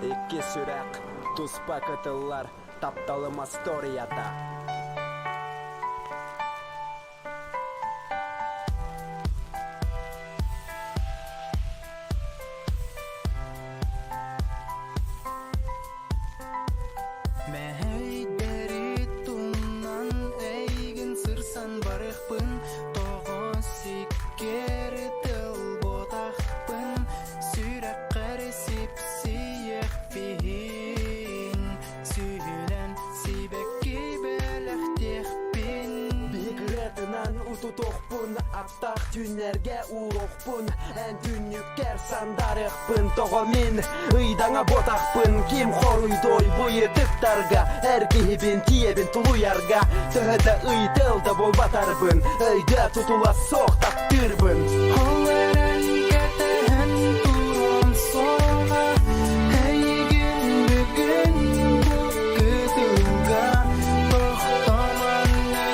Икки сүрэх туспа кытыллар тапталым остуоруйата. Мэһэйдэри тумнан эйигин сырсан барыахпын тоҕо сиккиэр тыл буотахпын сүрэххэр сипсийиэхпин сүүһүнэн сибэкки бэлэхтиэхпин Биһигирэтинэн утутуохпун Аттаах түүннэргэ ууруохпун Эн түннүккэр сандарыахпын Тоҕо мин ыйдаҥа буотахпын Ким хоруйдуой бу ыйытыктарга Эр киһибин тиийэбин тулуйарга Төһө да ыйтыл да буолбатарбын Өйдө тутула суох таптыырбын Ол эрэн кэтэһэн туран суоҕа Эйигин бүгүн бу кытылга Тохтоманнык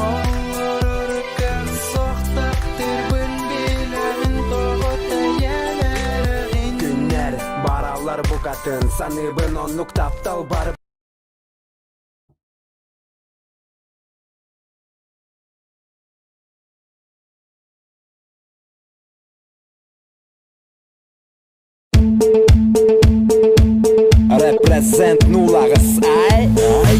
олорор көх таптыырбын билэбин тоҕо тэйэн эрэҕин Күннэр бараллар букатын Саныыбын оннук таптал бар Represent нулаҕыс ай ай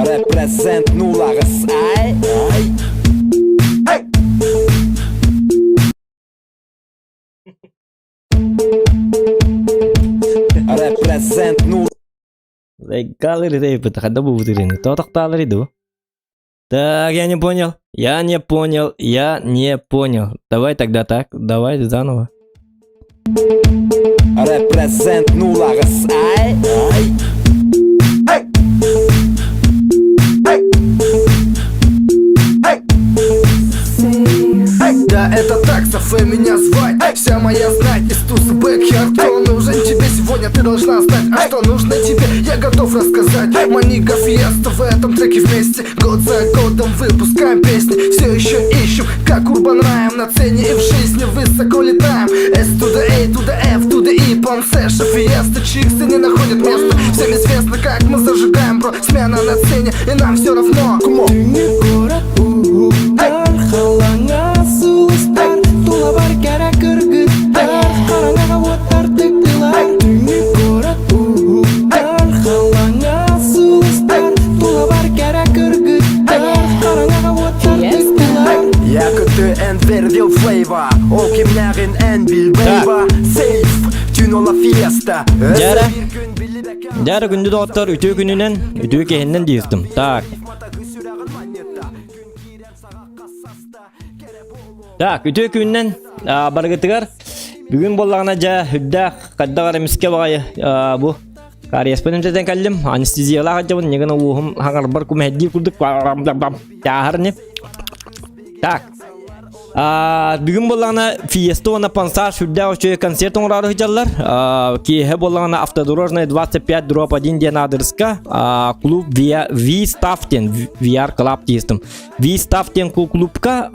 Represent нулаҕыс ай ай Represent ну Галлери когда был выделены? То тохтаалар иду. Так, я не понял. Я не понял. Я не понял. Давай тогда так. Давай заново. Represent нулаҕыс ай ай Да, это так, Софе меня звать Вся моя знать из туса бэк Я кто нужен тебе сегодня, ты должна знать А что нужно тебе, я готов рассказать Манига Фиеста в этом треке вместе Год за годом выпускаем песни Все еще ищем, как Урбан Раем На цене и в жизни высоко летаем S to the A to the F to the E Пансеша, Фиеста, чиксы не находят места Всем известно, как мы зажигаем, бро Смена на цене, и нам все равно Түүҥҥү куорат уһуктар Халаҥа сулустар Тулабар кэрэ кыргыттар Хараҥаҕа уоттар тыктылар Түүҥҥү куорат уһуктар Халаҥа сулустар Тулабар кэрэ кыргыттар Хараҥаҕа уоттар тыктылар Якуты Энвервилл Флейва Ол кимнээҕин эн билбейва Сейф Түүн ола фиеста Дьээрэ. Дьээрэ күндү доҕоттор, үтүө күнүнэн, үтүө киһиннэн дииртим. Так. Так, үтүө күнүнэн барыгытыгар бүгүн буоллаҕына дьэ үрдээх хайдах эрэ эмискэ баҕайы бу кариеспын эмтэтэн кэллим анестезиялаах дьабын ньыгын ууһум хаҥарбар кумэһэрдии курдук тааһар не так Бүгүн буоллаҕына Фиеста уонна Пансар сүрдээх үчүгэй концерт оҥороору сылдьаллар. Киэһэ буоллаҕына Автодорожная 25 дробь 1 диэн аадырыска клуб V-Staff диэн VR Club диэстим. V-Staff диэн клубка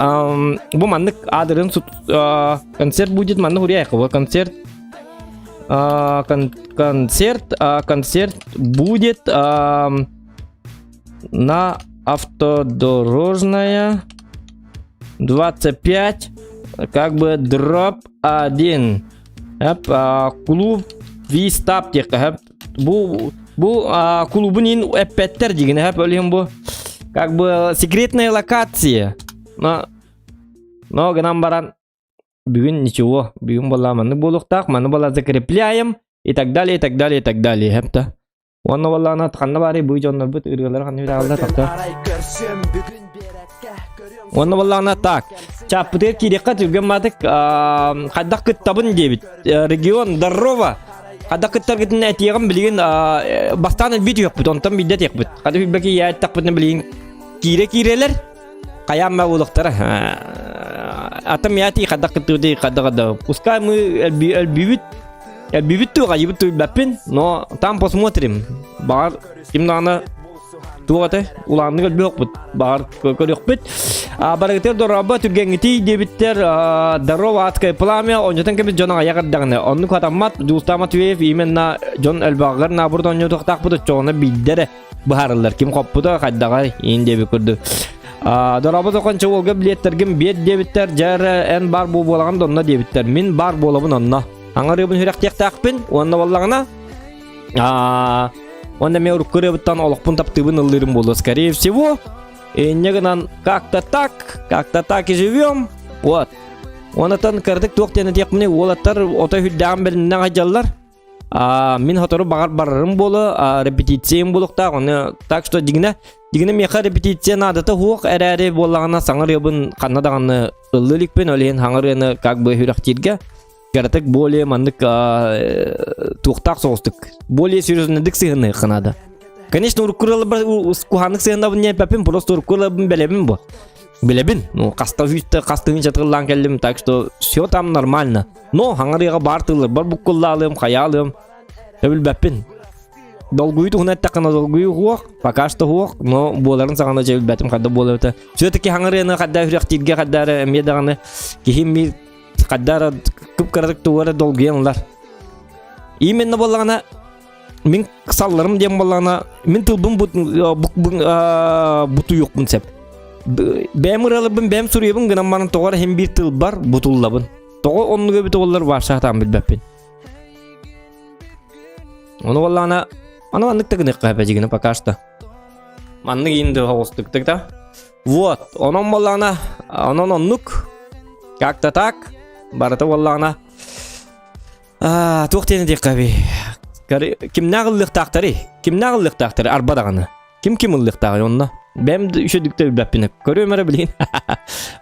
бу маннык аадырын концерт будет маннык уруйайкы концерт концерт концерт будет на Автодорожная 25, как бы дроп 1. Hep клуб V-Stop диэххэ hep бу бу клубун ин эппэттэр дигин hep өлүһүн бу как бы секретная локация. Но но гынан баран бүгүн ничего бүгүн буолла маннык буолуохтаах маны буолла закрепляем и так далее и так далее и так далее hep та Уонна буоллаҕына ханна баарый бу дьоннорбут ырыалара ханна үрэҕэллэр тохтоо. Уонна буоллаҕына так, чааппытыгар киириэххэ түргэн маатык хайдах кыттабын диэбит. Регион здорово! Хайдах кыттаргытын этиэҕим билигин бастаан элбии түһүөхпүт, онтон биирдэ этиэхпит. Хата билбэки ийэ эттэхпитинэ билигин киирэ киирэлэр, хайаан баа буолуохтара. Атым яти хайдах кыттыбытый хайдах да. Пускай мы элбиибит Элбибит туох айыбыт туйбаппын, но там посмотрим. Баҕар ким даҕаны Туох этэй? Улааннык өлбүөхпүт. Баҕар көрүөхпүт. Барыгытыгар дорообо түргэҥҥитий диэбиттэр. Здорово, адское пламя. Онньотон кэбис дьон аҕыйах эрдэҕинэ. Оннук хатаммат. Дьулустаан Матвеев именно дьон элбэҕигэр наоборот оонньуохтаахпыт оччоҕуна биирдэ эрэ быһаарыллар. Ким хоппута, хайдаҕай, иин диэбит курдук. Дорообо токончо уолга билиэттэргин биэт диэбиттэр. Дьэ эрэ эн баар буолаҕын да онно диэбиттэр. Мин баар буолабын онно. Аҥарыыбын сүрэхтиэхтээхпин уонна буоллаҕына Уонна эмиэ урукку ырыабыттан олохпун таптыыбын ыллыырым буолуо скорее всего. Инньэ гынан как-то так, как-то так и живем. Вот. Онотон кыратык туох диэн этиэхпиний, уолаттар ото үрдээҕин бэлэмнээх сылдьаллар. А, мин сотору баҕар барарым буолуо, а, репетициям буолуохтаах, ону так что дьиҥинэ, дьиҥинэ миэхэ репетиция наадата суох эрээри буоллаҕына саҥа ырыабын ханна даҕаны ыллыы иликпин, ол иһин саҥа ырыаны как бы сүрэхтииргэ кыратык более маннык туохтаах соҕустук более серьезныйдык сыһыаныахха наада. Конечно, урукку ырыаларбар куһааннык сыһыаннабын диэппэппин, просто урукку ырыаларбын бэлэбин бу. Билэбин, ну, хаста сүүстэ, хас тыһыынча тыллаан кэллим, так что все там нормально. Но хаҥарыаҕа баар тылларбар буккуллаалыам, хайаалыам, билбэппин. Долгуйуу туһунан эттэххинэ долгуйуу суох, пока что суох, но буоларын саҕана дьэ билбэтим хайда буолар Все-таки хаҥарыаны хайда үрөхтииргэ хайда эрэ эмиэ даҕаны киһим биир хайда эрэ кып-кыратык тугу эрэ долгуйан ылар. Именно буоллаҕына мин салларым диэн буоллаҕына мин тылбын бутуйуохпун сөп. Бэйэм ырыаларбын бэйэм суруйабын гынан баран тоҕо эрэ иһин биир тылбар бутуллабын. Тоҕо оннук эбит буоллар вообще сатаан билбэппин. Ону буоллаҕына аны маннык да гыныахха эбэдьигинэ пока что. Маннык иин да оҕустуктук да. Вот, онон буоллаҕына, онон оннук. Как-то так. Барыта буоллаҕына. Туох диэн этиэххэ эбий? Кимнээх ыллыахтаахтарый? Кимнээх ыллыахтаахтарый? Арба даҕаны. Ким ким ыллыахтааҕый онно? Бэйэм үчүгдүк да билбэппин. Көрүөм эрэ билигин.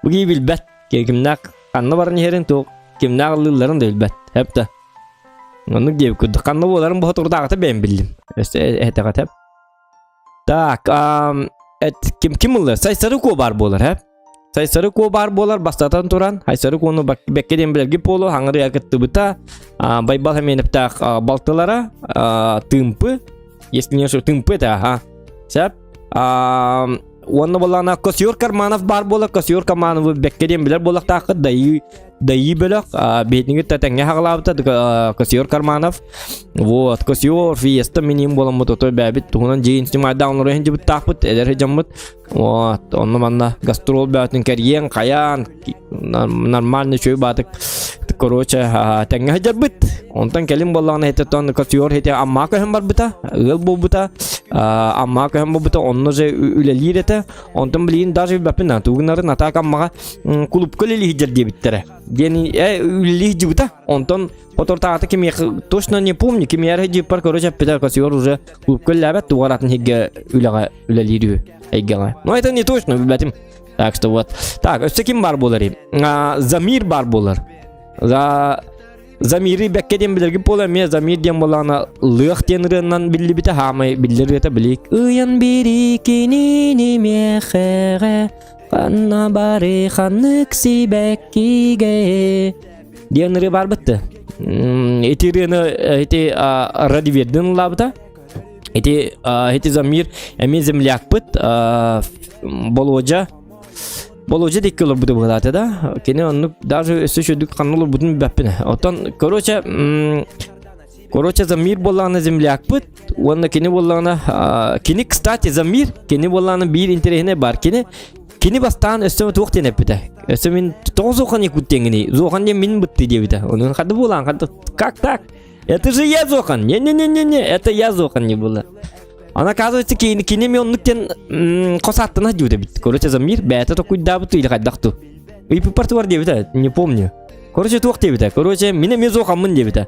Бу киһи билбэт. Кимнээх ханна баран иһэрин туох кимнээх ыллыылларын да билбэт. Хэп да. Оннук диэбит курдук. Ханна буоларын боһотурдааҕыта бэйэм биллим. Өссө этэҕэ Так, эт, ким ким ыллар? Сайсары куо баар буолар, һэ? Сайсары куо баар буолар, бастатан туран, Сайсары куону бэккэ диэн билэрги буолуо, хаҥырыйа кыттыбыта, Байбал Хэмиэнэптээх балтылара, Тыымпы, если не ошибаюсь, Тыымпы это, ага. Сөп. Уонна буоллаҕына Косиор Карманов баар буолар, Косиор Кармановы бэккэ диэн билэр буоллахтааххыт, Дайыы Дайыы бөлөх биһитиҥи тэҥҥэ хаҕалаабыта Косиор Карманов. Вот, Косиор, Фиеста миним буоламмыт, ото бэбит туһунан дьиин снимайдаан олору иһин эдэр дьоммут. Вот, онно манна гастрол бөтүн кэрийэн, хайаан, нормальный үчүгэй баатык короче тэҥҥэ сылдьарбыт. Онтон кэлин буоллаҕына хитэ Косиор хите Амма көһөн барбыта, ыал буолбута, Амма көһөн буолбута, онно же үлэлиир этэ. Онтон билигин даже билбэппин, тугунарын атаак Аммаҕа кулупка үлэлии сылдьар диэбиттэрэ. Диэн үлэлии сылдьыбыта. Онтон Отортаата кимиэхэ точно не помню, кимиэхэ дьиппар короче эппитэ Косиор уже клубка үлэлээбэт, тугар атын иһиггэ үлэҕэ үлэлиир үһү эйгэҕэ. Но это не точно, билбэтим. Так что вот. Так, өссө ким бар буолар? Замир бар буолар. За Замиры бэккэ диэн билэргит буолар, эмиэ Замир диэн буоллаҕына лыах диэн ырыаннан биллибитэ, хаамай биллэр ырыата билик. Ыйан бири кинини миэхэҕэ, ханна бары ханнык сибэккигэ диэн ырыа баарбыт Ити ырыаны ити Радивердин ыллаабыта. Ити ити Замир эмиэ землякпыт Болуодьа Болуодьа дикки олорбута быһыылаата да. Кини оннук даже өссө үчүгдүк ханна олорбутун билбэппин. Оттон короче Короче, Замир буоллаҕына землякпыт уонна кини буоллаҕына кини кстати Замир кини буоллаҕына биир интэриэһинэй баар кини кини бастаан өссө туох диэн эппитэ өссө мин тоҕо Зохан якут диэҥҥиний Зохан диэн мин бытты диэбитэ ону хады буолаан хады как так это же я Зохан не не не не не это я Зохан не было Она оказывается кини кини мен оннук диэн хос ааттана сылдьыбыт эбит короче Замир бэйэтэ токуйдаабыт или хайдах ту ыйыппыппар тугар диэбитэ не помню короче туох диэбитэ короче мин эмиэ Зохаммын диэбитэ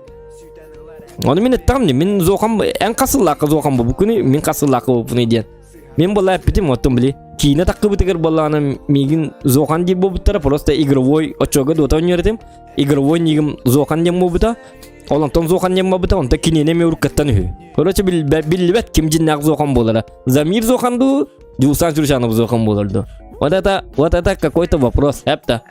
Ону мин эттэҕим дии, мин зохан эн хас сыллаахха зохан буолбуккунуй, мин хас сыллаахха буолбуппунуй диэн. Мин буолла эппитим, оттон били киинэ таххыбытыгар буоллаҕына миигин зохан диир буолбуттара, просто игровой оччого дуота оонньуур этим. Игровой нигим зохан диэн буолбута. Ол онтон зохан диэн буолбута, онтон киниэнэ эмиэ уруккаттан үһү. Короче, биллибэт ким дьиннээх зохан буолара. Замир зохан дуу, Дюсан Чурчанов зохан буолар дуу. Вот это, вот это какой-то вопрос, эпта.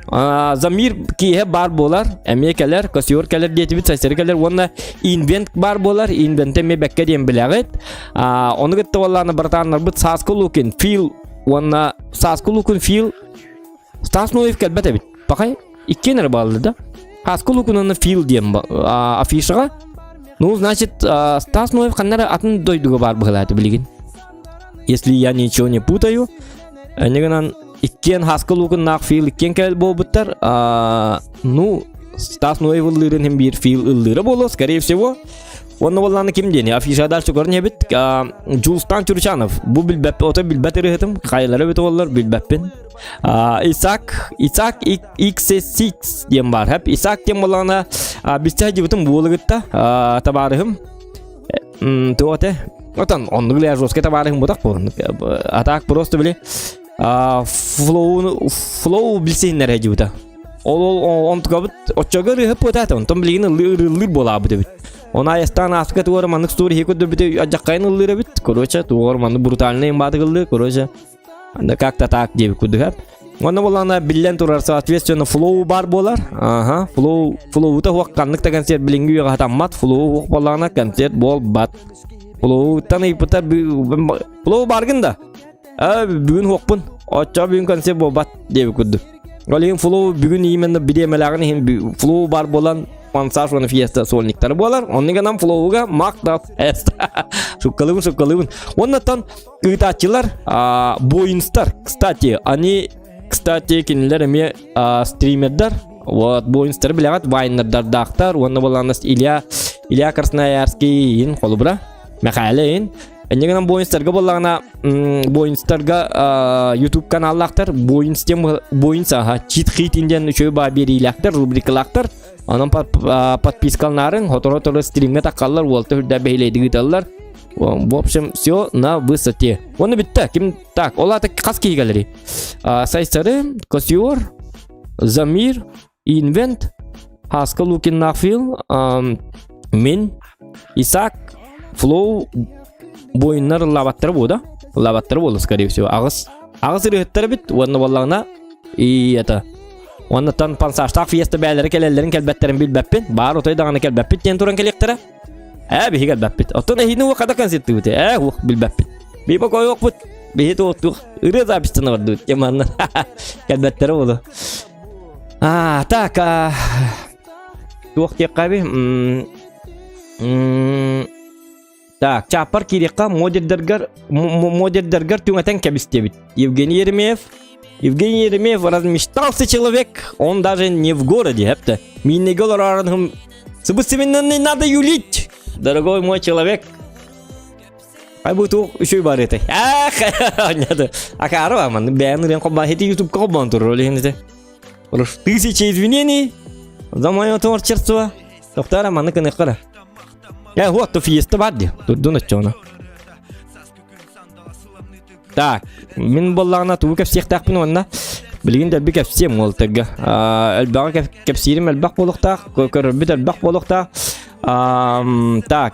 Замир киэһэ баар буолар, эмиэ кэлэр, Косиор кэлэр диэтибит, Сайсары кэлэр уонна Инвент баар буолар, Инвенти эмиэ бэккэ диэн билэҕит. Ону кытта буоллаҕына братаннарбыт Сааскы Лукин, Фил уонна Сааскы Лукин, Фил Стас Ноев кэлбэт эбит. Пахай иккиэн эрэ бааллар да. Сааскы Лукин уонна Фил диэн афишаҕа. Ну, значит, Стас Ноев ханна эрэ атын дойдуга баар быһыылаата билигин. Если я ничего не путаю, инньэ гынан иккиэн Хаска Лукиннаах Фил иккиэн кэлэл буолбуттар. Ну, Стас Ноев ыллыырын иһин биир Фил ыллыыра буолуо, скорее всего. Уонна буоллаҕына ким диэни афиша дальше көрөн эбит. Джулстан Чурчанов. Бу билбэп, ото билбэт ырыһытым. Хайалара эбит оллар билбэппин. Исаак, Исаак XS6 диэн баар. Хэп Исаак диэн буоллаҕына бистэ дьыбытым буолугутта табаарыһым. Туох этэ? Отон оннук эле жесткий табаарыһым бутах бу. А так просто били флоу флоу билсиһиннэр дьыбыта. Ол ол онтукабыт оччого ырыһып буотаата, онтон билигин ыллыыр буолаабыт эбит. Оны айастаан ааспыка тугар маннык стори хи көрдөрбүтэ адьаккайын ыллыыр эбит. Короче, тугар маннык брутальный имбаатык ыллыыр, короче. Да как-то так диэбит курдук. Онно буоллаҕына биллэн турар, соответственно, флоу бар буолар. Ага, флоу, флоута хуох ханнык да концерт билиҥҥи үйэҕэ хатаммат, флоу хуох буоллаҕына концерт буолбат. Флоуттан ыйпыта флоу баргын да. А бүгүн хуохпун. Оччо бүгүн концерт буолбат диэбит курдук. Ол иһин флоу бүгүн именно бириэмэлээҕин иһин флоу бар буолан мансаж уонна фиеста сольниктары буолар. Оннук гынан флоуга мактал. Шуккалыыбын, шуккалыыбын. Оннотон Ыытааччылар буинстар, кстати, они, кстати, кинилэр эмиэ стримердар. Вот, буинстары билэҕит, вайнердардаахтар, уонна буолаанас Илья, Илья Красноярский иин холобура, Мэхээлэ иин. Инньэ гынан буинстарга буоллаҕына, буинстарга YouTube каналлаахтар, буинс диэн буинс аха, чит хитин диэн үчүгэй баа биэриилээхтэр, рубрикалаахтар. Онон подпискалнаарын, хоторо-хоторо стримҥэ таххаллар, уолта үрдэ бэһилэйдик ыыталлар. В общем, все на высоте. Оны бітті. Ким так, ол аты қас киһи кэлэри. Сайсары, Косиор, Замир, Инвент, Хаска Лукин Нафил, Мин, Исаак, Флоу, буойуннар ыллаабаттара буо да? Ыллаабаттара буолла, скорее всего. Аҕыс. Аҕыс ырыһыттар эбит, уонна буоллаҕына, и это Уоннаттан пансаштаах фиеста бээлэрэ кэлэллэрин кэлбэттэрин билбэппин. Баар отой даҕаны кэлбэппит диэн туран кэлиэхтэрэ. Ээ, биһиги элбэппит. Оттон эһиини уох хата концерттыыбыт. Ээ, уох билбэппит. Биһи покойуохпут. Биһи туохтуох. Ырыа записьтан бардыбыт. Манна кэлбэттэрэ буолу. А, так, а, туох диэххэ би? Так, чааппар киириэххэ модердергар модердергар түҥэтэн кэбис диэбит. Евгений Еремеев. Евгений Еремеев размечтался человек, он даже не в городе, эпте. Миннеге олорорун Сыбысыминнан надо юлить, дорогой мой человек. Ай бу туох үчүй бар этэй. Ах, аннады. Акары аман бэйэн ырыан хобба хети ютубка хоббан турар ол иһин Тысяча извинений за мое творчество. Тоқтара маны кыныхкара. Я вот то фиеста бар ди. Турдун оччоно. Так, мин буоллаҕына тугу кэпсиэхтээхпин уонна билигин дэлби кэпсиэм уолтарга. Элбэҕи кэпсиирим элбэх буолуохтаах, көрөрбүт элбэх буолуохтаах. Так,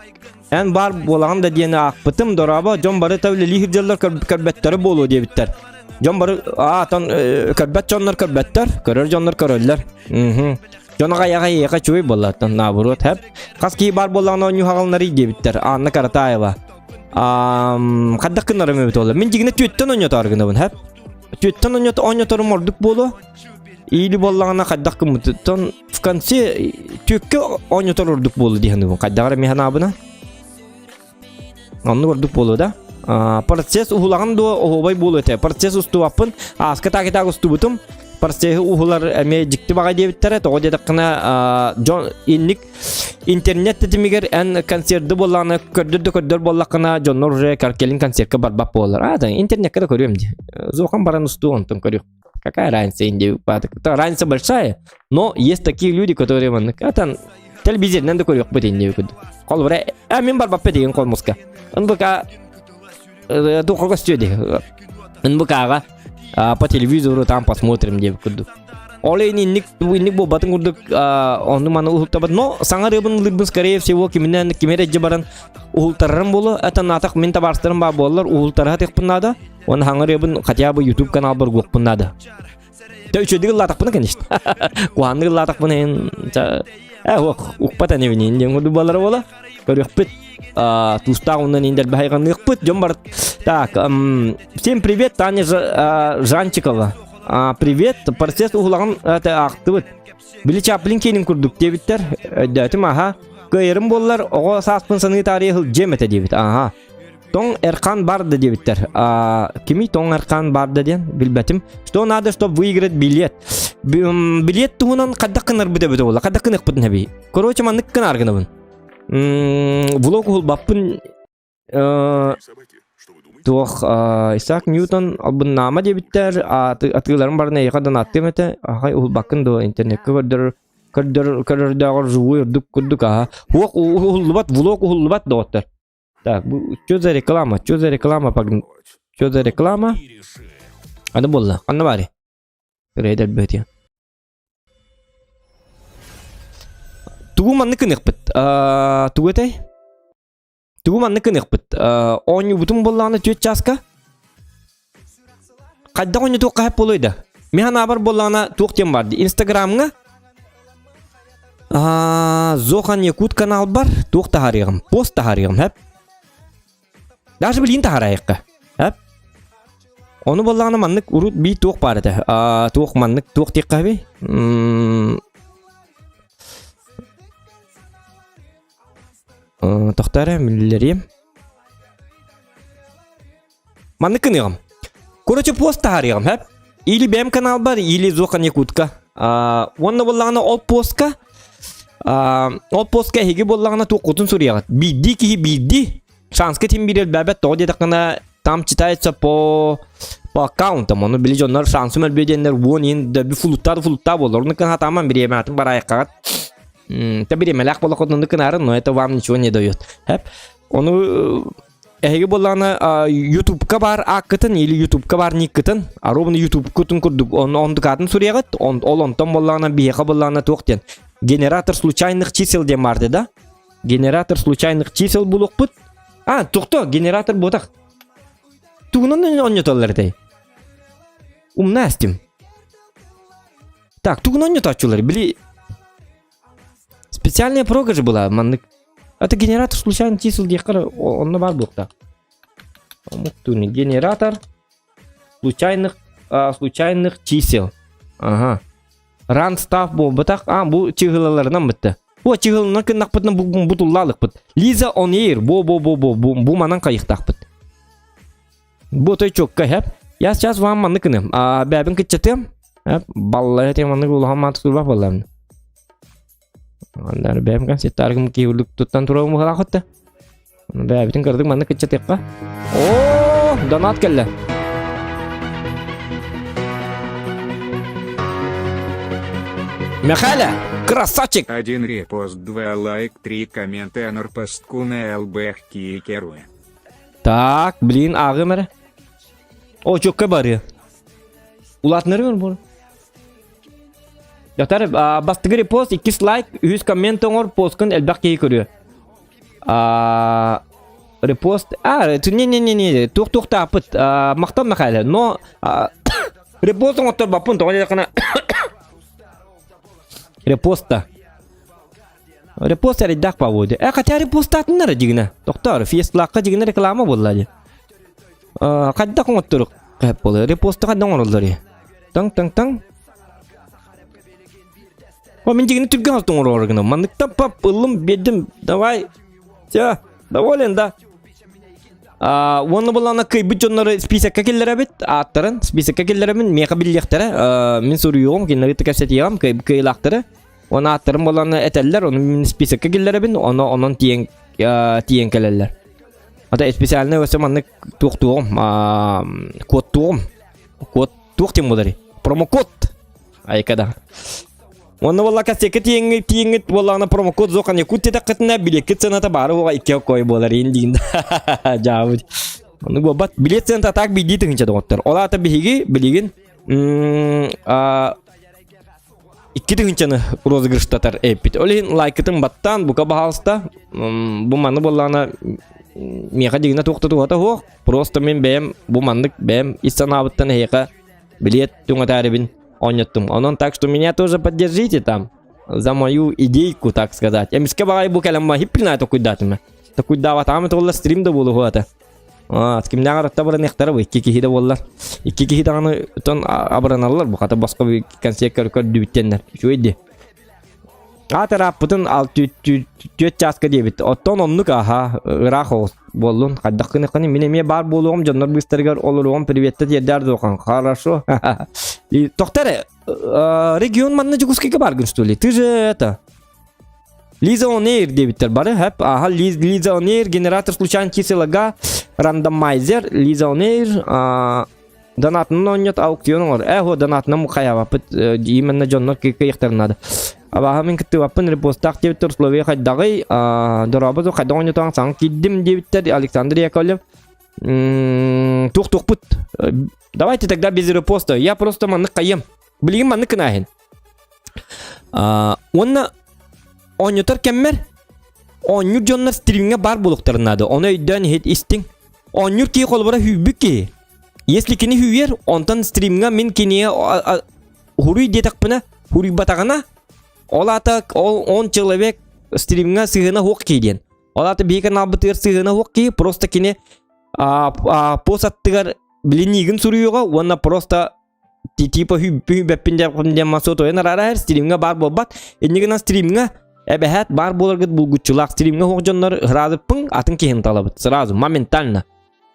эн баар буолаҕын да диэн аахпытым, дорообо, дьон бары үлэлии сылдьаллар көрбөттөрө буолуо диэбиттэр. Дьон бары аатан көрбөт дьоннор көрбөттөр, көрөр дьоннор көрөллөр. Дьон аҕай аҕай эйиэхэ үчүгэй буоллааттан наоборот хэп. Хас киһи баар буоллаҕына оонньуу хаҕалынарый диэбиттэр. Анна Каратаева. Хайдах гынарым эбит ол. Мин дьигинэ түөттэн оонньотоор гынабын хэп. Түөттэн оонньот оонньоторум ордук буолуо. Или буоллаҕына хайдах гыммытыттан в конце түөккэ оонньотор ордук буолуо дии саныыбын. Хайдах эрэ мин санаабына. Оннук ордук буолуо да. Процесс уһулаҕын дуо оһуобай буолуо этэ. Процесс устубаппын. Ааска таак устубутум. Процеһы уһулар эмиэ дьикти баҕай диэбиттэрэ. Тоҕо диэтэххинэ дьон инник интернет тэтимигэр эн концерты буоллаҕына көрдөр да көрдөр буоллаххына дьоннор уже кэлин концертка барбат буолаллар. А да интернеккэ да көрүөм дии. Зохан баран устуу онтон көрүөх. Какая разница инде Разница большая, но есть такие люди, которые маннык атан телевизорынан да көрүөхпүт инде курдук. Холобура, а мин барбаппыт деген холмуска. НБК туохха көстүө дии. НБК-га по телевизору там посмотрим диэбит курдук. Ол иһин инник инник буолбатын курдук онну маны уһултабат. Но саҥа ырыабын ылыырбын скорее всего киминэн кими эрэ баран уһултарарым буолуо. Это наатах мин табаарыстарым баар буоллар уһултараха тыахпын наада. Уонна хаҥа ырыабын хотя бы YouTube каналбар угуохпун наада. Тэ үчүгэйдик ыллаатахпына, конечно. Куһааннык ыллаатахпына эн э уох укпат энибин диэн курдук буолара буола. Көрүөхпүт. Туустаах уннан индербэһэй ганыахпыт. Дьон бар. Так, всем привет, Таня Жанчикова. Привет, процесс уһулагын аахтыбыт. Били Чаплин киэнин курдук диэбиттэр. Өйдөөтүм, аха. Кыайарым буоллар, оҕо сааспын саныы таарыйа сылдьыам этэ диэбит. Аха. Тоҥ Эрхан барда диэбиттэр. Кими Тоҥ Эрхан барда диэн билбэтим. Что надо, чтобы выиграть билет? Билет туһунан хайдах гынарбыт эбит буолла? Хайдах гыныахпытын эбий? Короче, маннык гынаар гынабын. Влог уһулбаппын туох Исаак Ньютон албыннаама диэбиттэр атыыларын баран эйиэхэ донаттыам этэ ахай уһулбаккын дуо интернеккэ көрдөр көрдөр көрөрдөөҕөр живой ордук курдук аха уох уһуллубат влог уһуллубат доҕоттор так бу что за реклама что за реклама что за реклама аны буолла ханна баарый Рейдер бөтүө тугу маннык гыныахпыт тугу этэй Тугу маннык гыныахпыт? Оонньуубутун буоллаҕына түөрт чааска хайдах оонньотуохха сөп буолуой да? Мин санаабар буоллаҕына туох диэн баар дии. Инстаграмҥа Зохан Якут каналбар туох таһаарыаҕым? Пост таһаарыаҕым, хэп? Даже билигин таһаарайыкка. Хэп? Ону буоллаҕына маннык урут бии туох баар этэ? Туох маннык туох диэххэ сөбүй? Тохтоо эрэ, биллэриэм. Маннык гыныаҕым. Короче, пост таһаарыаҕым, хэп? Или бэйэм каналбар, или Зохан Якутка. Уонна буоллаҕына ол постка ол постка эһиги буоллаҕына туоххутун суруйаҕыт. Биирдии киһи биирдии шанска тим биэрэр бэбэт тоҕо диэтэххинэ там читается по по аккаунтам. Ону били дьоннор шансым өлбүө диэннэр уон иин дөбү фулуттаа фулуттаа буолар. Ону хатааман бириэмэҕитин бараайыккаҕыт. Та бириэмэлээх буоллаххытына оннук гынаарын, но это вам ничего не дает. Хэп. Ону эһиги буоллаҕына Ютубка баар ааккытын или Ютубка баар никкытын, а ровно Ютубкутун курдук ондукаатын суруйаҕыт, ол онтон буоллаҕына биһиэхэ буоллаҕына туох диэн генератор случайных чисел диэн баар да? Генератор случайных чисел булуохпут. А, тохто, генератор буотах. Тугунан онньотоллор этэй? Умна астим. Так, тугун онньотооччулар, били специальная прога же была, маннык. Это генератор случайно чисел диэххэ онно баар буолуохтаах. Омуктууну генератор случайных случайных чисел. Ага. Рандстав буолбатах. А, бу чыһылаларынан бытта. Бу чыһылынан кыннахпытына бу бутуллаалыкпыт. Лиза on air. Бу бу бу бу бу бу манан хайыхтаахпыт. Бу той чокка хэп. Я сейчас вам маннык гыныам. А бэбин кыччатыам. Хэп балла этим маннык улахан маат турбах боллам. Андар бэм кан сеттаргым киһи туттан турабым быһалаах Бэбитин кырдык маннык кыччатыахха. О, донат кэллэ. Михаля, красавчик! Один репост, два лайк, три коммента норпостку на ЛБ кикеру. Так, блин, ааҕыам эрэ. О, чокка барыа. Улаатынарыгар буолар. Дьахтар бастакы репост, иккис лайк, үһүс коммент оҥор, посткун элбэх киһи көрүө. Репост, а, не-не-не-не, туох-туохтаахпыт, махтал Михаил, но репост оҥотторбаппын, тоҕо диэтэххинэ репоста. Репост эрэйдээх баа Э, хотя репостаатыннар дьигинэ. Тохтоор, фестлаахха дьигинэ реклама буолла дии. Хайдах оҥотторук хэп буолар? Репосты хайдах оҥороллор Таҥ-таҥ-таҥ. О, мин дьигинэ түргэн алтын оҥорор гынам. Манныктан пап ыллым, биэрдим. Давай. Все, доволен, да? Уонна буллаҕына кыайбыт дьоннору списокка киллэрэбит, ааттарын списокка киллэрэбин, миэхэ биллиэхтэрэ. Мин суруйуоҕум, кинилэри кэпсэтиэҕим, кыайыылаахтары. Оны ааттарын буоллаҕына этэллэр, ону мин списокка киллэрэбин, ону онон тиийэн тиийэн кэлэллэр. Ата специальный өссө маннык туохтуоҕум, кодтуоҕум. Код туох диэн буоларый? Промокод. Айка да. Онно буолла кассекка тиийэҥҥит тиийэҥҥит буоллаҕына промокод зохан якут диэтэххитинэ билиэккит сыаната баары уоҕа икки кой буолар иин диин. Дьаабыт. Ону буолбат. Билиэт сыаната так биирдии тыһыынча доҕоттор. Ол аата биһиги билигин икки тыһыынчаны розыгрыштатар эппит. Ол иһин лайкытын баттаан, бука баһаалыста. Бу маны буоллаҕына миэхэ дьигинэ туох да туһата суох. Просто мин бэйэм бу маннык бэйэм ис санаабыттан эһиэхэ билиэт түҥэтээрибин. Оонньоттум. Онон так что меня тоже поддержите там за мою идейку, так сказать. Эмискэ баҕайы бу кэлэн хиппинаа токуйдаатым. Токуйдаабатаҕым это буолла стрим да буолуо это. А, кимнээҕэр арытта бараныахтара бу икки киһи да буоллар. Икки киһи даҕаны тон абыраналлар бу хата босхо концерт көрдүбүттэннэр. Үчүгэй дии. Аат ырааппытын ал түөрт чааска диэбит. Оттон оннук аха ыраах оҕус буоллун. Хайдах гыныххыный мин эмиэ баар буолуоҕум дьоннор быыстарыгар олоруоҕум приветтэ тиэрдээр дуохан. Хорошо. Тоқтар регион манна Дьокуускайга бааргын что ли? Ты же это Лиза on Air диэбиттэр бары хэп аха Лиза on Air генератор случайных чисел ага рандомайзер Лиза on Air Донатынан оонньот аукцион оҥор. Э, һо донатынан хайаабаппыт именно дьоннор кыйыктарын надо. Абааһы мин кыттыбаппын репостаах диэбиттэр условия хайдаҕый дорообо хайдах оонньотоон саҥа киирдим диэбиттэр Александр Яковлев туох туохпут давайте тогда без репоста я просто маннык хайыам билигин маннык гынааһын уонна оонньотор кэммэр оонньуур дьоннор стримҥэ баар буолуохтарын наада ону өйдөөн иһит истиҥ оонньуур киһи холобура һүүрбүт киһи Если кини һүүйэр, онтон стримҥа мин кинигэ хуруй диэтэхпинэ, хуруйбатаҕына, ол аата ол он человек стримҥа сыһыана суох киһи диэн. Ол аата биһиги каналбытыгар сыһыана суох киһи, просто кини пост аттыгар билиниигин суруйуоҕа уонна просто типа бэппин диэн масотойон араара стримҥа баар буолбат. Инньэ гынан стримҥа эбэһээт баар буоларгыт булгуччулаах стримҥа суох дьоннор ыраазыппын атын киһини талабыт сразу моментально.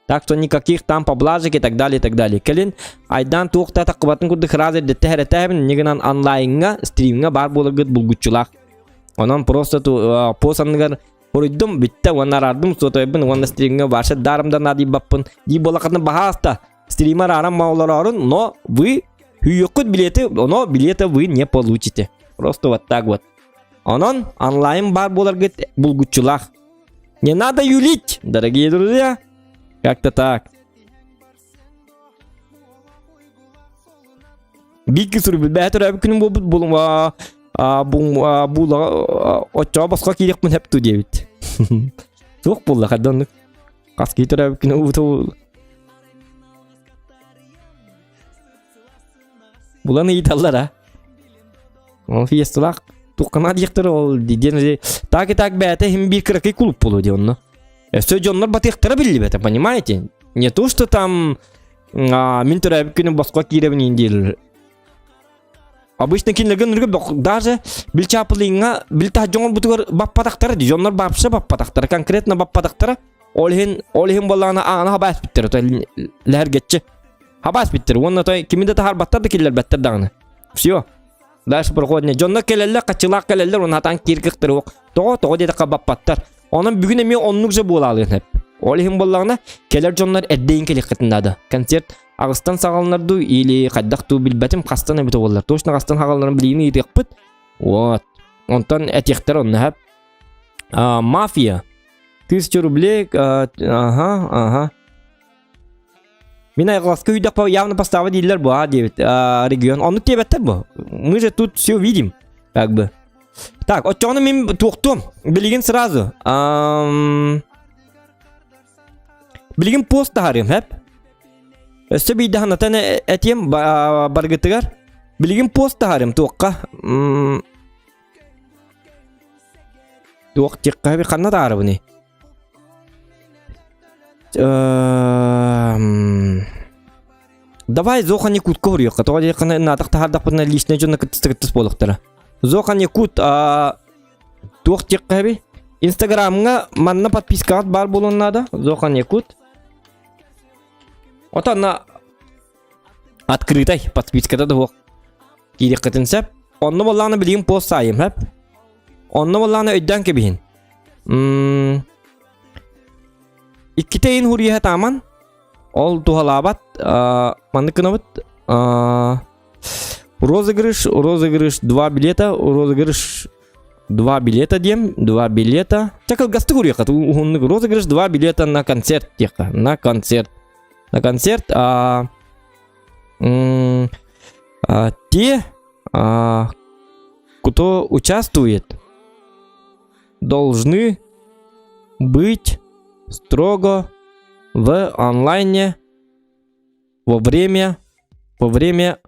Так что никаких там поблажек и так далее, и так далее. Кэлин айдаан туох да таххыбатын курдук ыраас эрдэттэ хэрэтэһэбин, инньэ гынан онлайҥҥа, стримҥа баар буоларгыт булгуччулаах. Онон просто пост анныгар хоруйдум, бүттэ уонна араардым сотойбун уонна стримҥа вообще даром да наадыйбаппын. Дии буолаххытына баһааста стрима арааран олороорун, но вы һүйүөххүт билеты, но билета вы не получите. Просто вот так вот. Онон онлайн баар буоларгыт булгуччулаах. Не надо юлить, дорогие друзья. Как-то так. Биир суруйбут бэйэ төрөөбүт күнүм буолбут булума була оччоҕо босхо киириэхпин сөп дуу диэбит. Суох буолла хадда оннук. Хас киһи төрөөбүт күнү ууту Булан ыйыталлар а. Ол фиесталаах туоххана диэхтэр ол диэн так и так бэйэтэ иһин биир кыракый кулуп буолуо дии онно. Өссө дьоннор батыахтара биллибэтэ, понимаете? Не то, что там мин төрөөбүт күнүм босхо киирэбин диир. Обычно кинилэргэ ныргы даже бил чаапылыҥҥа бил таһ дьоҥор бутугар баппатахтара дии дьоннор вообще баппатахтара конкретно баппатахтара ол иһин ол иһин буоллаҕына аана хабаас биттэр лэһэргэччи Хабаас биттэр уонна той кими да таһаарбаттар да киллэрбэттэр даҕаны. Все. Дальше проходит. Дьонно кэлэллэр, хаччылаах кэлэллэр, уонна хатаан киир кыахтары суох. Тоҕо? Тоҕо диэтэххэ баппаттар. Онон бүгүн эмиэ оннук же буолаалыан сөп. Ол иһин буоллаҕына, кэлэр дьоннор эрдэйин кэлиэххитин наада. Концерт аҕыстан саҕаланар дуу или хайдах дуу билбэтим, хастан эбитэ буоллар. Точно хастан саҕаланарын билигин ыйытыахпыт. Вот. Онтон этиэхтэр онно сөп. А, мафия. 1000 рублей. Ага, ага. Мин айылҕаска үйдэхпэ явно поставы дииллэр бу, а диэбит регион. Оннук диэбэттэр бу. Мы же тут все видим, как бы. Так, оччоҕуна мин туохтуом. Билигин сразу. Билигин пост таһарыам, хэп. Өссө биирдэ ханатан этиэм баргытыгар. Билигин пост таһарыам туохха. Туох диэххэ ханна таарабыный? Давай Зохан Якутка уруйуохха. Тоҕо диэххинэ наатах таһаардахпытына личный дьонно кыттыс буолуохтара. Зохан Якут туох диэххэ эбий? Инстаграмҥа манна подпискаҕыт баар буолуон наада. Зохан Якут. Отонна открытай подписката да суох. Киириэххитин сөп. Онно буоллаҕына билигин пост саайым сөп. Онно буоллаҕына өйдөөн кэбиһин. Иккитэ иһин хуруйа тааман ол туһалаабат маннык гынабыт розыгрыш розыгрыш два билета розыгрыш два билета диэм два билета чэ кылгастык уруйахха уһуннук розыгрыш два билета на концерт диэххэ на концерт на концерт те кто участвует должны быть строго в онлайне во время во время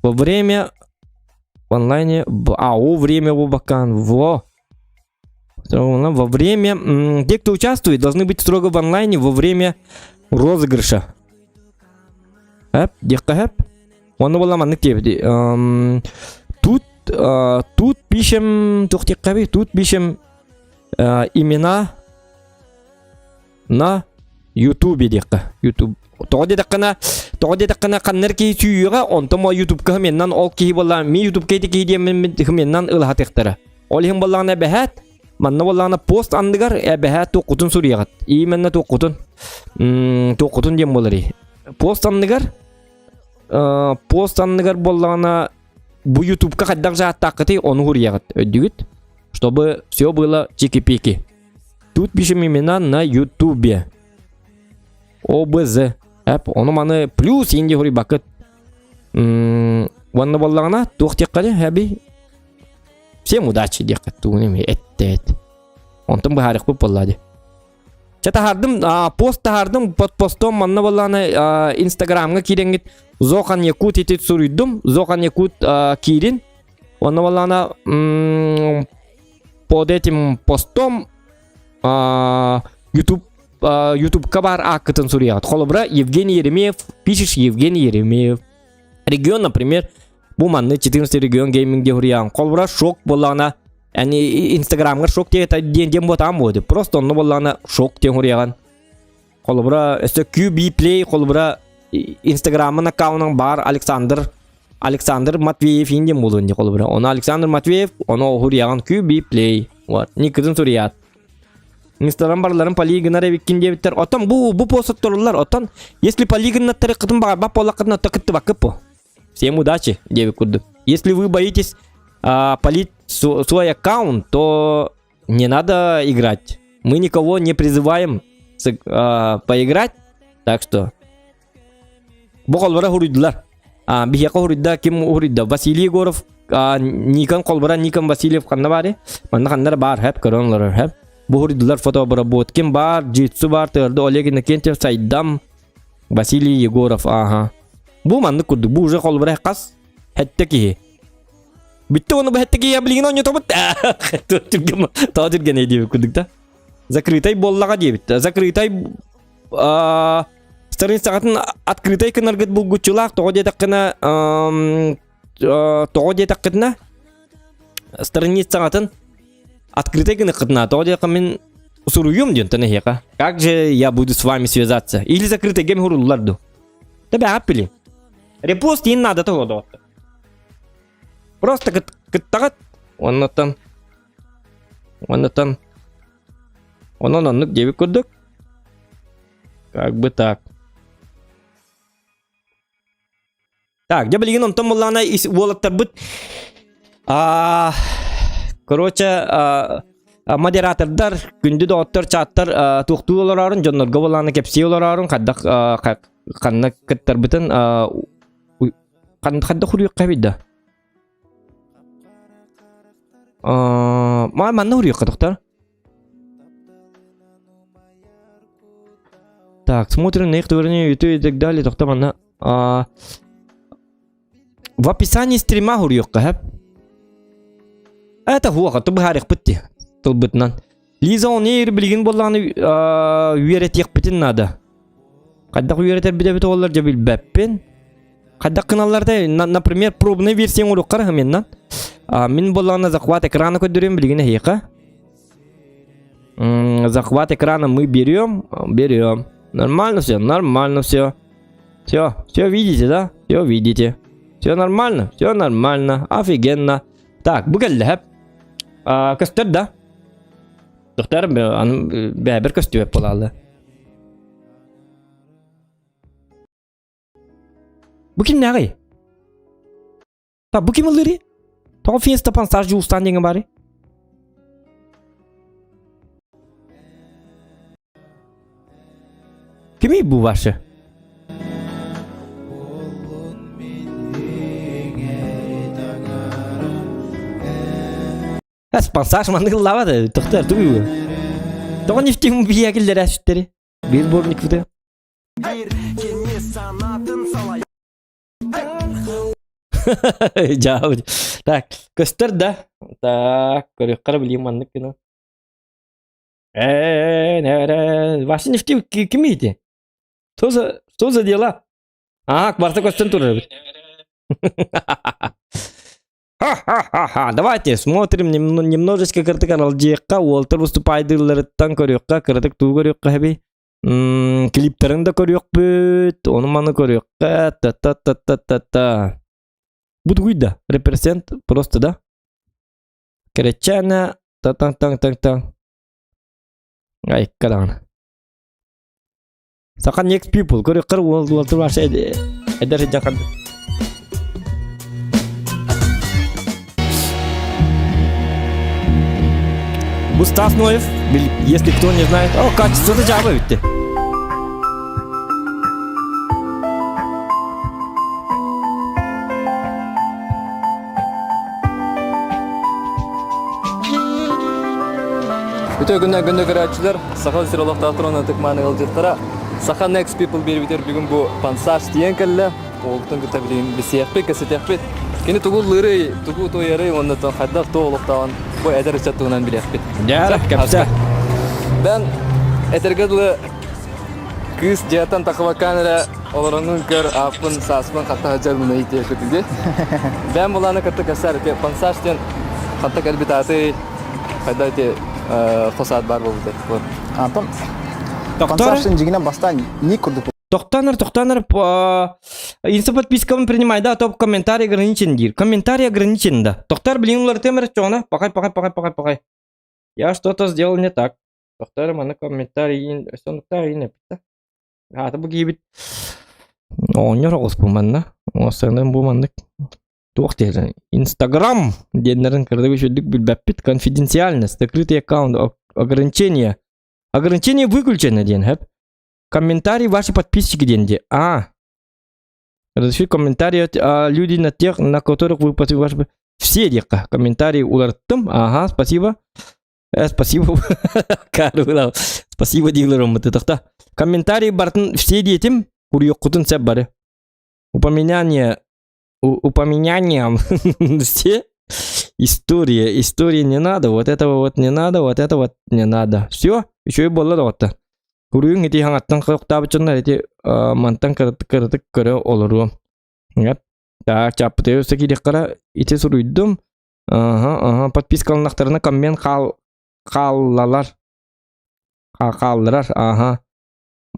Во время в онлайне... А, о время бакан. Во. Во время... Те, кто участвует, должны быть строго в онлайне во время розыгрыша. Эп, диэххэ эп. Онно буолла маннык диэбит. Тут, тут пишем, туох диэххэ тут пишем имена на Ютубе диэххэ. Ютуб. Тоҕо диэтэххинэ, тоҕо диэтэххинэ ханнар киһи сүүйүөҕэ, онтон мо Ютубка хменнан ол киһи буолла, ми Ютубка ити киһи диэммин хменнан ылаһатыахтара. Ол иһин буоллаҕына эбэһээт, манна буоллаҕына пост анныгар эбэһээт туоххутун суруйаҕыт. Именно туоххутун. Туоххутун диэн буоларый. Пост анныгар пост анныгар буоллаҕына бу Ютубка хайдах жааттааххытый ону суруйаҕыт. Өйдүгүт? Чтобы все было чики-пики. Тут пишем имена на Ютубе. ОБЗ. Эп, ону маны плюс инди хуруйбаккыт. Уонна буоллаҕына туох диэххэ хэби Всем удачи диэххэ тугун эми эттээт. Онтон быһаарыахпыт буолла дии. Чэ таһаардым, пост таһаардым, под постом манна буоллаҕына инстаграмҥа киирэҥҥит Зохан Якут ити суруйдум, Зохан Якут киирин. Онно буоллаҕына под этим постом YouTube Ютубка баар ааккытын суруйаҕыт. Холобура, Евгений Еремеев, пишешь Евгений Еремеев. Регион, например, бу манны 14 регион гейминг диэн суруйаҕын. Холобура, шок буоллаҕына, ани Инстаграмҥа шок диэн диэн буотаҕын буолуо. Просто онно буоллаҕына шок диэн суруйаҕын. Холобура, өссө QB Play холобура Инстаграмын аккаунун баар Александр Александр Матвеев индиэн буолуон дии холобура. Ону Александр Матвеев, ону уһуруйаҕын QB Play. Вот. Никытын суруйаат. Инстаграм барларын пали гынар эбиккин диэбиттэр. Оттон бу бу пост туруллар. Оттон если пали гыннаттары кытын баҕарбат буоллаххытына отто кыттыбаккыт бу. Всем удачи, диэбит курдук. Если вы боитесь а, палить свой аккаунт, то не надо играть. Мы никого не призываем э, поиграть, так что бу холбора хуруйдулар. А, биһиэхэ хуруйда ким хуруйда? Василий Егоров, а, Никон холбора Никон Васильев ханна баары? Манна ханнар баар хэп көрөн олорор хэп. Бу хуруйдулар фотобработкин баар, джитсу баар, тыырды Олег Иннокентьев, Сайдам, Василий Егоров, ага. Бу маннык курдук, бу уже холбора хас хэтте киһи. Бүттэ оны бэһэттэ киһи билигин оонньотобут. Тоҕо түргэнэй диэбит курдук да. Закрытай буоллаҕа диэбит. Закрытай страницаҕытын открытай гынаргыт булгуччулаах тоҕо диэтэххинэ тоҕо диэтэххитинэ страницаҕытын открытай гыныххытына тоҕо диэххэ мин суруйуом диэн тон эһиэхэ. Как же я буду с вами связаться? Или закрытай гем хуруллар ду. Да бэҕэп били. Репост иин наадата доҕоттор. Просто кыттаҕыт оннуттан оннуттан онон оннук диэбит курдук как бы так так дьэ билигин онтон буоллаҕына уолаттарбыт а короче модератордар күндү доҕоттор чаттар туохтуу олороорун дьоннорго буоллаҕына кэпсии олороорун хайдах ханна кыттарбытын Хайдах уруйуохха эбит да? Ма манна уруйуохха доктор. Так, смотрим на их творение, YouTube и так далее. Доктор манна. В описании стрима уруйуохха хэп. Это хуаха, ту быһаарыахпыт дии тылбытынан. Лиза он билигин буоллаҕына үөрэтиэхпитин наада. Хайдах үөрэтэрбит эбит оҕолор дьэ билбэппин. Хайдах гыналлар да, например, пробная версия оҥоруохха эрэ мин Мин буоллаҕына захват экрана көрдөрүөм билигин эһиэхэ. Захват экрана мы берем, берем. Нормально все, нормально все. Все, все видите, да? Все видите. Все нормально, все нормально, офигенно. Так, бу кэллэ Көстөр да? Доктор, бэбер көстүбэт буолаалла. Бу кимнээҕий? Та бу ким ыллыырый? Тоҕо Фиеста Пансаж Дьулустаан диэҥҥэ баарый? Кимий бу ваша? Спонсаж маннык ыллаабат тохтор тугу Тоҕо нефтем биһиэ киллэрэ сүттэри Биир сборник Кини санаатын салай. Дьаабы. Так, көстөр да. Так, көрүөххэ билиим маннык гына. Э, Вася нефти ким ити? Что за, что за дела? А, барыта көстөн турар эбит. Ха-ха-ха-ха. Давайте смотрим немножечко кыртык аралдьыахха, уолтар выступайдыылларыттан көрүөххэ, кыратык туу көрүөххэ эби. Клиптарын да көрүөхпүт, ону маны көрүөххэ, та-та-та-та-та-та. Бу тугуй да? Репрезент просто да? Кэрэчээнэ та-таҥ-таҥ-таҥ-таҥ. Айка даҕаны. Саха next people көрүөххэр уол уолтур баша эдэр сылдьан Бу Стас Ноев, если кто не знает. О, качество жаба битти. Үтө күннэн күндү көрөөччүлэр, Саха сир олохтоохторун ытык-мааны ыалдьыттара Саха Next People биэрбитигэр бүгүн бу пансаж тиийэн кэллэ. Уолбутун кытта билигин билсиэхпит, кэпсэтиэхпит. Кини тугу ыллыырый, тугу туойарый уонна хайдах туох олохтооҕун бу эдэр ыччат туһунан билиэхпит. Дьэ, кэпсэ. Бэн этэргэ дылы кыыс дьиэттэн тахыбаккаан эрэ олороҥҥун көр, ааппын, сааспын хатта сылдьарбын ыйытыахпыт дии. Бэйэм булааны кытта кэпсээр ити пансаж диэн ханта кэлбит аатый, хайда ити хос аат баар буолбутай. Антон Пансаж дьиҥинэн бастаан ник курдук Тохтонор, тохтонор, инста подпискабын принимай, да, топ комментарий ограничен диир. Комментарий ограничен, да. Тохтор билин уларытыам эрэ чоҕуна. Пахай, пахай, пахай, пахай, пахай. Я что-то сделал не так. Тохтор маны комментарий сонуктар эппит Аата бу киһибит оонньор оҕус бу манна. Оҥостонон бу маннык туох диэн Инстаграм диэннэрин кырдык үчүгдүк билбэппит. Конфиденциальность, закрытый аккаунт, ограничение. Ограничение выключено диэн хэп. Комментарии ваши подписчики диэн ди. А. Разрешить комментарии а, люди на тех, на которых вы ваши все диэххэ. Комментарии уларыттым. Ага, спасибо. Э, спасибо. Карыла. Спасибо диилером тахта. Комментарий бартын все диэтим. Куруйуккутун сеп бары. Упоминание упоминание все история, истории не надо, вот этого вот не надо, вот это вот не надо. Все, еще и буолла доҕотто. Куруйуҥ ити хаҥаттан хоктаабыт дьоннор ити мантан кыратык кыратык көрө олоруом. Так, чаппытыгар өссө киириэххэ ити суруйдум. Аха, аха, подпискаланнахтарына коммент хаал хааллалар. Хаалларар, аха.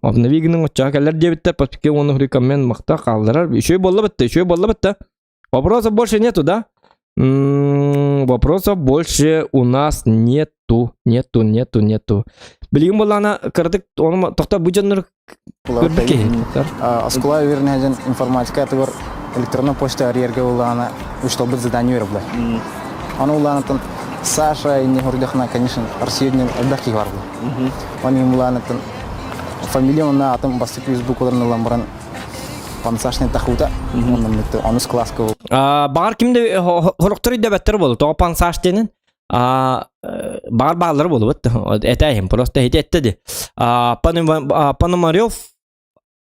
Обнови гының оччоҕо кэлэр диэбиттэр, подписка уонна хуруй коммент махта хаалларар. Үчүгэй буолла бытта, үчүгэй буолла бытта. Вопросов больше нету, да? Вопросов больше у нас нету, нету, нету, нету. Билигин буоллаҕына кыратык ону тохто бу дьоннор Оскуола үөрэнээдьэн информатика атыгар электронный почта арыйарга улаана учталбыт задание өрөблө. Аны улаанатын Саша инне хордохна, конечно, Россия элбэх киһи бар бу. Оны улаанатын фамилия онна атын бастакы үс букваларын ылан баран пансашный тахута онус класска Баҕар кимде хорохтор өйдөбөттөр болу. Тоҕо пансаш диэнин баар бааллар буолубут этээһин просто ити этте ди Пономарев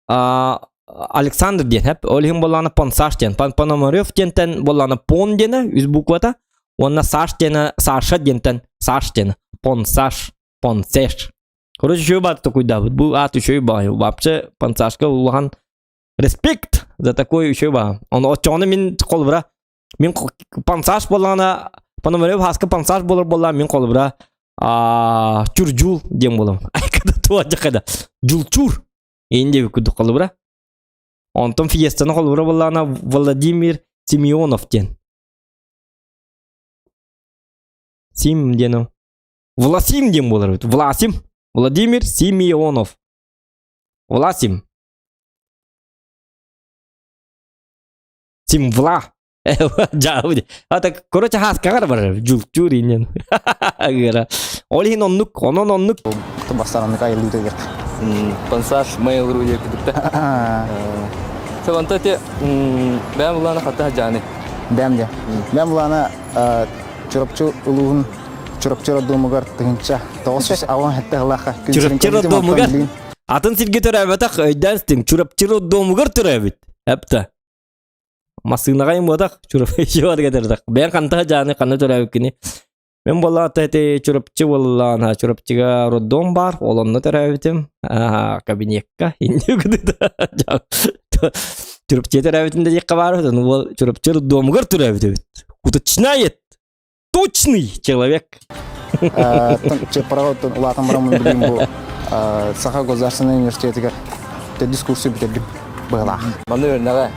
Александр диэн хэп ол иһин буоллаҕына Понсаш диэн Пономарев диэнтэн буоллаҕына Пон диэнэ үс буквата уонна Саш диэнэ Саша диэнтэн Саш диэнэ Понсаш Понсеш короче үчүгэй баат токуйдаабыт бу аат үчүгэй баҕайы вообще Понсашка улахан респект за такой үчүгэй баҕа ону оччоҕуна мин холобура Мин пансаж буоллаҕына, Пономарев Хаска пансаж буолар буоллаҕына, мин холобура чуржул диэн буолам. Айкада туа дьакада. Жулчур. Эйин диэбит курдук холобура. Онтон фиестаны холобура буоллаҕына Владимир Семенов диэн. Сим диэн Власим диэн буолар эбит. Власим. Владимир Семенов. Власим. Симвла. Дьаабы. А так, короче, хааскаҕар барар. Жултуур инен. Ыра. Ол иһин оннук, онон оннук. Бастараннык айыллыыта диэх. Пансаж Mail.ru диэки кытта. Сабанта те бэм булана хата жаны. Бэм де. Бэм булана Чурапчы улууһун Чурапчы роддомугар тыһынча 987 сыллаахха Чурапчы роддомугар атын сиргэ төрөөбөтөх өйдөөн истиҥ Чурапчы роддомугар төрөөбүт. Эпта. Массыынаҕа имуотах Чурапчы барга Бэйэн хантаха дьааны ханна төрөөбүккүнүй? Мен буоллаҕа ити Чурапчы буоллаҕына Чурапчыга роддом баар, ол онно төрөөбүтүм. Кабинекка Чурапчы төрөөбүтүм да диэххэ баар үһү, уол Чурапчы роддомугар төрөөбүт эбит. Уточняет точный человек. Чыппараҕа улаатан бараммын билигин бу Саха государственнай университетыгар төрдүс курсу бүтэрдим быһылаах. Манна үөрэнэҕэ.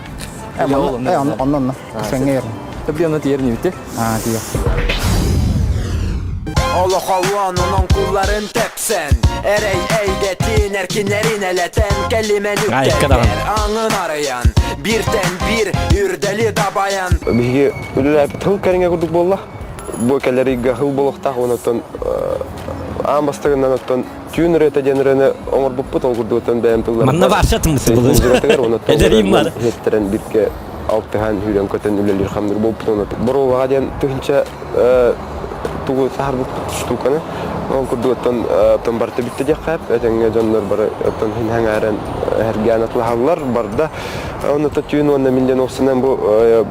Онно онно. Кэфеҥҥэ ерин. Тэбли онно тиийэр нибити. Аа тиийэр. Олохолуон онон кулларын тэпсэн Эрэй эйгэтин эркиннэрин элэтэн Кэлимэн үктэлгэр аҥын арыйан Биртэн бир үрдэли дабайан Биһиги үлэлээбит тыл кэриҥэ курдук буолла. Бу кэлэр ыйга хыл буолуохтаах уонна оттон аан бастакынан оттон түүн ырыата диэн ырыаны оҥорбуппут ол курдук оттон бэйэм тылларым Манна вообще музыкатыгар Эдэрим бар. Иһиттэрэн бирке алтыһан сүүрэн-көтөн үлэлиир хамныыр буолбут уонна боруобаҕа диэн тыһыынча тугу саһарбыппыт штуканы ол курдук оттон оттон барыта бүттэ диэххэ этэҥҥэ дьоннор бары оттон хиҥэрэн эһэргээн атылаһаллар барда онно түүн уонна мин диэн уопсанан бу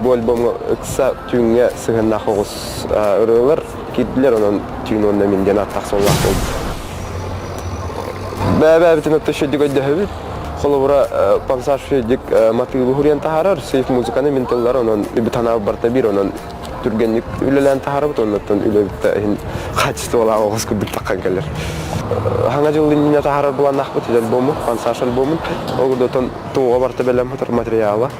бу альбомҥа ыкса түүҥҥэ сыһыаннаах оҕус ырыалар киирдилэр онон түүн уонна мин диэн ааттаах суоллаах буолбут бэйэ-бэйэбитин отто үчүгэйдик өйдөһөбүт холобура пансаж үчүгэйдик матыыбы хуруйан таһаарар сейф музыканы мин тыллар онон үбүт санаабыт барыта биир онон түргэнник үлэлээн таһаарабыт оннуттан үлэбит да иһин хаачыстыбалаах оҕус курдук таххан кэлэр хаҥа дьыл иннинэ таһаарар былааннаахпыт альбому пансаж альбомун ол курдук туоҕа барыта бэлэм сытар материала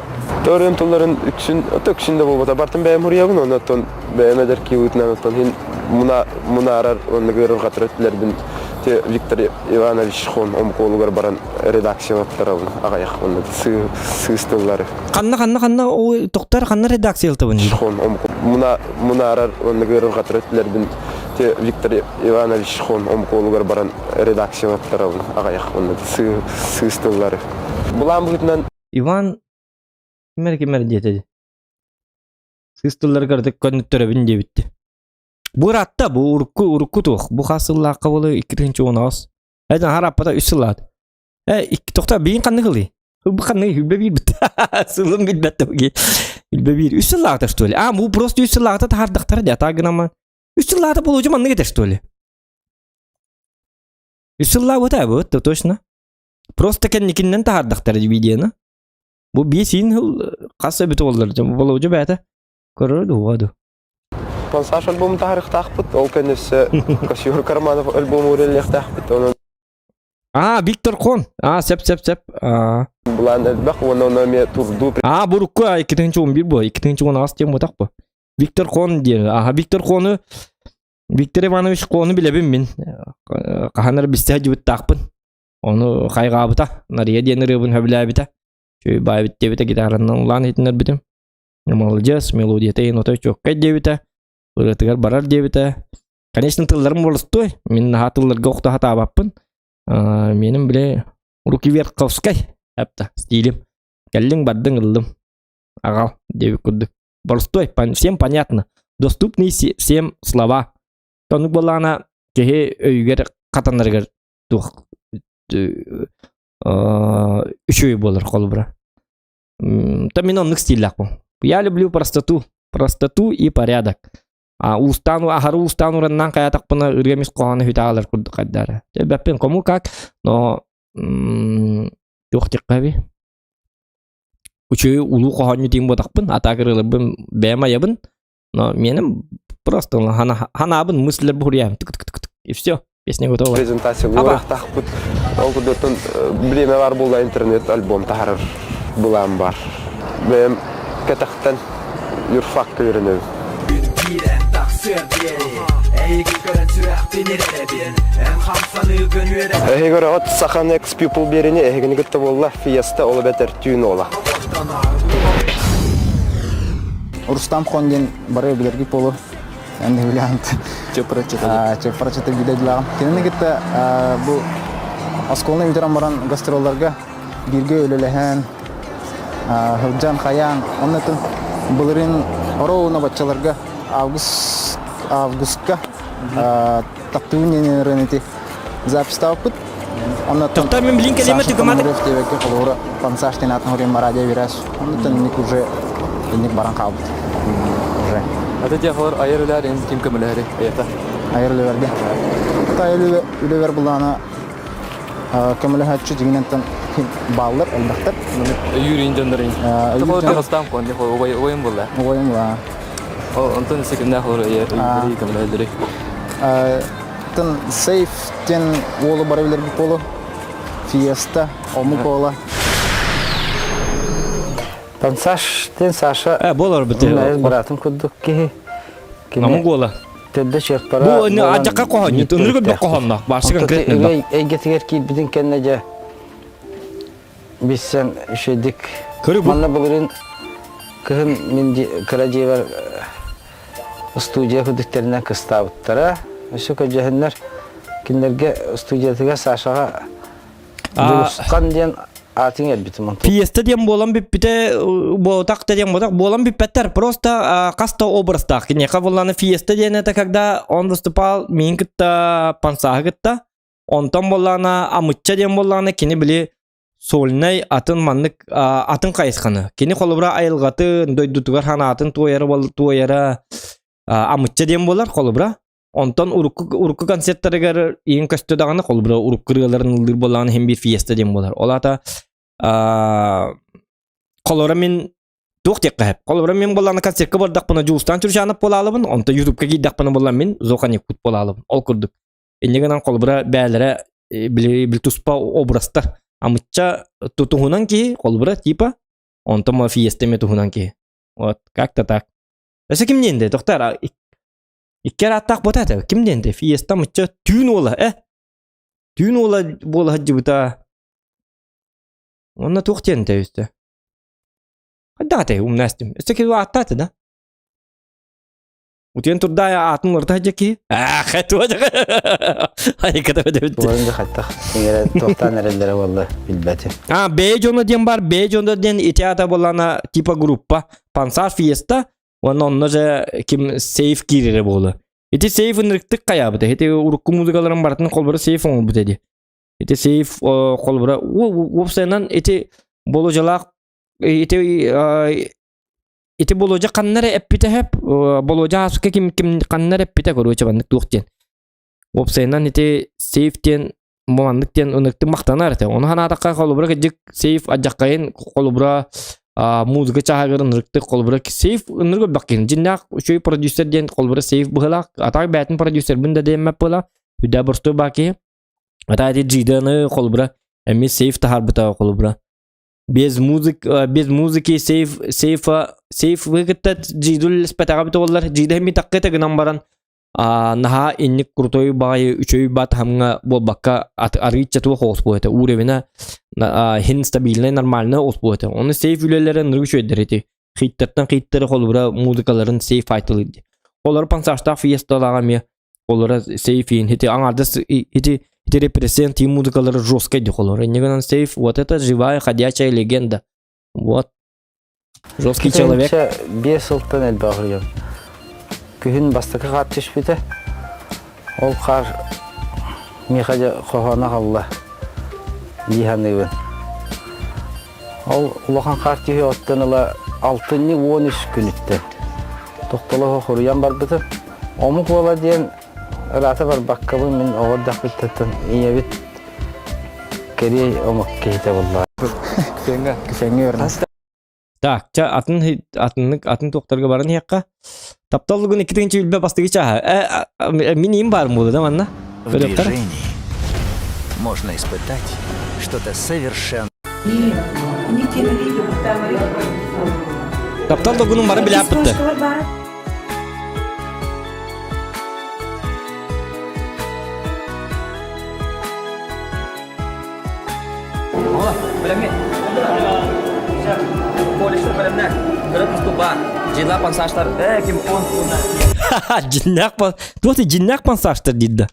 Төрүм тылларын үксүн, үксүн да буолбата бартын бэйэм хуруйабын, онон оттон бэйэм эдэр киһи оттон иһин мунаарар уонна ыарырҕатар өттүлэрбин Виктор Иванович Хон омукуолугар баран редакциялаттарабын аҕыйах уонна сыыс тыллары. Ханна ханна ханна ол тохтор ханна редакциялатабын? Хон мунаарар уонна ыарырҕатар өттүлэрбин Виктор Иванович Хон омукуолугар баран редакциялаттарабын аҕыйах уонна сыыс тыллары. Былаан быһыытынан Иван ким эрэ ким эрэ диэтэ дии. Сыыс тылларыгар ытык көннөттөрөбүн диэбитти. Бу ыраатта, бу урукку урукку туох. Бу хас сыллаахха буолуой 2018. Э, наһаа ырааппата үс сыллаат. Э, икки тохтоо биин ханнык ылый? Бу ханнык хүлбэ биир бит. Сылын билбэт да Хүлбэ биир. Үс сыллаахта что ли? А, бу просто үс сыллаахта таһаардахтара дии. Атаа гынама. Үс сыллаахта болуочу маннык этэ что ли? Үс сыллаабыта бу, то точно. Просто кэнникиннэн таһаардахтара видеоны. Бу биэс иин сыл хас эбит буоллар болуочу бэйэтэ көрөр дуо ду. Пансаж альбомун таһаарыахтаахпыт, ол кэннэ өссө Кассиор Карманов альбому үрэллиэхтээхпит, онон А, Виктор Хон. А, сеп сеп сеп. А. Былаан элбэх уонна ону эмиэ турдуу А, бурукку 2011 бу, 2018 диэн буотах бу. Виктор Хон диэн. Аха, Виктор Хону Виктор Иванович Хону билэбин мин. Хаһан эрэ бистэ сылдьыбыттаахпын. Ону хайҕаабыта, Нария диэн ырыабын сөбүлээбитэ. Үчүгэй баайбыт диэбитэ, гитаранан улаан иһитиннэрбитим. Молодец, мелодията иһин отой чуоккай диэбитэ, ырыатыгар барар диэбитэ. Конечно, тылларым боростуой, мин наһаа тылларга охто сатаабаппын. Меним бile руки верховскай, эпта, стилим. Кэллиҥ бардыҥ ыллым. Аҕал диэбит курдук. Боростуой, всем понятно. Доступные всем слова. Оннук буоллаҕына киһи өйүгэр хатанарыгар туох үчүгэй буолар холобура. Та мин оннук стиллаахпын. Я люблю простоту, простоту и порядок. А уустаан аһары уустаан ураннаан хайаатахпына ырыам ис хоһооно хүтэ аалар курдук хайдаара. Бэппин кому как, но туох диэххэ Үчүгэй улуу хоһоонньу диэн буотахпын, атаак ырыаларбын бэйэм айабын, но миэним просто ханаабын мысльлэр буһуруйаам и все песня готова. Презентация уурахтаахпыт. Ол курдуктан бириэмэ бар буолла интернет альбом таһарар былаан бар. Бэйэм кэтэхтэн юрфакка үөрэнэбин. Киирэн тахсыар диэри Эйигин көрөн сүрэхпин ирэрэбин Эн хамсаныыгын үөрэ Эһиги көрөҕүт Сахан Ex People биэриини эһигини кытта буолла Фиеста ол эбэтэр түүн уола. Рустам Хон диэн бары билэргит буолуо. Эн билэҕин. Чеппарачыта билэ Кинини кытта бу оскуоланы бүтэрэн баран гастролларга бииргэ үлэлэһэн, сылдьан хайаан, оннотун былырыын оруобуна баччаларга август августка таптыыбын диэн ырыаны ити записьтаабыппыт. Оннотон Тоқтар мен билин кэлиэмэ Саша түгэматык. Пономарев диэбэккэ холобура Пансаш диэн аатын хоруйан радио биэрээс. Оннотон инник уже. Инник баран хаалбыт. Уже. Аты дьахалар айар үлээр эн ким көмөлөһөрүй эйэхэ? Айар үлэбэргэ. Айар үлэбэр булаана көмөлөһөөччү дьиҥинэн бааллар элбэхтэр. Өйүүр дьоннорун. Тоҕо кон убайым буолла. Убайым буолла. Онтон секунда холор өйүүр көмөлөһөллөрүй. Тын сейф диэн уолу бара билэрбит буолу. Фиеста, омук уола. Пансаш диэн Саша Э, буолар бит. быраатын курдук киһи. Омук уола. Төрдө чыаппара Бу адьакка хоһонньут, ынырык бөх хоһонно. Барсы конкретно. Эйгэтигэр киирбитин кэннэ дьэ билсэн үчүгэйдик. Көрү бу. Манна былырыын кыһын мин кыра дьиэбэр студия күдүктэринэн кыстаабыттара. Өссө көдьөһөннөр кинилэргэ студиятыгар Сашаҕа Дьулусхан диэн аатын иҥэрбитим онтон. Фиеста диэн буолан бүппүтэ буотах да диэн буотах буолан бүппэттэр. Просто хас да образтаах. Киниэхэ буоллаҕына фиеста диэн это когда он выступал миин кытта пансааһы кытта. Онтон буоллаҕына амычча диэн буоллаҕына кини били сольнай атын маннык атын хайысханы. Кини холобура айылҕатын, дойдутугар ханаатын туойара туойара амычча диэн буолар холобура. Онтон урукку урукку концерттарыгар иин көстө даҕаны холобура урукку ырыаларын ыллыыр буоллаҕына иһин биир фиеста диэн буолар. Ол аата холобура мин туох диэххэ сөп. Холобура мин буоллаҕына концертка бардахпына Дьулустаан Чурчанов буолаалыбын, онтон Ютубка киирдэхпинэ буолла мин Зохан Якут буолаалыбын. Ол курдук. Инньэ гынан холобура бээлэрэ били били туспа образтар. Амычча туһунан киһи, холобура типа, онтон фиеста эмиэ туһунан киһи. Вот, как-то так. Өссө ким диэн Тоқтар, икки арааттаах буота этэ. Ким диэн Фиеста мычча түүн уола, э? Түүн уола буола сылдьыбыта. Онно туох диэн этэ өстө? Хайдах этэй умнаастым. Өссө киһи ааттааты да? Утуйан турда аатын уларыта сылдьар киһи. Аах, туох Айыката бөдөбүт. Уларын хаттах иҥэрэ туохтаан эрэллэрэ буолла билбэтим. А, бэйэ дьоно диэн бар, бэйэ дьоно диэн ити аата буоллаана типа группа. Пансар фиеста, уонна онно же ким сейф киирэрэ буолла. Ити сейф ынырыктык хайаабыта. Ити урукку музыкаларын барытын холбора сейф оҥорбут эди. Ити сейф холбора уопсайынан ити болужалаах ити Ити Болуодьа ханна эрэ эппитэ сөп, Болуодьа ааспыкка ким ким ханна эрэ эппитэ короче маннык туох диэн. Уопсайынан ити сейф диэн маннык диэн ыныктык махтанар этэ. Ону санаатахха холобура кырдьык сейф адьаххайын холобура музыка чааһыгар ынырыктык холобура сейф ынырык элбэх киһи. Дьиннээх үчүгэй продюсер диэн холобура сейф быһыылаах. Атаак бэйэтин продюсербын да диэммэт буола. Үдэ боростуой баа киһи. Ата ити Джиданы холобура эмиэ сейф таһаарбыта холобура. Без музык, без музыки сейф сейфа сейф кытта Джидул испэтэҕэ эбитэ буоллар Джида эмиэ таккыта гынан баран наһаа инник крутой баҕайы үчүгэй баатаһамҥа буолбакка арыычча туох оҕус буолуо этэ уровена хин стабильнай нормальный оҕус буолуо этэ ону сейф үлэлэрэ ынырык үчүгэйдэр ити хиттэртэн хиттэрэ холобура музыкаларын сейф айтылыр дии олор пансажтаах фиесталааҕа эмиэ Олора сейф иин ити аҥаардас ити ити репрезент и музыкалары жесткой дии холор. Инньэ гынан сейф вот это живая ходячая легенда. Вот. Жесткий человек. Биэс сылтан элбэх уруйан. Күһүн бастакы хаар түспүтэ. Ол хаар миэхэ дьэ хоһооно аҕалла дии саныыбын. Ол улахан хаар түһүөҕүттэн ыла алтынньы 13 күнүттэн тохтолоһо хоруйан барбытым. Омук уола диэн ыраата барбаккабын мин оҕо эрдэхпиттэн ийэбит кэриэй омук киһитэ буолла. Күсэҥҥэ. Күсэҥҥэ үөрэнэ. Так, ча атын атыннык атын туохтарга баран иһиэххэ. Таптал лугун икки тыһыынча бастыгы чааһа. Э, мин иим баар буолла да манна. В движении можно испытать что-то совершенно Таптал лугунун бары билээппитте. Дьиннээх туох дьиннээх пансаштар диир да.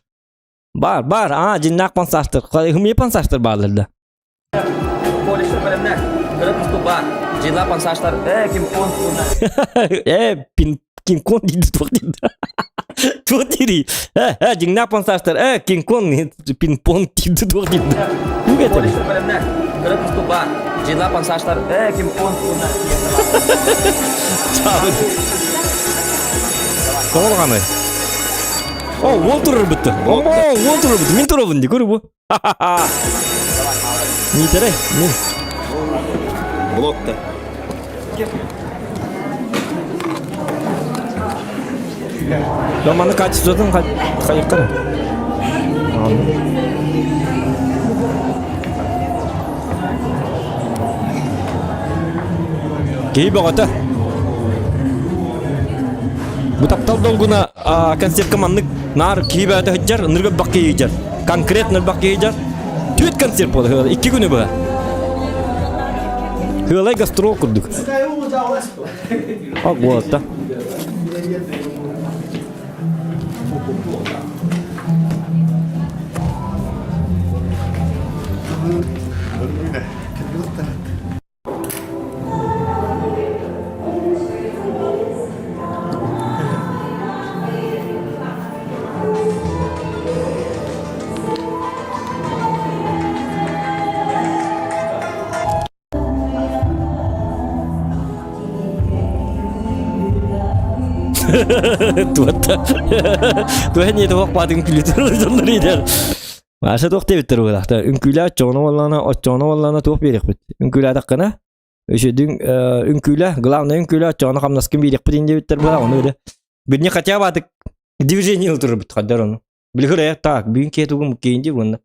Бар, бар, аа, дьиннээх пансаштар. Хымые пансаштар баалар да. Э, пин Кинг-Конг диир туох диир туох диирий? Э, э, дьиҥнээх пансаштар, э, Кинг-Конг, пинг-понг диир туох диир Тугу этэр? Кыра кыспы баар. Дьила пансаштар э ким пон пуна. Тоҕо О, уол турар бытты. О, уол турар бытты. Мин турабын ди, көрү бу. Миитэрэй, мин. Блокта. Да маны качествотын хайыккара. Киһи бөҕөтө. Бу таптал долгуна концертка маннык наар киһи бөҕөтө сылдьар, ынырык элбэх киһи сылдьар. Конкретно элбэх киһи сылдьар. Түөрт концерт буолар, икки күнү быһа. Хыалай гастрол курдук. О, буолта. Туотта. Туһа не туох баатын күлүтөр дьоннор иитэр. Маша туох диэбиттэр уолахта. Үҥкүүлээ оччоҕуна буоллаҕына, оччоҕуна буоллаҕына туох биэриэхпит? Үҥкүүлээтэххинэ, үчүдүҥ үҥкүүлэ, главное үҥкүүлэ оччоҕуна хамнаскын биэриэхпит ин диэбиттэр буолла, ону били. Билни хотя бы атык движение ылтырбыт хаддар ону. Билигин так, бүгүн киһи тугум кейин дии уонна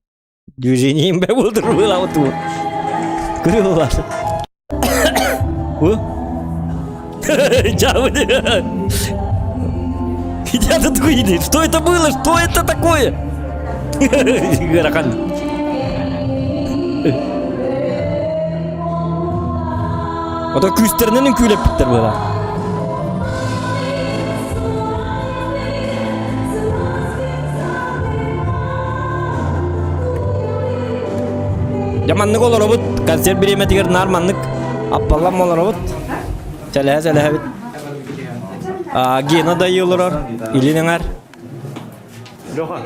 Движением бе болдур было вот. Крыло. Я тут такой, что это было? Что это такое? Гарахан. Ото күүстэринэн үҥкүүлэппиттэр буола. Дьэ маннык олоробут, концерт бириэмэтигэр наар маннык аппаллам олоробут. Сэлэһэ сэлэһэбит. А, Гена дайыы олорор, илин эҥэр. Леха.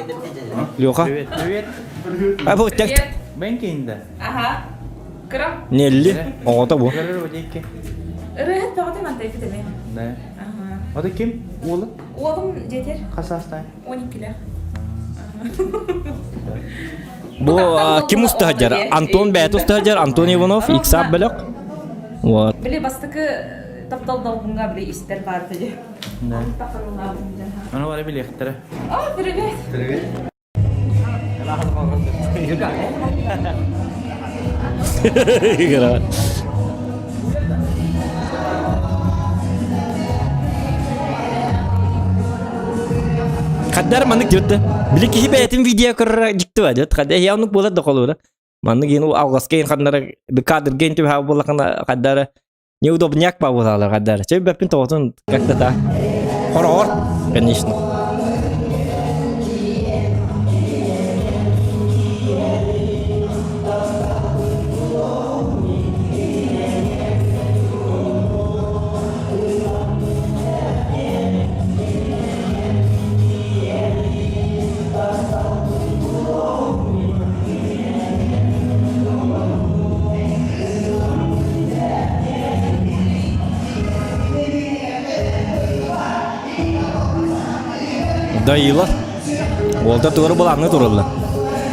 Леха. Привет. Привет. А бу тек. Мен кейинде. Аха. Кыра. Нелли оҕото бу. Ырыһыт бөҕөтө мантайбыт эми. Да. Ото ким? Уолу? Уолум дьэтер. Хас саастаах? 12-лээх. Бу ким устаһадьар? Антон бэйэтэ устаһадьар, Антон Иванов, Иксап бөлөх. Вот. Били бастакы таптал долгунга били истер баар этэ. Да. Аны бары билиэхтэрэ. О, привет. Привет. Хаддар маннык диэбит Били киһи бэйэтин видео көрөр дьикти ба диэт. Хадда эһиэ оннук буолар да холуура. Маннык иин алҕаска иин ханнара кадрга иин түбэһэ буоллахына хаддара неудобняк ба буолалар хаддара. Чэ бэппин тоҕотун как-то так. Хороҕор, конечно. Дайыылар. Уолта туора былаанны тураллар.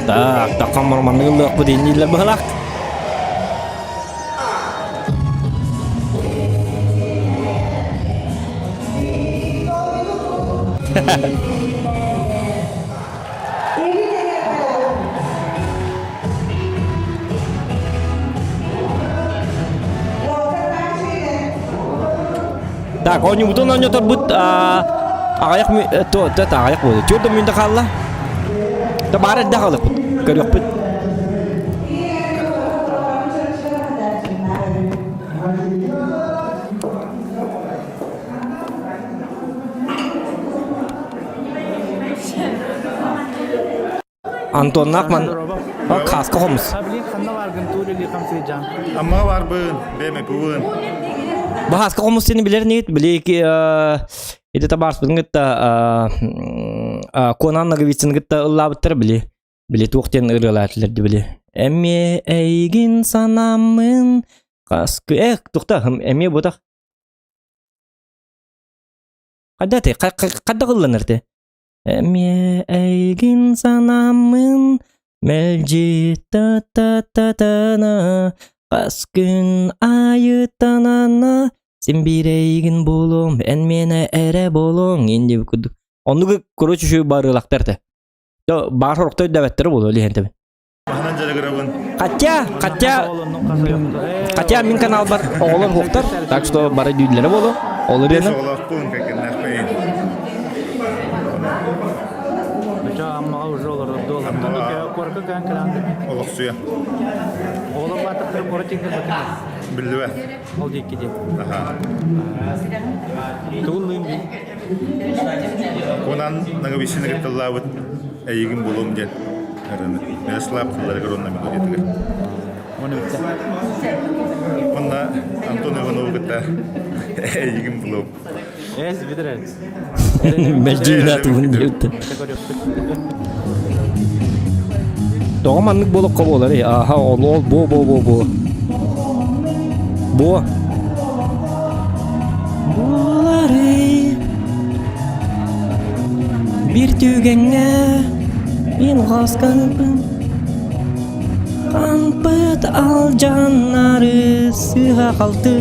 Так, таққан морманны ыллыахпыт иннииллэр быһалаах. Так, оонньуубутун оонньоторбут аҕыйах аҕыйах буолуо. Түөрт мүнүүтэ хаалла. Да баар эрдэ хаалыахпыт. Көрүөхпүт. Антоннаах ман кааска хомус. Амма барбын, бэме пуын. Баһааска хомус сени билэр нигит, били ити табаарспытын кытта Конан Ноговицын кытта ыллаабыттар били. Били туох диэн ырыалаатылар били. Эмиэ эйигин санаммын хаскы э тухта эмиэ бутах Хайда ты хайда ылланар ты Эмиэ эйигин санаммын мэлдьи та та та та на хас күн аайы танана син биир эйигин буолуом эн миэнэ эрэ буолуоҥ инди курдук оннугу короче үчүгэй барыылахтар этэ баар сорохто өйдөөбөттөрө буолуо лиһэнтэбин Маһынан дьарыгырабын. Хотя, хотя, хотя мин каналбар оҕолор хуохтар, так что бары дүүллэрэ буолуо. Ол Бес ырыаны оҕолоохпун, кэргэннээхпин. Бача Аммаҕа уже олорорду олордон куоракка кээн кэлэн Олохсуйа. Оҕолор баатахтары куорат тиҥкэр бакына. Биллибэт. Ол диэки диэн. Аха. Тугун лыым бий? Онан Наговицын кытталлаабыт эйигин булуом диэн ырыаны. Мирослав тылларыгар уонна мелодиятыгар. Оны бүттэ. Онна Антон Иванову кытта эйигин булуом. Эс битирэ. Мэлдьи тугун диэбиттэр. Тоҕо маннык буолукка буолар Аха, ол ол бу бу бу бу. Бу. Буоларый Биир түгэҥҥэ мин хасканпын Хампыт алдьаннары сыыһа-халты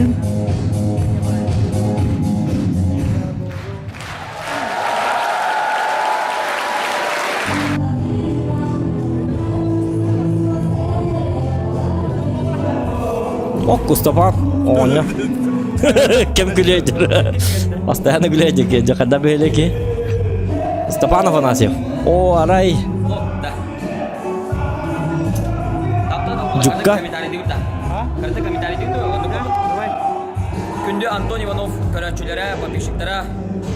Ок, Кустапан, оҕонньор. Кем күлээдир? Постоянно күлээдир, дьэ когда бэһэлэки? Степан Афанасьев. О, арай. Дьукка. Күндү Антон Иванов көрөөччүлэрэ, подписчиктара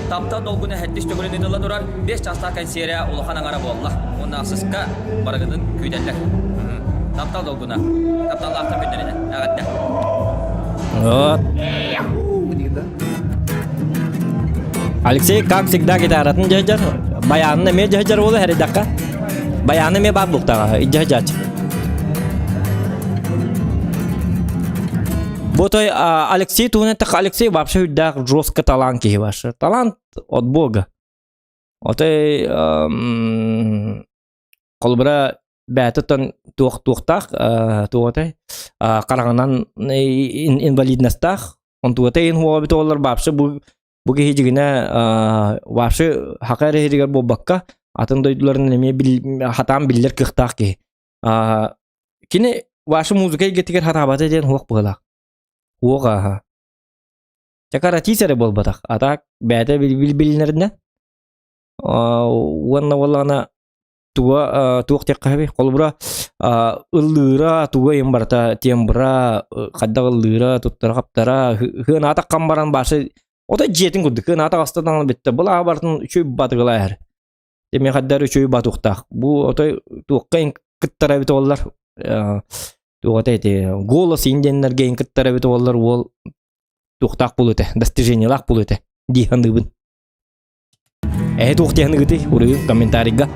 таптал долгуна хэттис төгүлүн ыытылла турар 5 чаастаах кэнсиэрэ улахан аҥара буолла. Уонна ахсыска барыгытын күүтэллэр. Таптал долгуна. Тапталлаахтар күннэринэн. Эҕэрдэ. Вот. Алексей, как всегда, гитаратын дьэдьэр. Баянын эмиэ дьэдьэр буола хэридакка. Баяны эмиэ баар буктаҕа, дьэдьач. Бу той Алексей туһунан эттэххэ, Алексей вообще үрдээх жестко талант киһи вообще. Талант от Бога. Отой холобура бэйэтэ туох туохтаах туоҕатай хараҕынан инвалидностаах онтугата иһин хуоҕа олор вообще бу бу киһи дьигинэ вообще хака эрэ иһигэр буолбакка атын дойдуларын эмиэ хатаан биллэр кыахтаах киһи кини ваша музыка эйгэтигэр хатаабата диэн хуох быһыылаах хуох ааһа чакаратиис эрэ буолбатах а так бэйэтэ билинэринэн уонна буоллаҕына туга туох диэххэ сөбүй холобура ыллыыра туга иһин барыта тембра хайдах ыллыыра туттара-хаптара хыанаата хам баран башы ото дьиэтин курдук хыанаата хаста бүттэ былааҕа барытын үчүгэй батыгылаа иһэр эмиэ хайдах үчүгэй батуохтаах бу отой туохха иһин кыттара эбит буоллар туох этэ ити голос иһин диэннэргэ иһин кыттара эбит буоллар уол туохтаах буолуо этэ достижениелаах буолуо этэ дии саныыбын Эһи туох диэхныгытый уруйун комментарийга.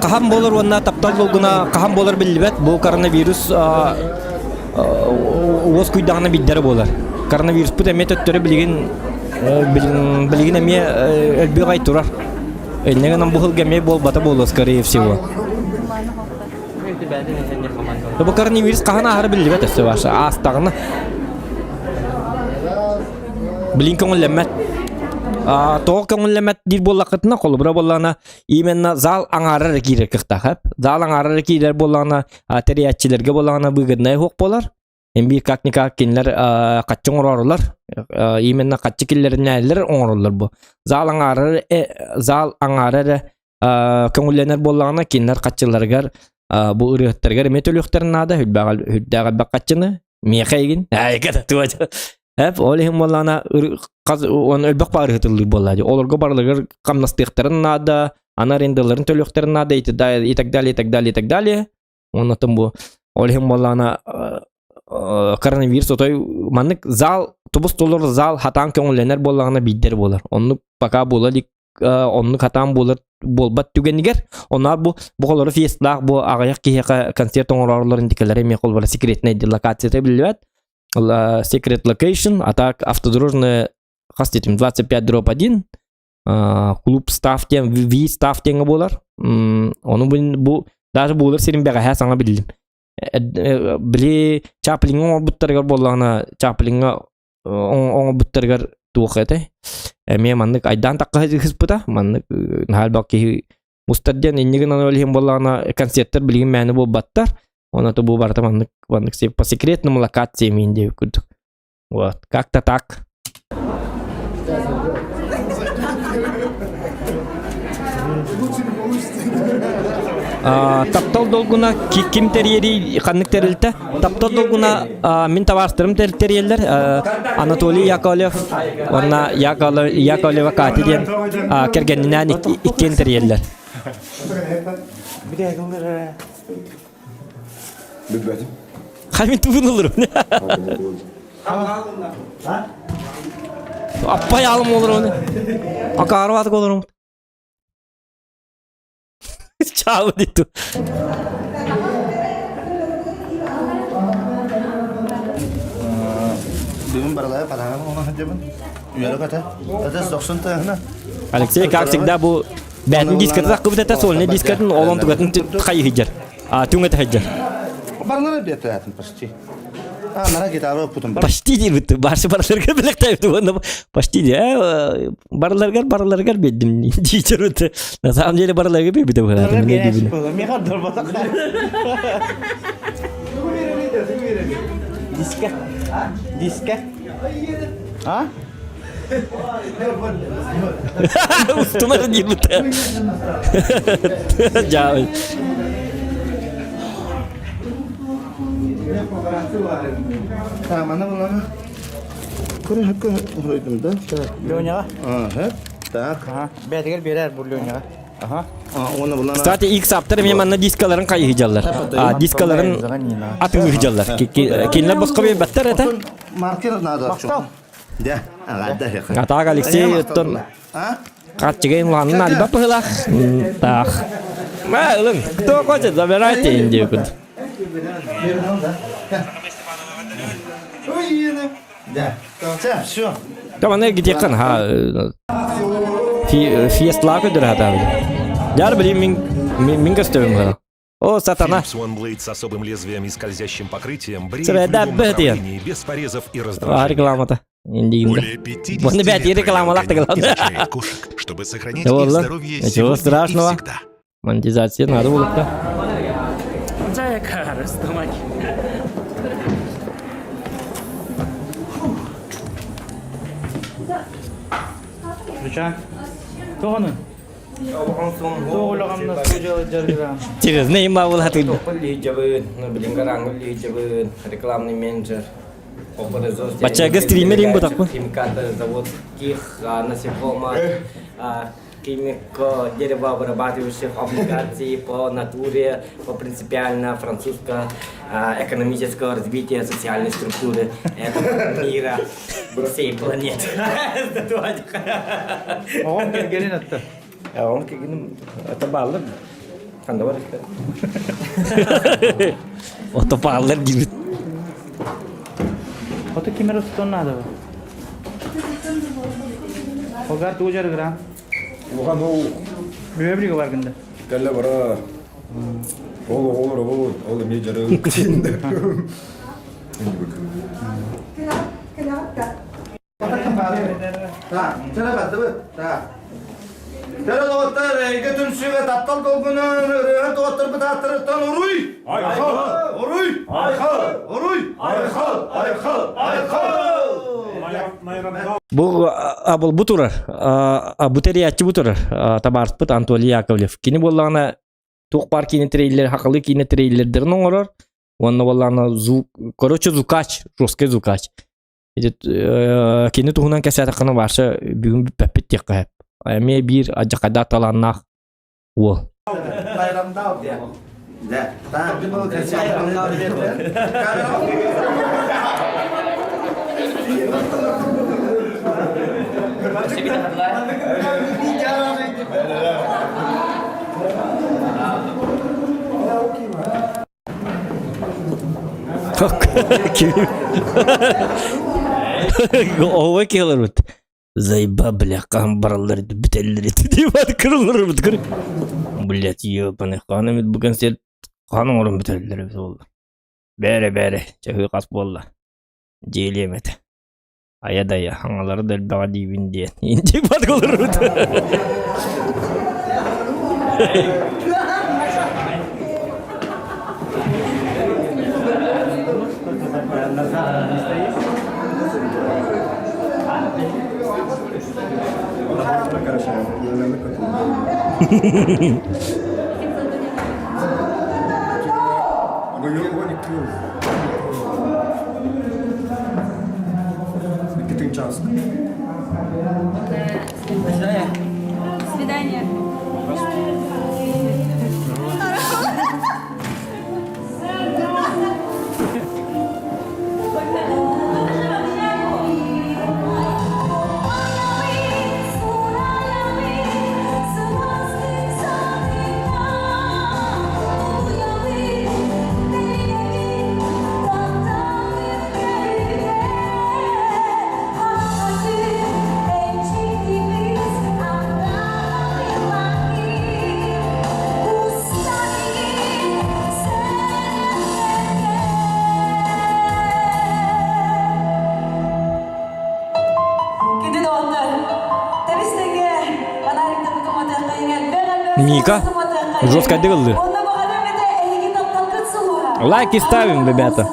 Хаһан буолар уонна таптал долгуна хаһан буолар биллибэт. Бу коронавирус уоскуйдаҕына биирдэрэ буолар. Коронавируспут эмиэ төттөрү билигин билигин эмиэ өлбүөх ай турар. Инньэ гынан бу сылга эмиэ буолбата буолуо скорее всего. Бу коронавирус хаһан ааһара биллибэт өссө ваша аастаҕына. Билин көҥүллэммэт. Тоҕо көҥүллэммэт диир буоллаххытына, холобура буоллаҕына, именно зал аҥаара эрэ киирэр кыахтаах. Зал аҥаара эрэ киирэр буоллаҕына, тэрийээччилэргэ буоллаҕына выгоднай суох буолар. Эми как-никак кинилэр хаччы оҥорорулар. Именно хаччы киллэринээллэр оҥороллор бу. Зал аҥаара зал аҥаара эрэ көҥүллэнэр буоллаҕына, кинилэр хаччыларыгар Бу ырыаһыттарыгар эмиэ төлүөхтэрин наада, үрдээх элбэх хаччыны, миэхэ игин, Эп, ол иһин буоллаҕына хас он элбэх баар ыһытыллыы буолла дии. Олорго барыларыгар хамнастыахтарын наада, аны арендаларын төлүөхтэрин наада и так далее, и так далее, и так далее. Оннотон бу ол иһин буоллаҕына коронавирус отой маннык зал тубус толору зал хатаан көҥүллэнэр буоллаҕына биирдэр буолар. Оннук пока буола илик оннук хатаан буолар буолбат түгэнигэр онаар бу бу холору фесталаах бу аҕыйах киһиэхэ концерт оҥорорлор индикэлэрэ эмиэ холбора секретнай локацията биллибэт Secret Location, а так автодорожная хас диэтим 25 дробь 1 клуб став диэн V став диэҥҥэ буолар. Ону бу даже буолар сирин бэҕэһээ саҥа биллим. Били Чаплиҥҥа оҥорбуттарыгар буоллаҕына Чаплиҥҥа оҥорбуттарыгар туох этэй? Эмиэ маннык айдаан тахха ыһыспыта. Маннык наһаа элбэх киһи мустар диэн инньэ гынан ол иһин буоллаҕына концерттар билигин мээнэ буолбаттар. Онон бу барыта маннык маннык по секретным локациям иин диэбит курдук. Вот, как-то так. Таптал долгуна ким тэрийэрий ханнык тэрилтэ? Таптал долгуна мин табаарыстарым тэрийэллэр Анатолий Яковлев уонна Яковлева Катя диэн кэргэнинээн иккиэн тэрийэллэр. Билбэтим. Хаймин тугун ылырым. Аппай алым olur onu. Акаару атык олорум. Чао дитту. Бүгүн барылары хараҥа оҥоро сылдьабын. Үөрэ көтө. Ытыс дохсун тыаһына. Алексей, как всегда, бу бээтин дискатын аккыбыт этэ, сольный дискатын олон тугатын хайыһыдьар. Түҥ этэ Барылары биэртэлээтим почти. А, нара гитара оппутум. Почти диэбит. Барсы барыларга билэхтээбит уонна почти диэ. Барыларгар барыларгар биэрдим диичер На самом деле барыларга биэрбитэ быһаатым. Диске. Диске. А? Устумар диэбит. Жаабы. Мана булана. Көрө көрө да. Леняға. Ага. Так. Бәтигер берер бу Леняға. Ага. Кстати, X-аптар эмиэ манна дискаларын хайыһыдьаллар. Дискаларын атыылыһыдьаллар. Кинилэр босхо биэрбэттэр этэ. Маркер надо. Да, А так Алексей оттон Хатчыгай улаанын альба пыһылах. Так. Ма ылын, кто хочет, забирайте индию. Да. Все. Каманы гидеккан ха фиестлаа көдөр хатаабы. Жар билим мин мин көстөбүм гана. О, сатана. Philips OneBlade с особым лезвием и скользящим покрытием бреет в любом направлении без порезов и раздражения. Рекламата. Более 50 лет изучает кошек, чтобы сохранять их здоровье Ничего страшного. всегда. Монетизация надо было. Тоҕону? Интересно, има был хатыгда. рекламный менеджер. Баччага стример им бутакпын. Химикаты заводских насекомых, химико деревообрабатывающих облигаций по натуре, по принципиально французско-экономического развития социальной структуры этого мира, всей планеты. Оҕом кэргэнин атта. Оҕом кэргэним это бааллар. Ханда бар Ото бааллар диибит. Ото кимер устун надо. Огар туу жарыгыра. Улахан ол Бүөбүрүгө баргында. Кэллэ бара. Ол оҕолор ол ол эмиэ дьарык. Чара доҕоттор, эйгэ түмсүүгэ таптал долгунун ырыаһын доҕотторбут ааттарыттан уруй! Айхал! Уруй! Айхал! Уруй! Айхал! Айхал! Айхал! Бу абыл бу турар. Бу тэрийээччи бу турар. Табаарыспыт Анатолий Яковлев. Кини буоллаҕына Туох баар киинэ трейлер, хахалы киинэ трейлердерин оҥорор. Уонна буоллаҕына звук, короче, звукач, жесткий звукач. Ити кини туһунан кэпсээтэххинэ вообще бүгүн бүппэппит диэххэ сөп. Эмиэ биир адьакайдаах талааннаах уол. Оҕо киһилэрбит Зайба, бля, хаһан бараллар бүтэллэр ити диэбат кырыллар бит кыр. Блять, ебаный хаан эмит бу концерт хаан оҥорон бүтэллэр эбит буолла. Бээрэ бээрэ, чаһыы хас буолла. Дьиэлиэм этэ. Айа дайа, хаҥалары да элбэҕэ диибин диэн. Инди бат олорбут. Свидание. Ника, жестко дыгылды. Лайки ставим, ребята.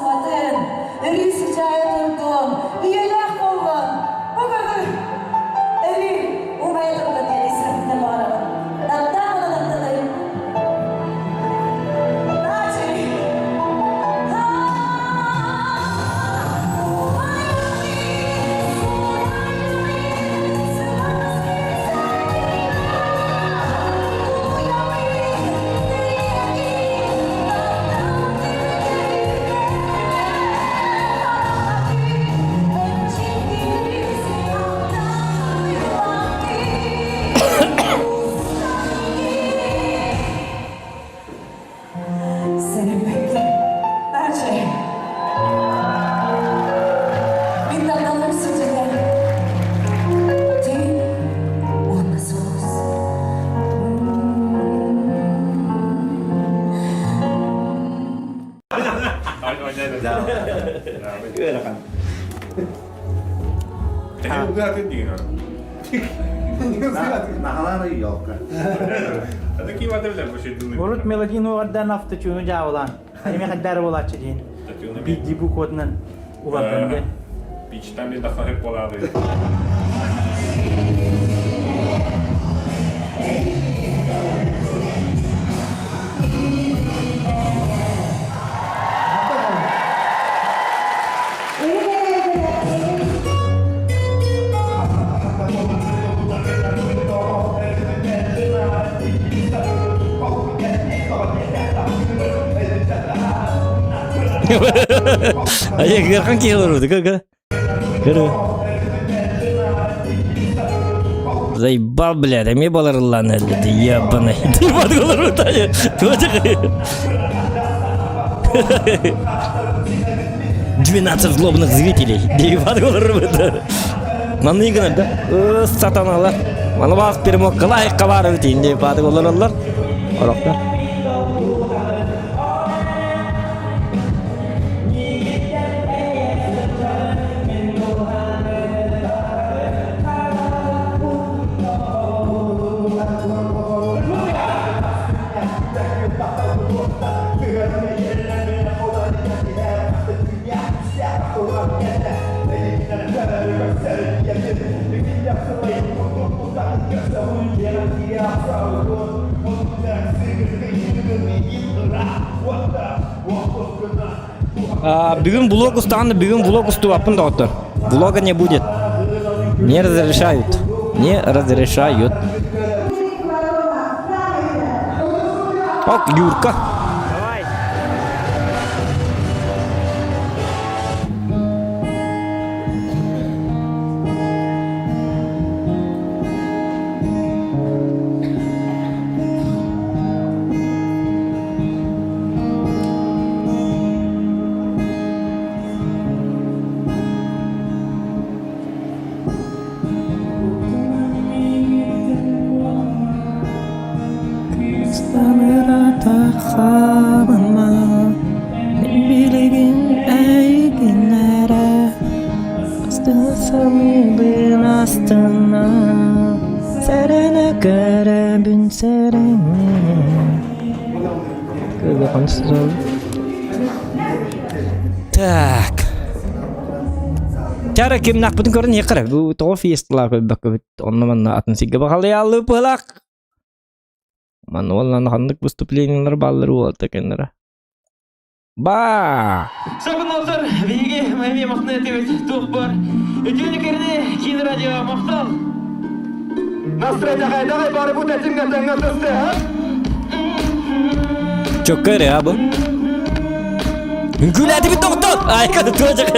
Урут мелодин уоҕардаан авточуну дьаабылаан. Эми хайдары буолааччы диин. Биирдии букватынан улардан диэн. Пичтан би дахаһып болаады. Айа ыарахан киһи олорбут көр көр Заебал, блядь, эмиэ баларыллаан эллэ ебаный. Олорбут 12 злобных зрителей. Ебан олорбут. Манны гына да. Сатаналар. Маны бас перемоккалай кабары бит инде бады олороллар. Орохтор. Бүгүн влог устаҕын бүгүн влог устубаппын доҕоттор. Влога не будет. Не разрешают. Не разрешают. Ок, Юрка. Давай. Астына Сэрэнэ көрөбүн сэрэнэ Так. Чара кимнахпытын көрөн иэххэрэ. Бу тоҕо фиесталаах көрбөккөбүт. Онно манна атын сиргэ бахалыйааллыы быһылаах. Манна уоллан ханнык выступлениелар бааллар уолта кеннера. Ба! Сабын олсар, биһиги эмиэ махтана этибит туох бар. Үтүөнү кэрини киин радио махтал. Настроение хайдаҕай бары бу тэтимҥэ тэҥҥэ тысты, а? Чөккө эрэ а бу. Үҥкүүлээтибит доҕоттор! Айка туочак.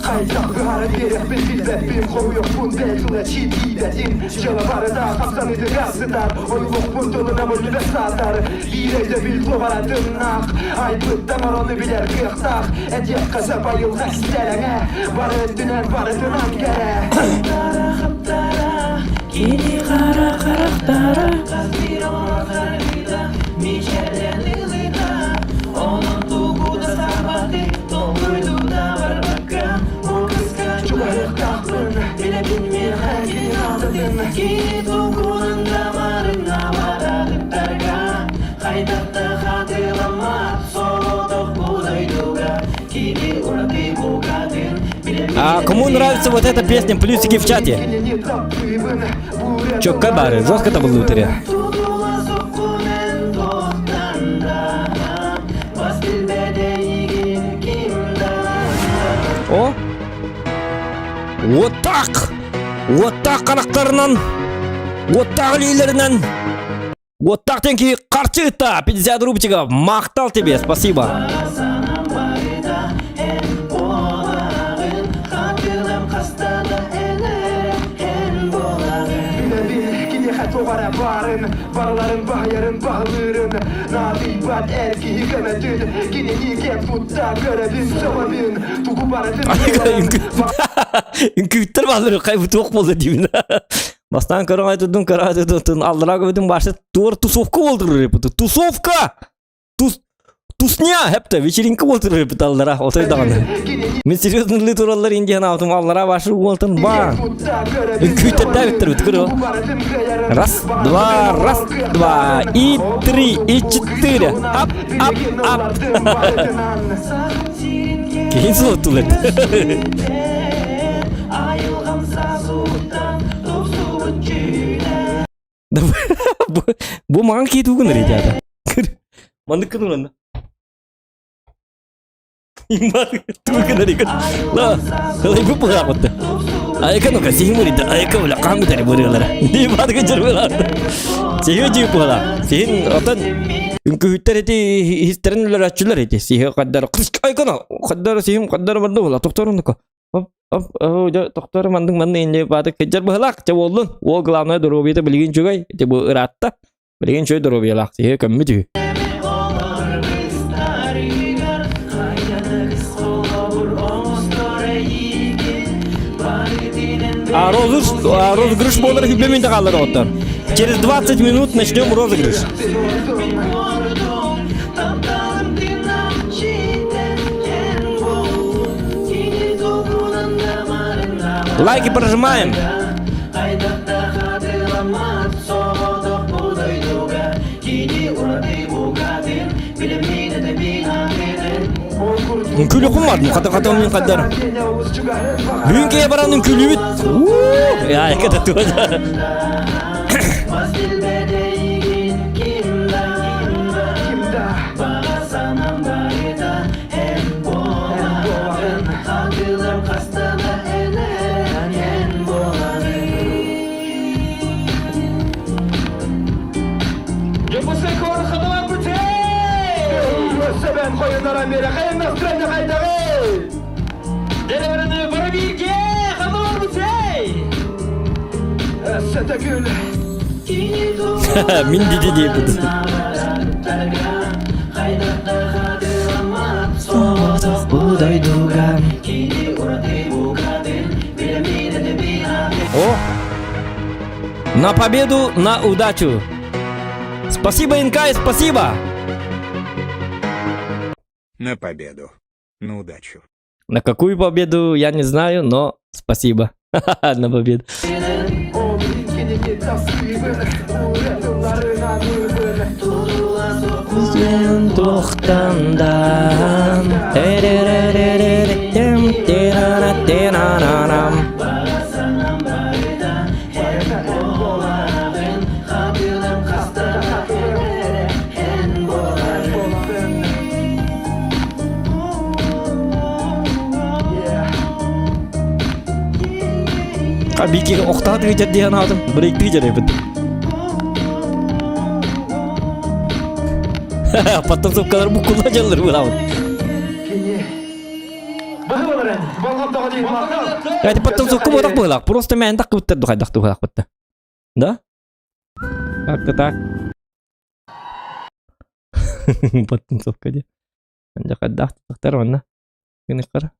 Хайдах быһааран биэриэхпин билбэппин Хоруйохпун бэйэтин чиитиибэтин Дьыала барыта хамсаныытыгар сытар Ойулуохпун тылынан өлүбэт саатар Биир өйдөбүл туобаратыннаах Айбыт таҥарону билэр кыахтаах Этиэххэ сөп айылҕа кистэлэҥэ Бары өттүнэн барытынан кэрэ Хаптара, кини хара харахтара Чугаһыктаахпын билэбин миэхэ кини наадатын Кини тугунан да марына баратыттарга Хайдах да хатыламмат соҕотох бу дойдуга Кини ураты букатын А кому нравится вот эта песня, плюсики в чате. Чёкка бары, жестко это было утре. О! Вот так! Вот так харахтарынан, вот так илиилэринэн, вот так тенки харчы ыытта 50 рубчиков. Махтал тебе, спасибо. Киниэхэ баарын, барыларын баһыйарын баһылыырын Наадыйбат эр киһи көмөтүн Кинини кэм тутта көрөбүн сөҕөбүн Тугу барытын Үҥкүүттэр бааллар хайбы туох буолла диибин. Бастаан көрөн айтудум, көрөн айтудум, аллара көбүтүм башы туор тусовка болдурur репуту. Тусовка! Тус Тусня хепте вечеринка болдурur репут аллара отой даҕаны. Мен серьезно ли тураллар индиан аутум аллара башы уолтан ба. Үҥкүүттэрдээбиттэр бит көрө. Раз, два, раз, два, и три, и четыре. Ап, ап, ап. Киһин суоттулар. Бу маған кету күн ребята. Мандык күн уранда. Үҥкүүһүттэр ити иһистэрин өлөрөөччүлэр ити сиһи хаддар айкана хаддар сиһим хаддар барда була тохторунука оп оп дьэ тохтор маннык манны инде бааты кыдьар быһылаах чэ буоллун уол главное доруобуйата билигин үчүгэй ити бу ыраатта Билигин үчүгэй доруобуйалаах киһи көммүт үһү. А розыгрыш, а розыгрыш буолар үбү мин хааллар оҕоттор. Через 20 минут начнем розыгрыш. Лайки прожимаем. Үҥкүүлүөххүн бардым, хата-хата мин хаддар. Бүгүн киһи баран үҥкүүлүүбүт. Я, это тоже. Түһэн хойунаран бере хайын настроение хайдаҕый? Делерини бары бииргэ ханылар Өссө төгүл Мин диди диэбит. О! На победу, на удачу! Спасибо, Инкай, спасибо! На победу. На удачу. На какую победу, я не знаю, но спасибо. На победу. Бики охтаат ыытар диэн аатым брейктыы дьарайбыт. Потом супкалар буккулла дьаллар буолабыт. Это потом супка буолах буолах. Просто мен так кыбыттар духайдах тухалах бытта. Да? Как-то так. Подтанцовка де. Анжа тахтар онна. Гыныккара.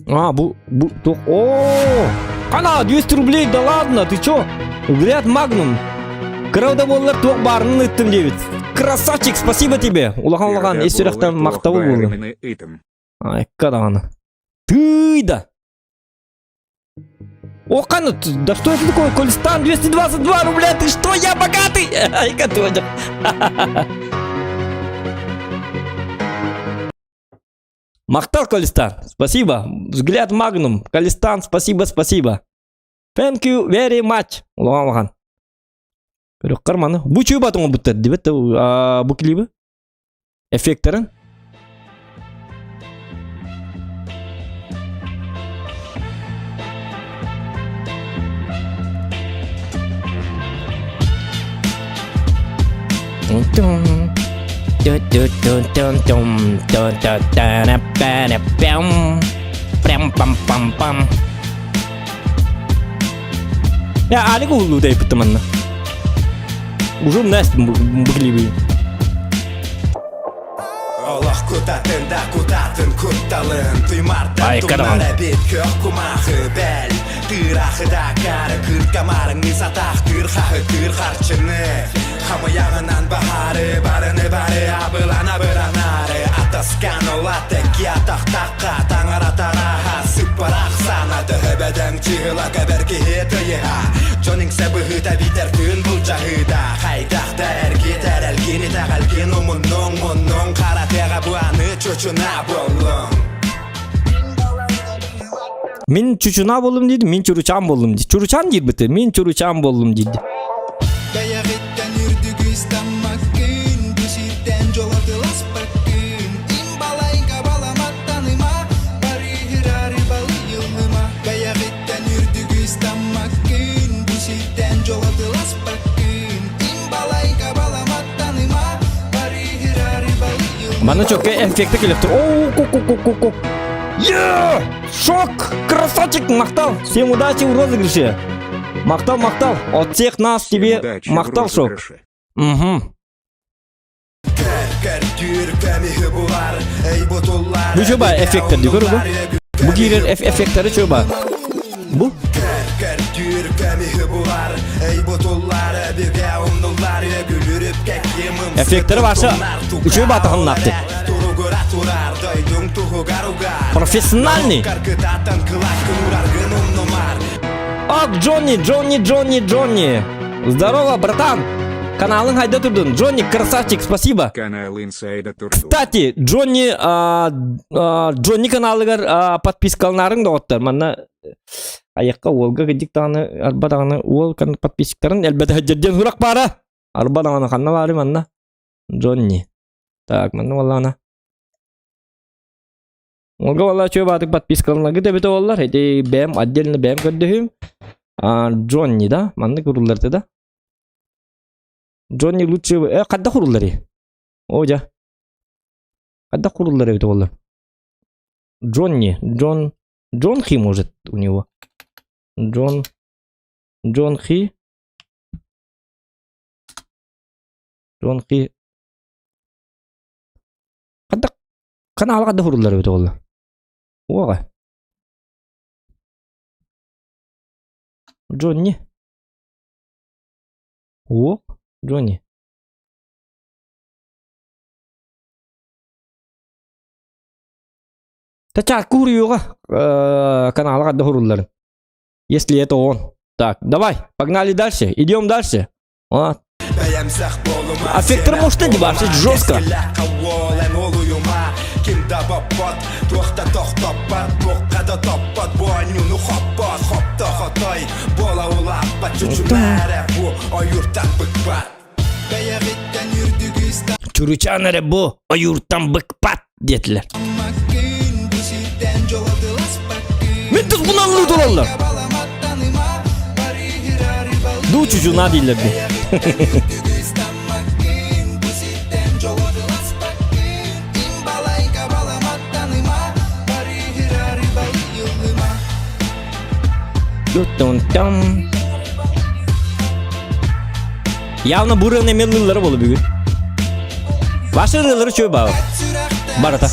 А, бу, бу, то, о, Ана, 200 рублей, да ладно, ты чё? Взгляд Магнум. Кыравда боллар туох баарынын ыттым диэбит. Красавчик, спасибо тебе. Улахан улахан, ис сүрэхтэн махтабыл буолун. Айка даҕаны. Тыый да. О, Кану, да что это такое? Колистан 222 рубля, ты что, я богатый? Айка тоже. Махтал, Колистан, спасибо. Взгляд Магнум. Колистан, спасибо, спасибо. Thank you very much. Улахан улахан. Көрөк маны. Бу чуй батың буттар дибет бу клибы. Эффекторын. Я Алик уһуллуу дэйпиттим манна. Уже Настя бу клиби. Олох кутатын да кутатын кутталын Туймарда Ай, тумнар эбит көх кумахы бэл Тыырахы да кары кыркамарың сатах тыр хахы тыр харчыны Хамыягынан бахары барыны бары абылана быранары Атаскан олаты киатахтаққа таңара тараха сыппарах сана төһөбөдөң чыгыла көбөр киһи тыйыха Дьон иҥсэ быһыыта битэр тыын былдьаһыыта Хайдах да эргит эрэлгин итэҕэлгин умуннуҥ муннуҥ хара тыаҕа буаны чучуна буоллуҥ Мин чучуна боллум дейді, мин чуручан боллум дейді. Чуручан диир быты, мин чуручан боллум дейді. Бэйэҕиттэн үрдүгү ыстаммаккын, бу сиртэн дьолотуласпаккын. Имбалайга баламаттаныма, барыһырары балыйыллыма. Бэйэҕиттэн үрдүгү ыстаммаккын, бу сиртэн дьолотуласпаккын. Имбалайга баламаттаныма, барыһырары балыйыллыма. Манна чөккө эффекти келиптир. О, ку ку ку ку ку. Е! Шок! Красавчик, махтал! Всем удачи в розыгрыше! Махтал, махтал! От всех нас тебе Удачи в махтал, шок. розыгрыше. Угу. Бу чөба эффекттер ди көрү бу. Бу киирер эффекттери чөба. Бу? Эффекттери баша үчүгэй баатахыннаахты. Профессиональный. Ак, Джонни, Джонни, Джонни, Джонни. Здорово, братан. Каналың хайда турдун. Джонни, красавчик, спасибо. Канал Инсайда Турду. Кстати, Джонни, а, а, Джонни каналыгар а, подпискаланарың доҕоттор. Манна айакка уолга кыдьык даҕаны, арба даҕаны уол подписчиктарын элбэтэ сылдьар сурах баара. Арба даҕаны ханна баары манна? Джонни. Так, манна буоллаҕына. Уолга буолла үчүгэй баатык подпискаланаргыт эбитэ буоллар. Ити бэйэм отдельно бэйэм көрдөһүүм. А, Джонни да? Маннык урулларты да? Джонни лучше э хайдах урулларый? О дьэ. Хайдах куруллар эбит буолла? Джонни, Джон, Джон Хи может у него. Джон, Джон Хи. Джон Хи. Хайдах канаала хайдах уруллар эбит буолла? Уоҕа. Джонни. О, Джонни. Тачаакка уруйуоҕа канала хадда хурулларын. Если это он. Так, давай, погнали дальше. Идем дальше. А. Аффектор может не вообще жестко. Ким да боппот, туохта тохтоппот, туохха да топпот, буонньуну хоппот, хопто хотой, буола улааппат, чучумээрэ бу ойууртан быкпат. Бэйэҕиттэн үрдүгүстэн Чуручан эрэ бу ойууртан быкпат диэтилэр. Мин туспуналлыы тураллар. Ду чучуна дииллэр ди. Там. Явно бурын эмеллылары болу бүгүн. Ваши ырыалары чөй баҕар. Барата.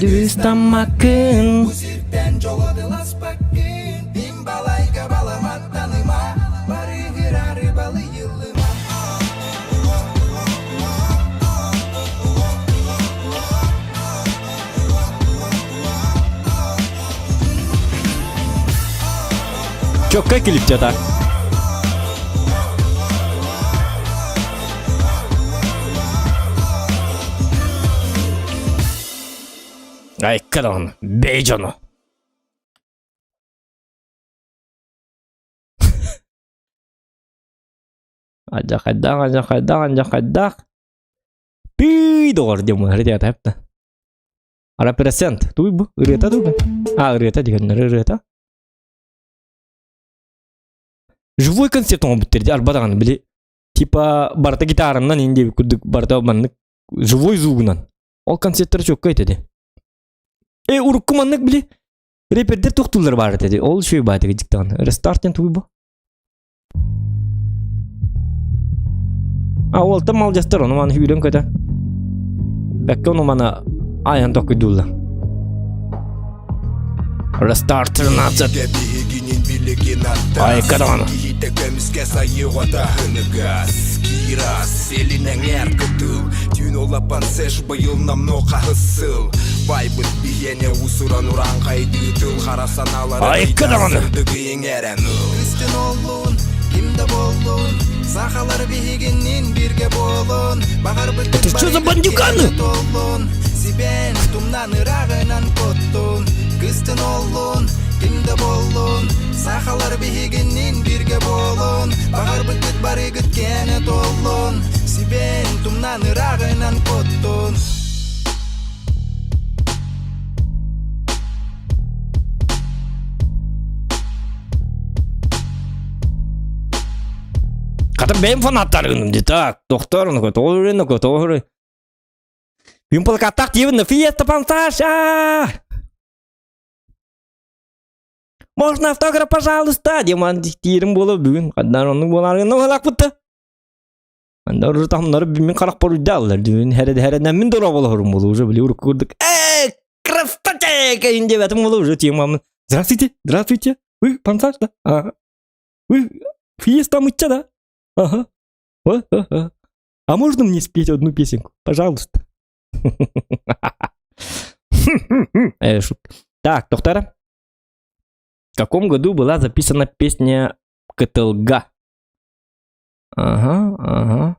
Дүстаммакын Чокка клип так. Айка даҕаны, бэй дьоно. Адьахайдаах, адьахайдаах, адьахайдаах. Пүй доҕор диэн буолар диэт эпта. Ара процент. Туй бу ырыата дуга. А ырыата дигэннэр ырыата. Живой концерт оҥорбуттар дии арба даҕаны били типа барыта гитаранан ин диэбит курдук барыта маннык живой звугунан. Ол концерттар чөккө этэ ди. Э урукку маннык били репердер тохтууллар баар этэ ди. Ол үчүгэй баатыгы дьиктаҕын. Рестартен тугуй бу? А уолтан малдьастар ону маны сүүрэн көтө. Бэккэ ону маны айан токуйдууллар. Рестарт 13. Айка даҕаны. Киһитэ көмүскэ сайыҕата хыныгас Кирас селинэҥэр кытыл Түүн олапан сэш быйыл намно хаһыс сыл Байбыт биһиэнэ усуран урааҥхайдыы тыл Хара санаалары Айка даҕаны. Сырдыгы Кристин оллун, ким да боллун, сахалар биһигиннин бирге болун, бағарбыт Это что за бандюканы? толлун, сибен тумнан ырағынан коттун, Кыстын оллун, ким да боллун, сахалар биһигиннин бирге болун, бағарбыт барыгыт кене толлун, сибен тумнан ырағынан коттун. Хата бэйэм фанаттаргыным дии так, тохтоор ону тоҕо үрэн тоҕо Бүгүн плакаттаах диэбин Фиеста Панташа! Можно автограф, пожалуйста? Диэн диирим буола бүгүн ханнаар оннук буолааргын уһалаакпытта. Анда урутамнары мин харахпар уйдааллар. Бүгүн хэрэнэммин дорооболоһорум буолу уже били урукку курдук. Эй, красавчик! Диэбэтим буолу уже тиэмамын. Здравствуйте, здравствуйте. Вы Пансаш, да? Ага. Вы Фиеста Мытча, да? Ага. А можно мне спеть одну песенку? Пожалуйста. Шутка. Так, доктора. В каком году была записана песня Кытылга? Ага, ага.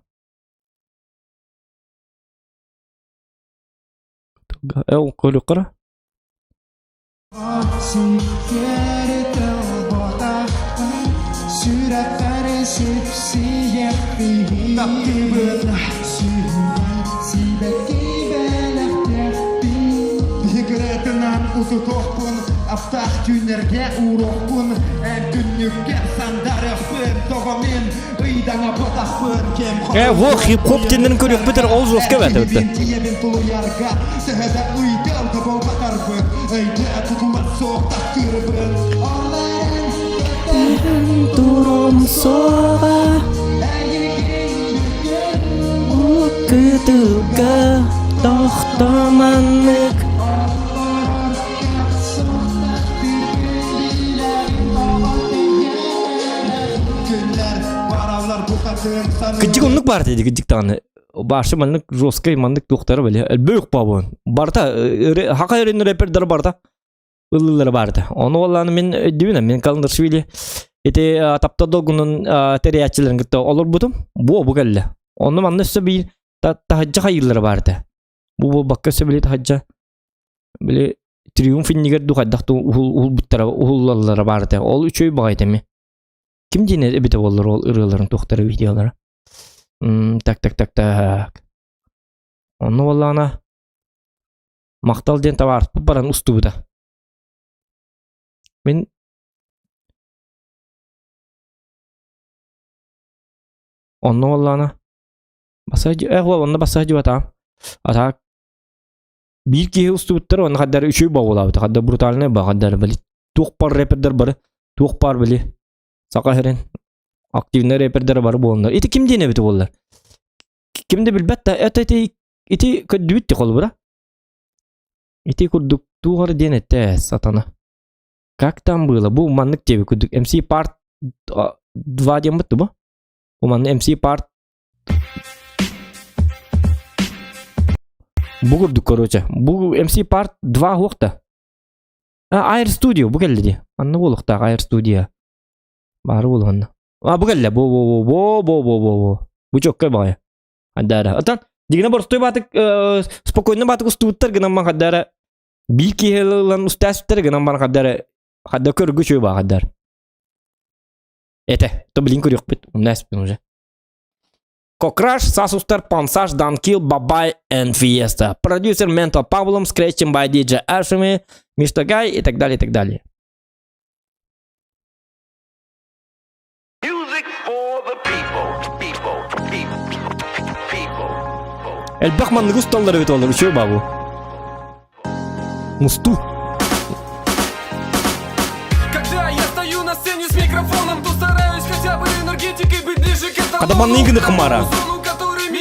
Кытылга. Эл, Сипсийэхпин Таптыыбын Сүүһүнэн сибэкки бэлэхтиэхпин Биһигирэтинэн утутуохпун Аптаах түүннэргэ ууруохпун Эн күннүккэ сандарыахпын Тоҕо мин ыйдаҥа ботахпын Кэм Э, во, хип-хоп диэннэрин көрүөхпүт эрэ ол жестко эбээт эбит. Тиийэбин тулуйарга Төһө да ыйдам да буолбатарбын Өйдө тутула суох таптыырбын Ол эрэн Турум суоҕа Кытылга тохтоманнык Кыдьык оннук баар диэди кыдьык даҕаны башы маннык жесткай маннык туохтара били элбэх бабын барта хака эрин рэпердер барта ыллылара барта ону олланы мин өйдүбүн мин Каландаршвили ити таптал долгунун тэрийээччилэрин кытта олорбутум бу бу кэллэ онну манна өссө биир таһыдьа хайыыллара баарта бу буолбакка өссө били таһыдьа били триумф иннигэр ду хайдах ту уһулбуттара уһуллаллара баарта ол үчүгэй баҕайыта эми ким диэн эбитэ буоллар ол ырыаларын туохтара видеолара так так так так онно буоллаҕына махтал диэн табаарыспыт баран устубута мин онно буоллаҕына бассаһ э онно бассаһ дьыбатаам а биир киһи устубуттар онно хаддар үчүгэй боҕулаабыта хаддар брутальный ба хаддар били туох бар рэпердер бары туох бар били саха сирин активный рэпердер бары буоланнар ити ким диэн эбит буоллар ким да билбэт да это ити ити көрдүбүт ти холобура ити курдук туох эрэ диэн этэ сатана как там было бу маннык диэби курдук MC Part 2 диэн бу бу манны MC Part Бу курдук, короче. Бу MC Part 2 хуохта. А, Air Studio бу кэллэ дии. Анна буолуохтаах Air Studio. Баары буолуонна. А, бу кэллэ. Бу бу бу бу бу бу бу. Бу чоккай баҕайы. Хаддара. Отон дигинэ боростуой баатык э, спокойно баатык устубуттар гынан ман хаддара биир киһи ылан устаасыттар гынан баран хаддара хадда көргү үчүгэй баа хаддар. Это, то блин көрүөхпүт. Умнаспын уже. Кокраш, Сасустар, Пансаш, Данкил, Бабай and Fiesta. Продюсер Mental Pavlom, Scratching by DJ Ashimi, Mr. Guy и так далее, и так далее. Элбэх манныгы усталлар эбит олор, үчүгэй бабу. Мусту. Когда я стою на сцене с микрофоном, то стараюсь хотя бы энергетикой быть ближе к этому. Kada манныгы хмара.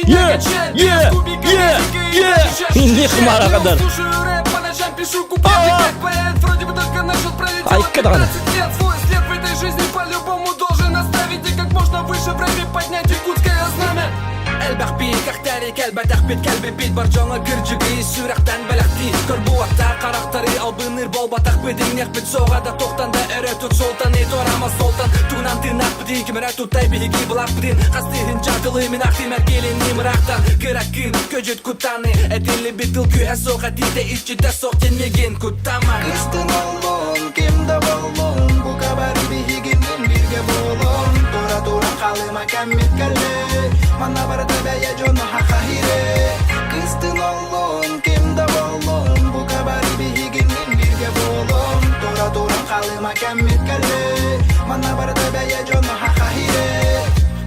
Е, е, е, е. Не хмара кадар. Слушаю рэп, по ночам пишу куплеты, как поэт, вроде бы только начал пролетело Айка даҕаны. 15 лет. Свой след в этой жизни по-любому должен оставить и как можно выше в рэпе поднять якутское знамя. Элбэх биир кэхтэри кэлбэтэхпит кэлбиппит бар дьоҥо кырдьыгы сүрэхтэн бэлэхтии Көрбуаттар харахтары албынныыр буолбатахпыт иҥнэхпит суоҕа да туохтан да өрө тут султаны туорама суолтан тугунан тыыннаахпытый ким эрэ туттай биһиги былаахпытын хастыыһын чатылыы мин ахтыым эргилинни мыраахтан кыра кыым көдьүт куттаны этиллибит тыл күүһэ суох этиитэ иччитэ суох диэн миигин куттама Кыстын оллун, ким да боллун, бука бары биһигинин бииргэ буолун. Тура туран халыма кэммит кэллэ, манна барыта бэйэ дьоно хахахире. Кыстын оллун, ким да боллун, бука бары биһигинин бииргэ буолун. Тура туран халыма кэммит кэллэ, манна барыта бэйэ дьоно хахахире.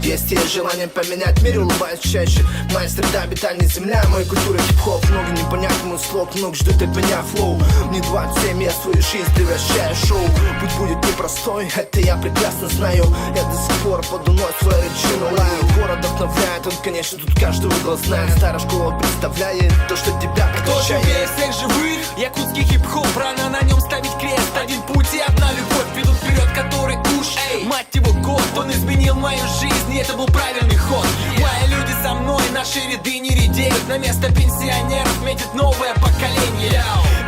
Есть есть желание поменять мир, улыбаюсь чаще Моя среда обитания земля, моя культура хип-хоп Много не понять мой слог, много ждут от меня флоу Мне 27, я свою жизнь превращаю в шоу Путь будет непростой, это я прекрасно знаю Я до сих пор под луной свою речину лаю Город вдохновляет, он, конечно, тут каждый угол знает Старая школа представляет то, что тебя Кто прокачает живее всех живых? Якутский хип-хоп, рано на нем ставить крест Один путь и одна любовь ведут вперед, который уж Мать его год, он изменил мою жизнь, и это был правильный ход Мои люди со мной, наши ряды не редеют На место пенсионеров метит новое поколение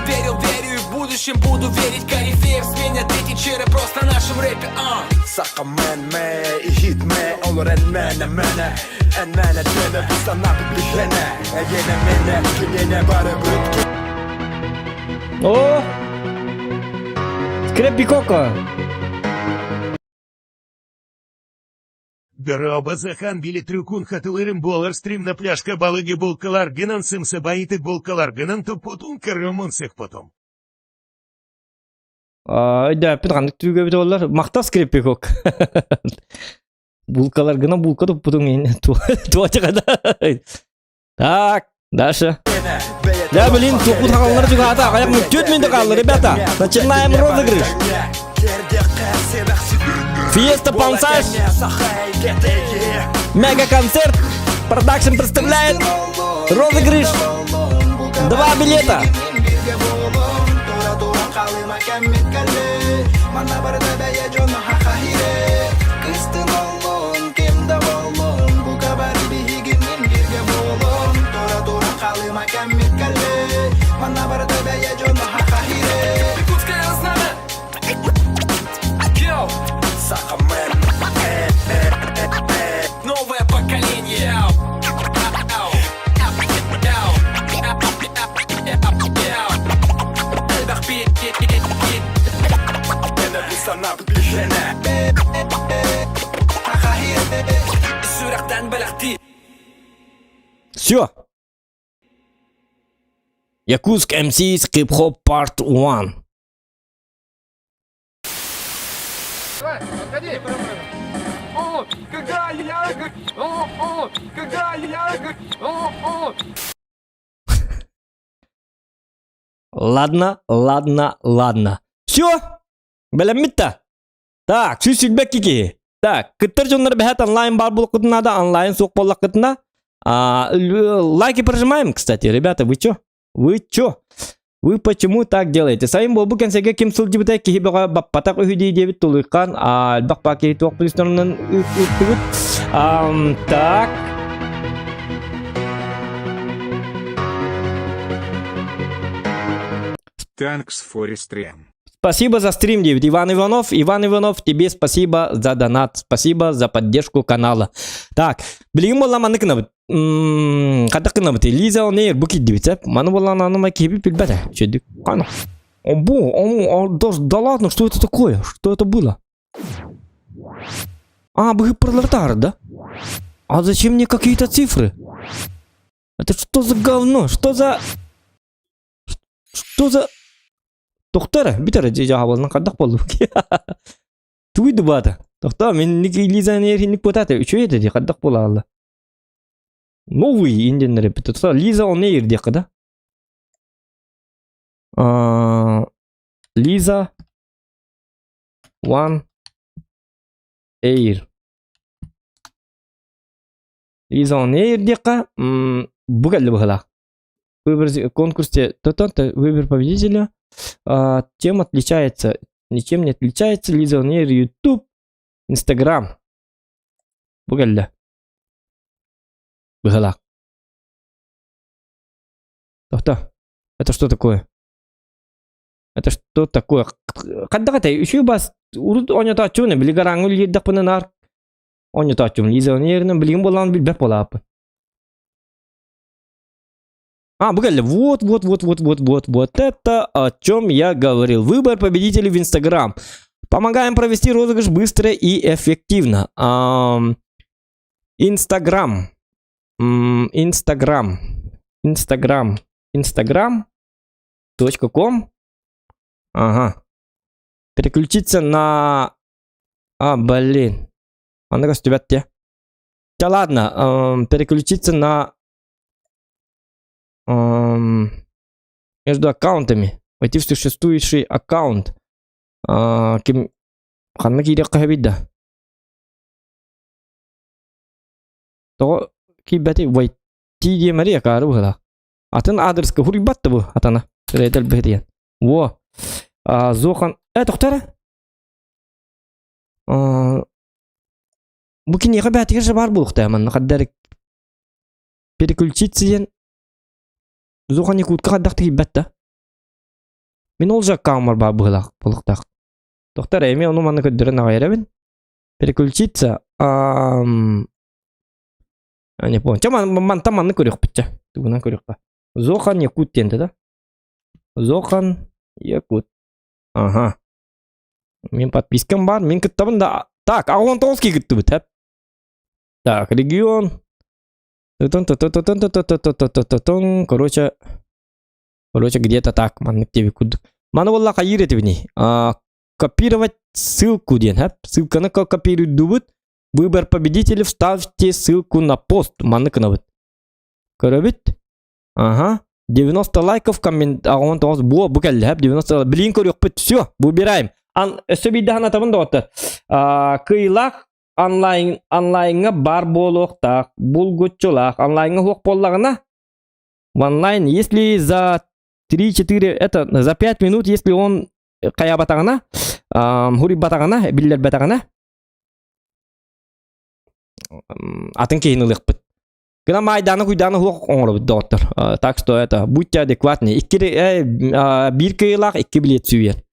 Верил, верю и в будущем буду верить Корифеев сменят эти черы просто в нашем рэпе, а Саха мен ме, иһит ме, олор эн мэнэ мэнэ Эн мэнэ тэнэ, бу санаабыт биһиэнэ Эйиэнэ миэнэ, киниэнэ барыбыт О! Скрепи Коко! Дорообо Захан били трюкун хатылырым буолар стримна пляжка балыгы булкалар гынан сымса байыты булкалар гынан топпутун көрөмун потом. Өйдөөппүт ханнык түүгө эбит буоллар. Махтал скрипикок. Булкаларгынан булка туппутуҥ иһин туочакада. Так, дальше. Да, блин, туппут хааллар чугаата. Аяк мүттүт минде хаалла, ребята. Начинаем розыгрыш. Фиеста Пансаж. Мега-концерт. Продакшн представляет розыгрыш. Два билета. Новое поколение. Все. Якутск МС Хип Хоп Part 1. Давай, подходи. О, когда я... О, о, когда я... О, о. Ладно, ладно, ладно. Все? Бэлэммит да? Так, сүүс сүүрбэкки киһи. Так, кыттар дьоннор бэһэт онлайн бар булкутуна да, онлайн суох буоллаххытына. Лайки прожимаем, кстати, ребята, вы чё? Вы чё? Вы почему так делаете? Сайын буолбу кэнсэгэ ким сылдьыбыта киһи бөҕө баппатах үһү дии диэбит тулуйхан элбэх баа киһи туох плюстарынан ыыттыбыт. Так. Thanks for stream. Спасибо за стрим, диэбит Иван Иванов. Иван Иванов, тебе спасибо за донат. Спасибо за поддержку канала. Так, билигин буолла маннык гынабыт. Хайдах гынабыт? Лиза он бу киирдибит сөп. Маны буоллаҕына аны киһи билбэтэ. Үчүгэй. Аны. Бу, да, да ладно, что это такое? Что это было? А, быһыппырлар да? А зачем мне какие-то цифры? Это что за говно? Что за... Что за... Тохтор, бүтэр дьаһабылынан хайдах буоллум Тугуй дубаата. Тохтоо, мин Лиза эрхинник буотаата үчүгэй этэ дии хайдах буолаалла. Новый индианнар эппит. Лиза он эйр диэххэ да? Лиза One Air. Лиза on Air диэххэ бу кэллэ быһыылаах. Выбор конкурсе то-то, выбор победителя. А, чем отличается? Ничем не отличается. Лиза on Air, YouTube, Instagram. Бу кэллэ. Быһыылаах. Тохто. Это что такое? Это что такое? Хайдах этэй? Үчүгэй бас урут оонньотооччубун били гарааҥҥа үлэлиирдэхпинэ наар оонньотооччубун. Лиза Онеринэн билигин буоллаҕына билбэт буолааппын. А, бу кэллэ. Вот, вот, вот, вот, вот, вот, вот это о чем я говорил. Выбор победителей в Инстаграм. Помогаем провести розыгрыш быстро и эффективно. Инстаграм. Инстаграм. Инстаграм. Инстаграм. Точка ком. Ага. Переключиться на... А, блин. А ну-ка, ребят, те. Да ладно, переключиться на... Между аккаунтами. Войти в существующий аккаунт. А, ким... Ханна киириэххэ сөбүй да? Тоҕо киирбэти войти диэмэри акаары быһыылаах. Атын аадырыска хуруйбат да бу атана. Сирэйдэр быһытыйан. Во. А, Зохан... Э, тоқтар. Бу киниэхэ бээтигэр же баар буолуохтаа манна хаддар переключиться диэн Зохан Якутка хайдах тиийбэт да. Мин ол же аккаунмар баар быһыылаах буолуохтаах. Тоқтар эми ону манна көрдөрөн аҕай эрэбин. Переключиться. Ам... А, не понял. Чэ, мантан манны көрүөхпүт чэ. Тугунан көрүөххэ. Зохан Якут диэн да? Зохан Якут. Ага. Мин подпискам бар, мин кыттабын да. Так, 69 киһи кыттыбыт, хэп. Так, регион. Короче, короче, где-то так, маннык диэби курдук. Маны буолла хайыыр этибини. Копировать ссылку диэн, хэп. Ссылканы копируйдубут. Выбор победителей, вставьте ссылку на пост. Маннык гынабыт. Көрөбүт. Ага. 90 лайков, коммент, 19 бу, бу кэллэ, хэп, 90 билин көрүөхпүт. Все, выбираем. Ан, өссө биирдэ санатабын доҕоттор. Кыйлаах онлайн онлайҥҥа баар буолуохтаах, булгуччулаах. Онлайҥҥа суох буоллаҕына, в онлайн, если за 3-4, это за 5 минут, если он хайаабатаҕына, хуруйбатаҕына, биллэрбэтэҕинэ, атын киһини ылыахпыт. Гына майдааны куйдааны суох оҥоробут доҕоттор. Так что это будьте адекватны. Икки биир кыайыылаах икки билиэт сүүйэр.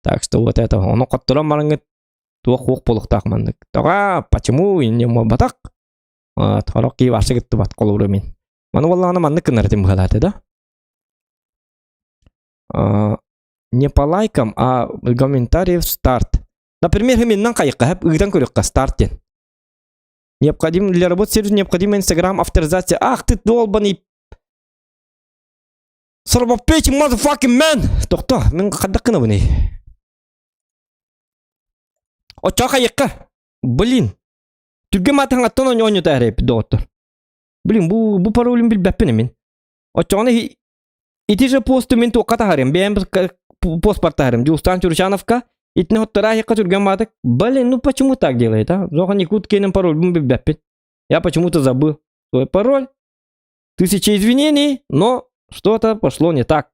Так что вот это ону хотторон бараҥҥыт туох хуох буолуохтаах маннык. Тоҕо почему инньэ буолбатах? Хорох киһи вообще кыттыбат холобура мин. Маны буоллаҕына маннык гынар этим быһалааты да. Не по лайкам, а комментариев старт. Например, миннан хайыққа хэп ыытан көрүөххэ старт диэн. Необходим для работы сервис необходима Инстаграм авторизация. Ах ты долбаный Сорбоппечи motherfucking man! Тохто, мин хайдах гынабыный? Оччоҕо хайыкка? Блин. Түргэн маатыһан аттан оонньоото эрэйбит доҕоттор. Блин, бу бу паролун билбэппин мин. Оччоҕуна ити же посту мин туохха таһарым? Бэйэм постпар таһарым. Дьулустаан Чурчановка итини хоттора айыкка түргэн маатык. Блин, ну почему так делает, а? Зохан Якуткинин парольбун билбэппин. Я почему-то забыл свой пароль. Тысяча извинений, но что-то пошло не так.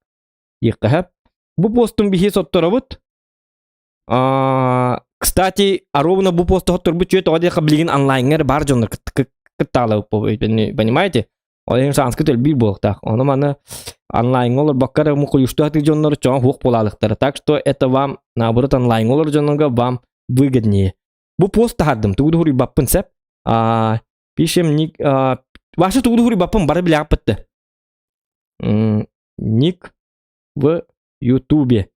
Диэххэ Бу постун биһи сотторобут. Кстати, ровно бу посту сотторбут чүө тоҕо диэххэ билигин онлайҥҥа бар дьоннор кыттаалабыт понимаете? Ол иһин шанска төлбүүр буолуохтаах. Ону маны онлайҥҥа олорбокко эрэ мукуйушту сатыыр дьоннор чоҥ хуох буолаалыктара. Так что это вам, наоборот, онлайҥҥа олорор дьоннорго вам выгоднее. Бу пост таһардым, тугу да хуруйбаппын сеп. Пишем ник... Ваша тугу да хуруйбаппын, бары билэҕиппит Ник в Ютубе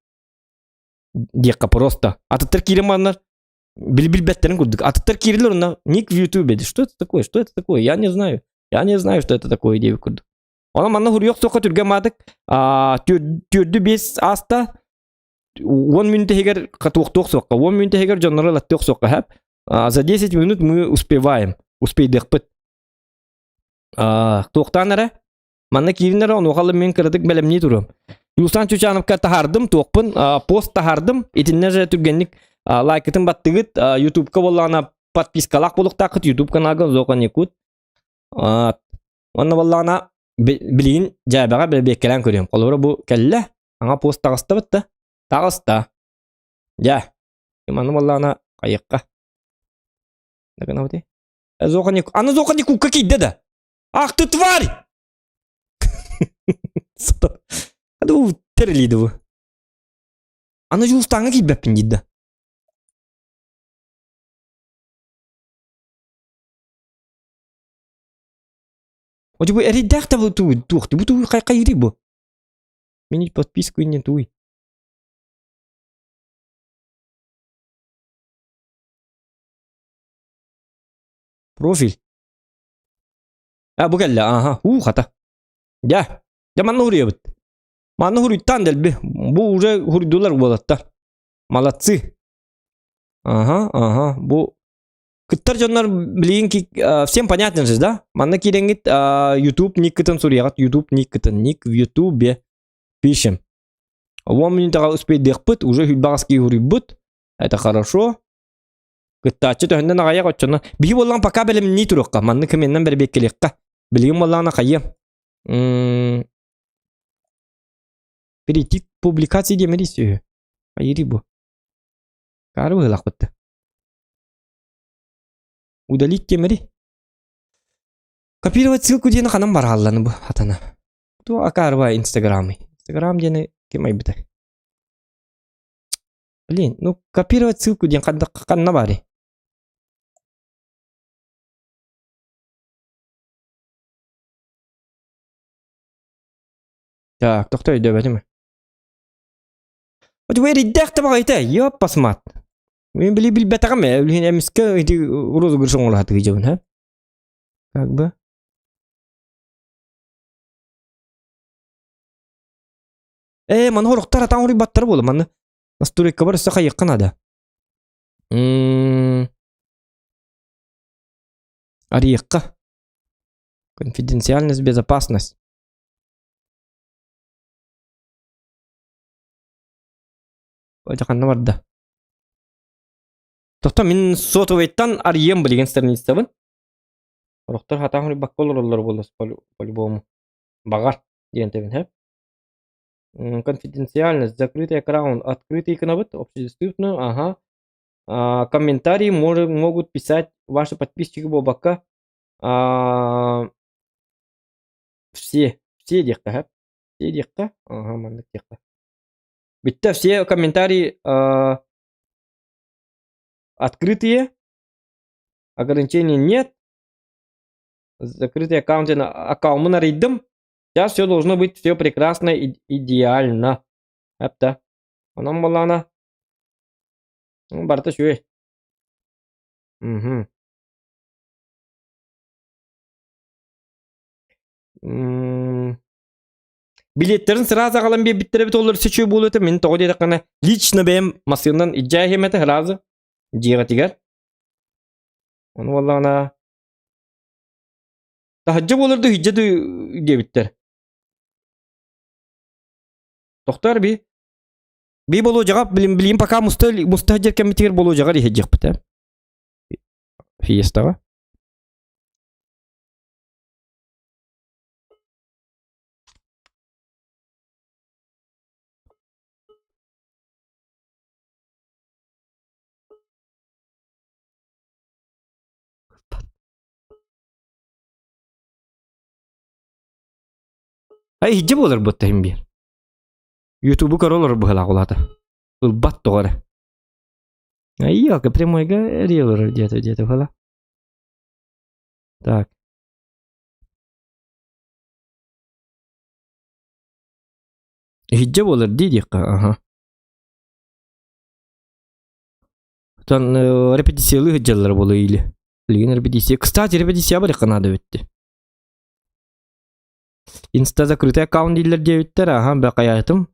диэххэ просто. Атыттар киирэн бараннар билбэттэрин курдук. Атыттар киирилэр онно ник в Ютубе. Что это такое? Что это такое? Я не знаю. Я не знаю, что это такое диэбит курдук. Онон манна хуруйуох суохха түргэн маатык түрдү бес ааста 10 мүнөт иһигэр туохтуох суохха 10 мүнөт иһигэр дьоннору ылаттыах суохха хэп за 10 минут мы успеваем успейдыахпыт туохтаан эрэ Манна киирин эрэ онуоха мин кыратык бэлэмнии туруом. Юсан Чучановка таһаардым, туохпун, пост таһаардым. Итиннэ же түргэнник лайкытын баттыгыт, Ютубка буоллаҕына подпискалаах буолуохтааххыт Ютуб каналга Зохан Якут. Онно буоллаҕына билигин дьээбэҕэ бэбиэккэлээн көрүөм. Холобура бу кэллэ, аңа пост таҕыстабыт да, таҕыста. Дьэ, манна буоллаҕына хайыахха. Аны Зохан Якутка киирдэ да. Ах ты тварь! Тэрилиди бу. Аны Дьулустааҥҥа киирбэппин диир да. Оту бу эрийдээх да бу туох бу тугуй хайыырый бу? Мини подписку иннин тугуй? Профиль. А бу кэллэ, аха, уу хата. Дьэ, дьэ манна хуруйабыт. Манна хуруйтаан дэлби. Бу уже хуруйдулар уолаттар. Молодцы. Ага, ага, бу кыттар дьоннор билигин всем понятно же, да? Манна киирэҥҥит YouTube никкытын суруйаҕыт, YouTube никкытын, ник в YouTube пишем. Уон мүнүүтэҕэ успейдыахпыт, уже хүлбэҕэс киһи хуруйбут. Это хорошо. Кыттааччы төһөннөн аҕайах оччоно. Биһи буоллаҕын пока бэлэмнии туруохха. Маннык кэминэн бэрэбиэккэлиэххэ. Билигин буоллаҕына хайыам. Перейти к публикации диэмэри сүһү. Хайыырый бу? Каары быһыылаахпыт Удалить диэмэри. Копировать ссылку диэни ханан бараалланы бу хатана. Ту акаарба инстаграмы. Инстаграм диэни ким айбыта? Блин, ну копировать ссылку диэн ханна баарый? Так, тохто өйдөөбөтүм. Вот эрийдээх да баҕайыта, ёппасмат. Мин били билбэтэҕим ээ, билигин эмискэ ити розыгрыш оҥоро сатыы дьабын, һэ? Как бы. Ээ, маны хорохтор атаан хоруйбаттар буола маны. Настройкабар өссө хайыахха наада. М Арыйыахха. Конфиденциальность, безопасность. Дьэ ханна барда? Тохто мин сотовыйтан арыйыам билигин страницабын. Сорохтор хатаан хоруйбакка олороллор буолла по-любому. Баҕар диэн тэбин һэ. Конфиденциальность, закрытый аккаунт, открытый гынабыт, общедоступную, ага. А, комментарии могут писать ваши подписчики буолбакка а, все, все диэххэ һэ. Все диэххэ, ага, маннык диэххэ. Бүттэ все комментарии а, открытые, ограничений нет. Закрытый аккаунт аккаунтун арыйдым. Сейчас все должно быть все прекрасно и идеально. Эптэ. Онон буоллаҕына барыта үчүгэй. Мгм. М Билиэттэрин сразу аҕалан биэрбиттэрэ эбит олор үчүгэй буолуо этэ. Мин тоҕо диэтэххинэ лично бэйэм массыынанан илдьэ иһиэм этэ сразу дьиэҕитигэр. Ону буоллаҕына таһырдьа буолар дуу иһирдьэ дуу диэбиттэр. Тохтоор би. Би болуодьаҕа билим билим пока муста муста сылдьар кэммитигэр болуодьаҕар иһирдьиэхпит ээ. Фиестаҕа. Ай иһдьэ буолар буотта иһин биэр. Ютубу көрө олорор быһыылаах улаата. Ылбат тоҕо эрэ. Айыалка прямойга эрийэ олорор диэтэ диэтэ быһыылаах. Так. Иһдьэ буолар дии диэххэ, аха. Оттон репетициялыы сылдьаллара буолуо или. Билигин репетиция. Кстати, репетиция барыахха наада эбит. Инста закрытый аккаунт дииллэр диэбиттэр, аха, бэкайаатым.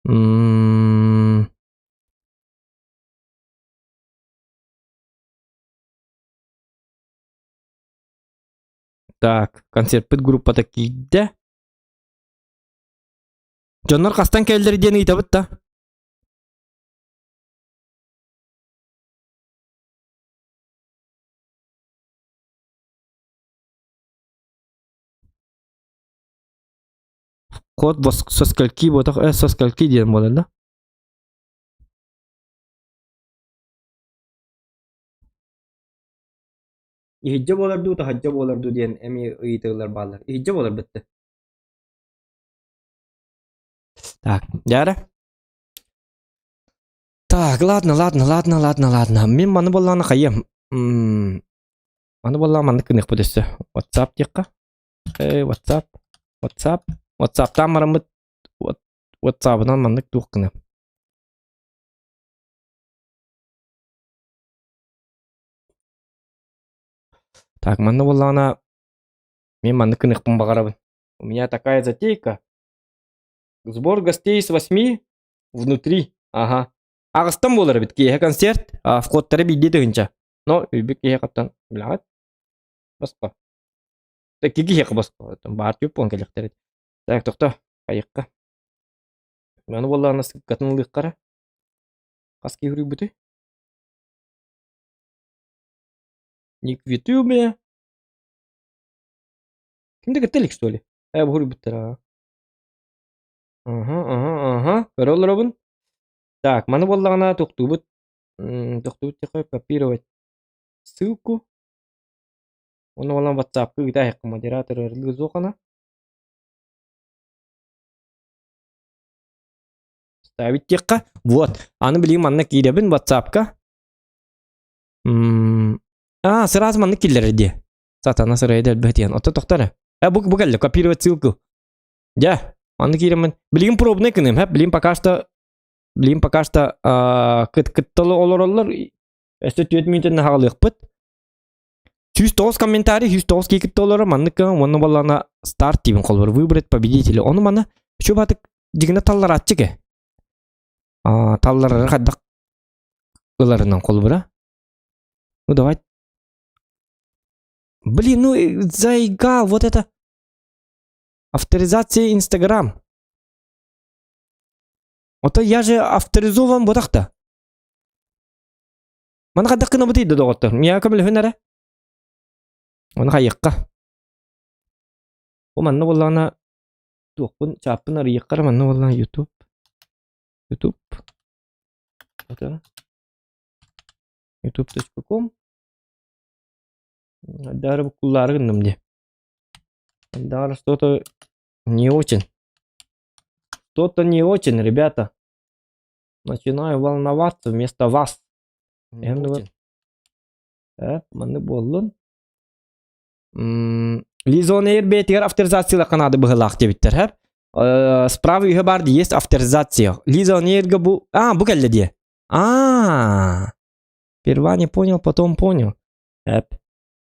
М Так, концертпыт группата киирдэ. Дьоннор хастан кэллэр диэн ыйытабыт да. Код со скольки буотах э со скольки диэн буолар да? Иһирдьэ буолар дуу, таһырдьа буолар дуу диэн эмиэ ыйытыылар бааллар. Иһирдьэ буолар бытты. Так, дьэ Так, ладно, ладно, ладно, ладно, ладно. Мин маны буоллаҕына хайыам. Маны буоллаҕына маннык гыныахпыт өссө. WhatsApp диэххэ. Э, WhatsApp, WhatsApp, WhatsApp'таан бараммыт WhatsApp'ынан маннык туох гыныам. Так, манна буоллаҕына мин маннык гыныахпын баҕарабын. У меня такая затейка. Сбор гостей с восьми внутри. Ага. Аҕыстан буолар эбит киэһэ концерт. А, входтара биирдии тыһыынча. Но үйбүт киһи хаттан билэҕит. Босхо. Икки киһиэхэ босхо. Баар түп буолан кэлиэхтэрэ. Так, тохто. Хайыкка. Маны буоллаҕына сыккатын ылыаххара. Хас киһи уруйбутуй? Ник в ютубе. Ким да кытта илик что ли? Э, бу уруйбуттара. Аха, аха, аха. Көрө олоробун. Так, маны буоллаҕына тохтуубут. Тохтуубут диэххэ копировать ссылку. Ону буолан WhatsApp-ка ыыта аһыахха модератор ырылыы Ставить диэххэ. Вот. Аны билигин манна киирэбин WhatsApp-ка. А, сразу маннык киллэрэр дии. Сатана сырайда элбэх диэн. Ото тохтор. Э, бу бу кэллэ, копировать ссылку. Дьэ, маннык киирэммин. Билигин пробный гыныам, һэ, билигин пока что билигин пока что кыт кытталы олороллор. Өссө 4 мүнүүтэн хаалыахпыт. 109 комментарий, 109 киикит олоро маннык уонна боллана старт тибин холбор выбрать победителя. Ону мана үчү батык дигине талларааччы ке. А талларары хайдах ыларынан холбура. Ну давай. Блин, ну заигал вот это. Авторизация Инстаграм. Ото я же авторизован ботахта. Маны хайдах гынабытый да доҕоттор? Миэхэ көмөлөһүн эрэ. Ону хайыахха. Бу манна буоллаҕына туохпун чааппын арыйыахха эрэ манна буоллаҕына YouTube. YouTube. Это youtube.com Дары буккуллаары гынным дии. Дары что-то не очень. Что-то не очень, ребята. Начинаю волноваться вместо вас. Э, маннык буоллун. Лизон Air бэйэтигэр авторизациялахха наада быһыылаах диэбиттэр, һэ? Справа үһэ баар есть авторизация. Лизон Airга бу... А, бу кэллэ диэ. А, Сперва не понял, потом понял. Эп.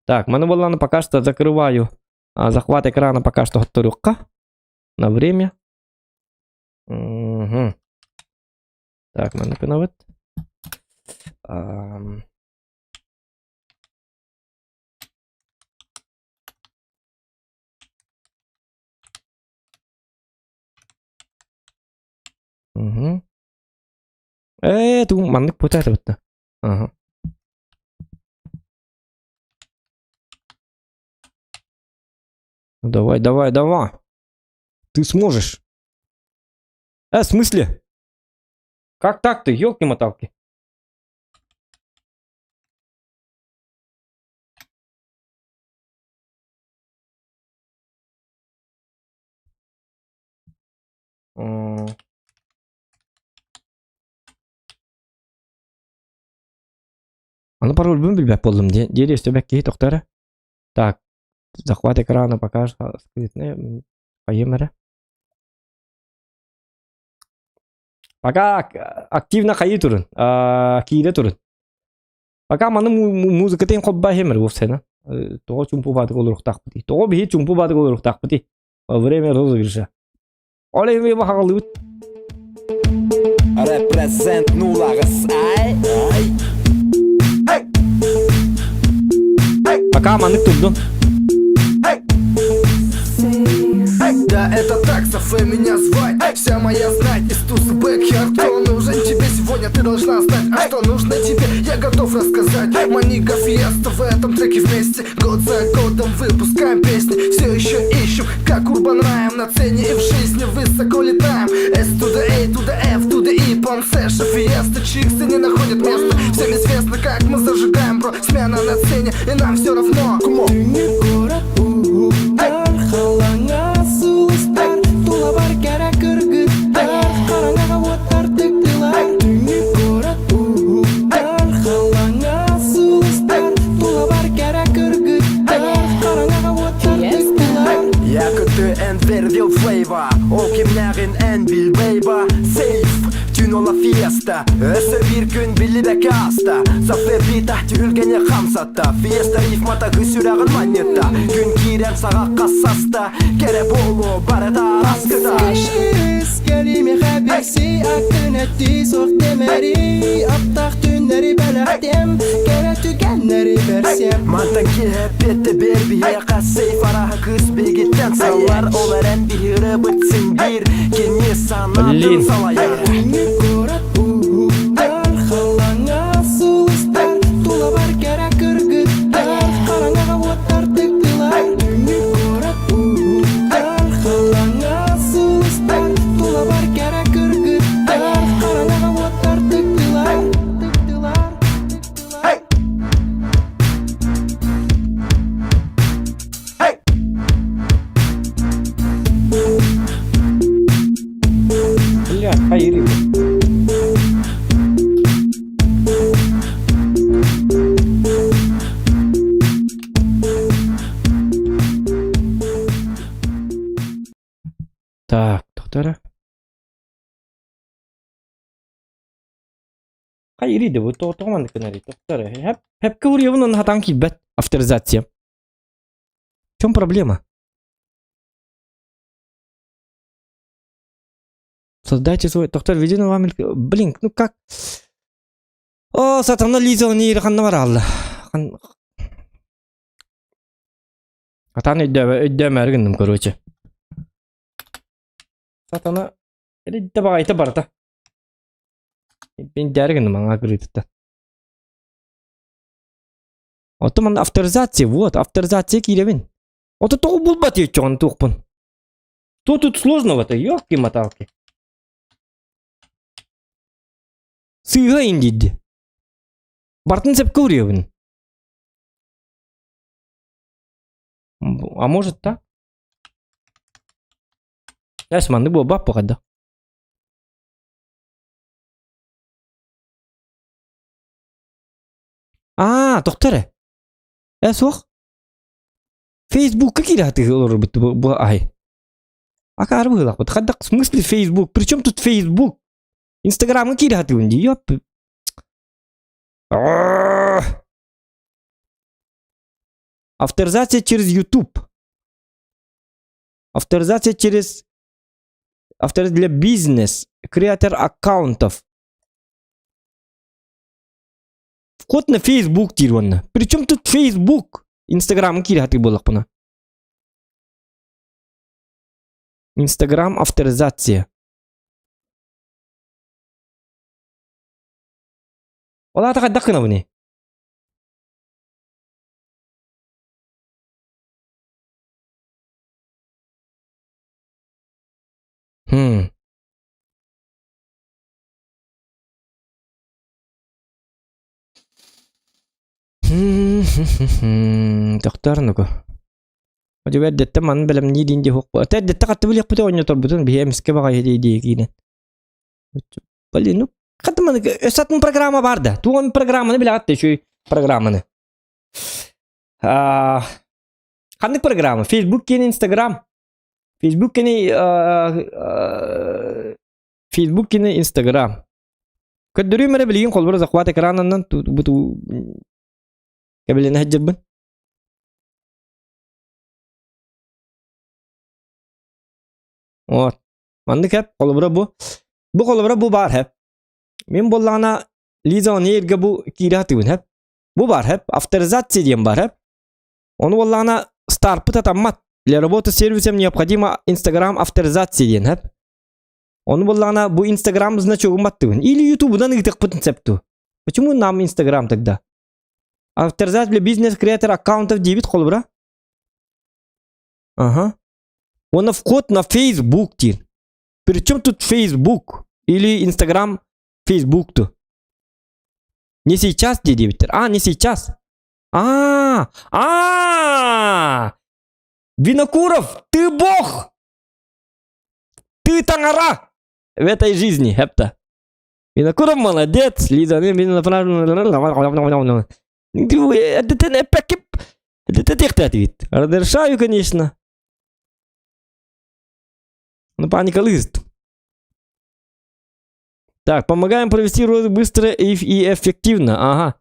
Так, маны буоллаҕына пока что закрываю. Захват экрана пока что хотторуохха. На время. Угу. Так, маннык гынабыт. Угу. Ээ, тугун маннык путаатыбытта. Ага. Давай, давай, давай. Ты сможешь. Э, в смысле? Как так-то, елки-моталки? Аны парольбун билбэт буоллум диэн диэри өстөбөк киһи тохтор Так, захват экрана пока скрытный хайым эрэ. Пока активно хайыы турун, киирэ турун. Пока маны музыкатын холбаа иһэмэр уопсайна. Тоҕо чумпу баатык олоруохтаахпытый? Тоҕо биһи чумпу баатык олоруохтаахпытый? Во время розыгрыша. Ол эми хаҕалыбыт. Represent нулагыс ай ай. Пока маннык турдун. Да, это так, Софе меня звать Вся моя знать из тусы бэкхер Кто нужен тебе сегодня, ты должна знать А что нужно тебе, я готов рассказать Манига Фиеста в этом треке вместе Год за годом выпускаем песни Все еще ищем, как Урбан Раем На цене и в жизни высоко летаем S to the A, to the F, to the E Пансеша, Фиеста, чиксы не находят места Всем известно, как мы зажигаем, бро Смена на цене, и нам все равно Город уһуктар халаҥа сулустар тулабар кэрэ кыргыттар хараҥаҕа уоттар тыктылар Түүҥҥү куорат уһуктар халаҥа сулустар тулабар кэрэ кыргыттар хараҥаҕа уоттар тыктылар Якыты Энвервилл Флейва Ол кимнээҕин эн билбэйба Сейф Түүн ола фиеста Өссө биир күн биллибэккэ ааста Сафе бита түһүлгэни хамсатта Фиеста рифмата сүрэҕин манньытта Күн киирэн саҕахха саста Кэрэ буолуо барыта араскыта Кэлимиэхэ билси атын эти суох темэри Аптах түннэри бэлэхтиэм Кэрэ түгэннэри бэрсиэм Мантан киэһэ петте бэр биһиэхэ сейф араһа кыыс биһигиттэн саллар Ол эрэн биһиребит син биир кини санаатын Блин. салайар Түүҥҥү куорат уһуктар халаҥа сулустар тулабар кэрэ кыргыттар хараҥаҕа уоттар тыктылар Түүҥҥү куорат уһуктар халаҥа сулустар тулабар кэрэ кыргыттар хараҥаҕа уоттар тыктылар тыктылар Бля, хайырый. Так, доктора. Хайырый да бу тоҕо маннык гынарый доктора. Хэп хэпкэ уруйабын онно хатаан киирбэт. Авторизация. В чем проблема? Создайте свой... Доктор, введи на вам... Блин, ну как? О, сатана Лиза, он не ханна баралла. Атан өйдөмөр гынным, короче. Сатана эридде багайта барата. Мен дәрі гынным аңа кырыытыттан. Оттон манна авторизация, вот, авторизация киирэбин. Ото тоҕо булбат диэччи туохпун. Что тут сложного-то, ёлки-моталки. Сыыһа индидди. Бартын сөпкө уруйабын. А может так? Эс маннык буолбат буҕайда. Аа, тохто эрэ. Э, суох. Фейсбукка киирэ сатыы олорбут бу, бу аһай. Акаары быһыылаахпыт. Хайдах в смысле Фейсбук? Причем тут Фейсбук? Инстаграмҥа киирэ сатыыбын дии. Ёп. Авторизация через YouTube. Авторизация через авторизация для бизнес, креатор аккаунтов. Вход на Facebook диир уонна. Причем тут Facebook? Инстаграмы киирэ сатыыр буоллахпына. Инстаграм авторизация. Ол аата хайдах гынабыный? Хм. Тохтоор нуку. Одьуга эрдэттэн манан бэлэмнии диин диэх Ата эрдэттэн хатты билиэхпит оонньоторбутун биһи эмискэ баҕайы дии дии киинэн. Блин, ну хаты маны өссө атын программа бар да. Туон программаны билэҕит да үчүгэй программаны. А, ханнык программа? Facebook киэн Instagram. Facebook кини Facebook кини Instagram. Көрдөрүүм эрэ билигин холбура захват экранынан бу кэбилэнэ сылдьарбын. Вот. Маннык эп холобура бу. Бу холобура бу баар хэп. Мин буоллаҕына Лиза Онейрга бу киирэ сатыыбын хэп. Бу баар хэп. Авторизация диэн баар хэп. Ону буоллаҕына старпыт атаммат. Для работы с сервисом необходима Инстаграм авторизация диэн хэп. Ону буоллаҕына бу Инстаграм значогун баттыбын. Или Ютубунан ыытыахпытын сөп дуу. Почему нам Инстаграм тогда? Авторизация для бизнес-креатор аккаунтов диэбит холобура. Ага. Уонна вход на Facebook диир. Причем тут Facebook или Инстаграм Facebook ту? Не сейчас дии диэбиттэр. А, не сейчас. А, а, Винокуров, ты бог! Ты таҥара в этой жизни, эпта. Винокуров молодец, Лиза, Разрешаю, конечно. Ну, паника лист. Так, помогаем провести розыск быстро и, и эффективно. Ага.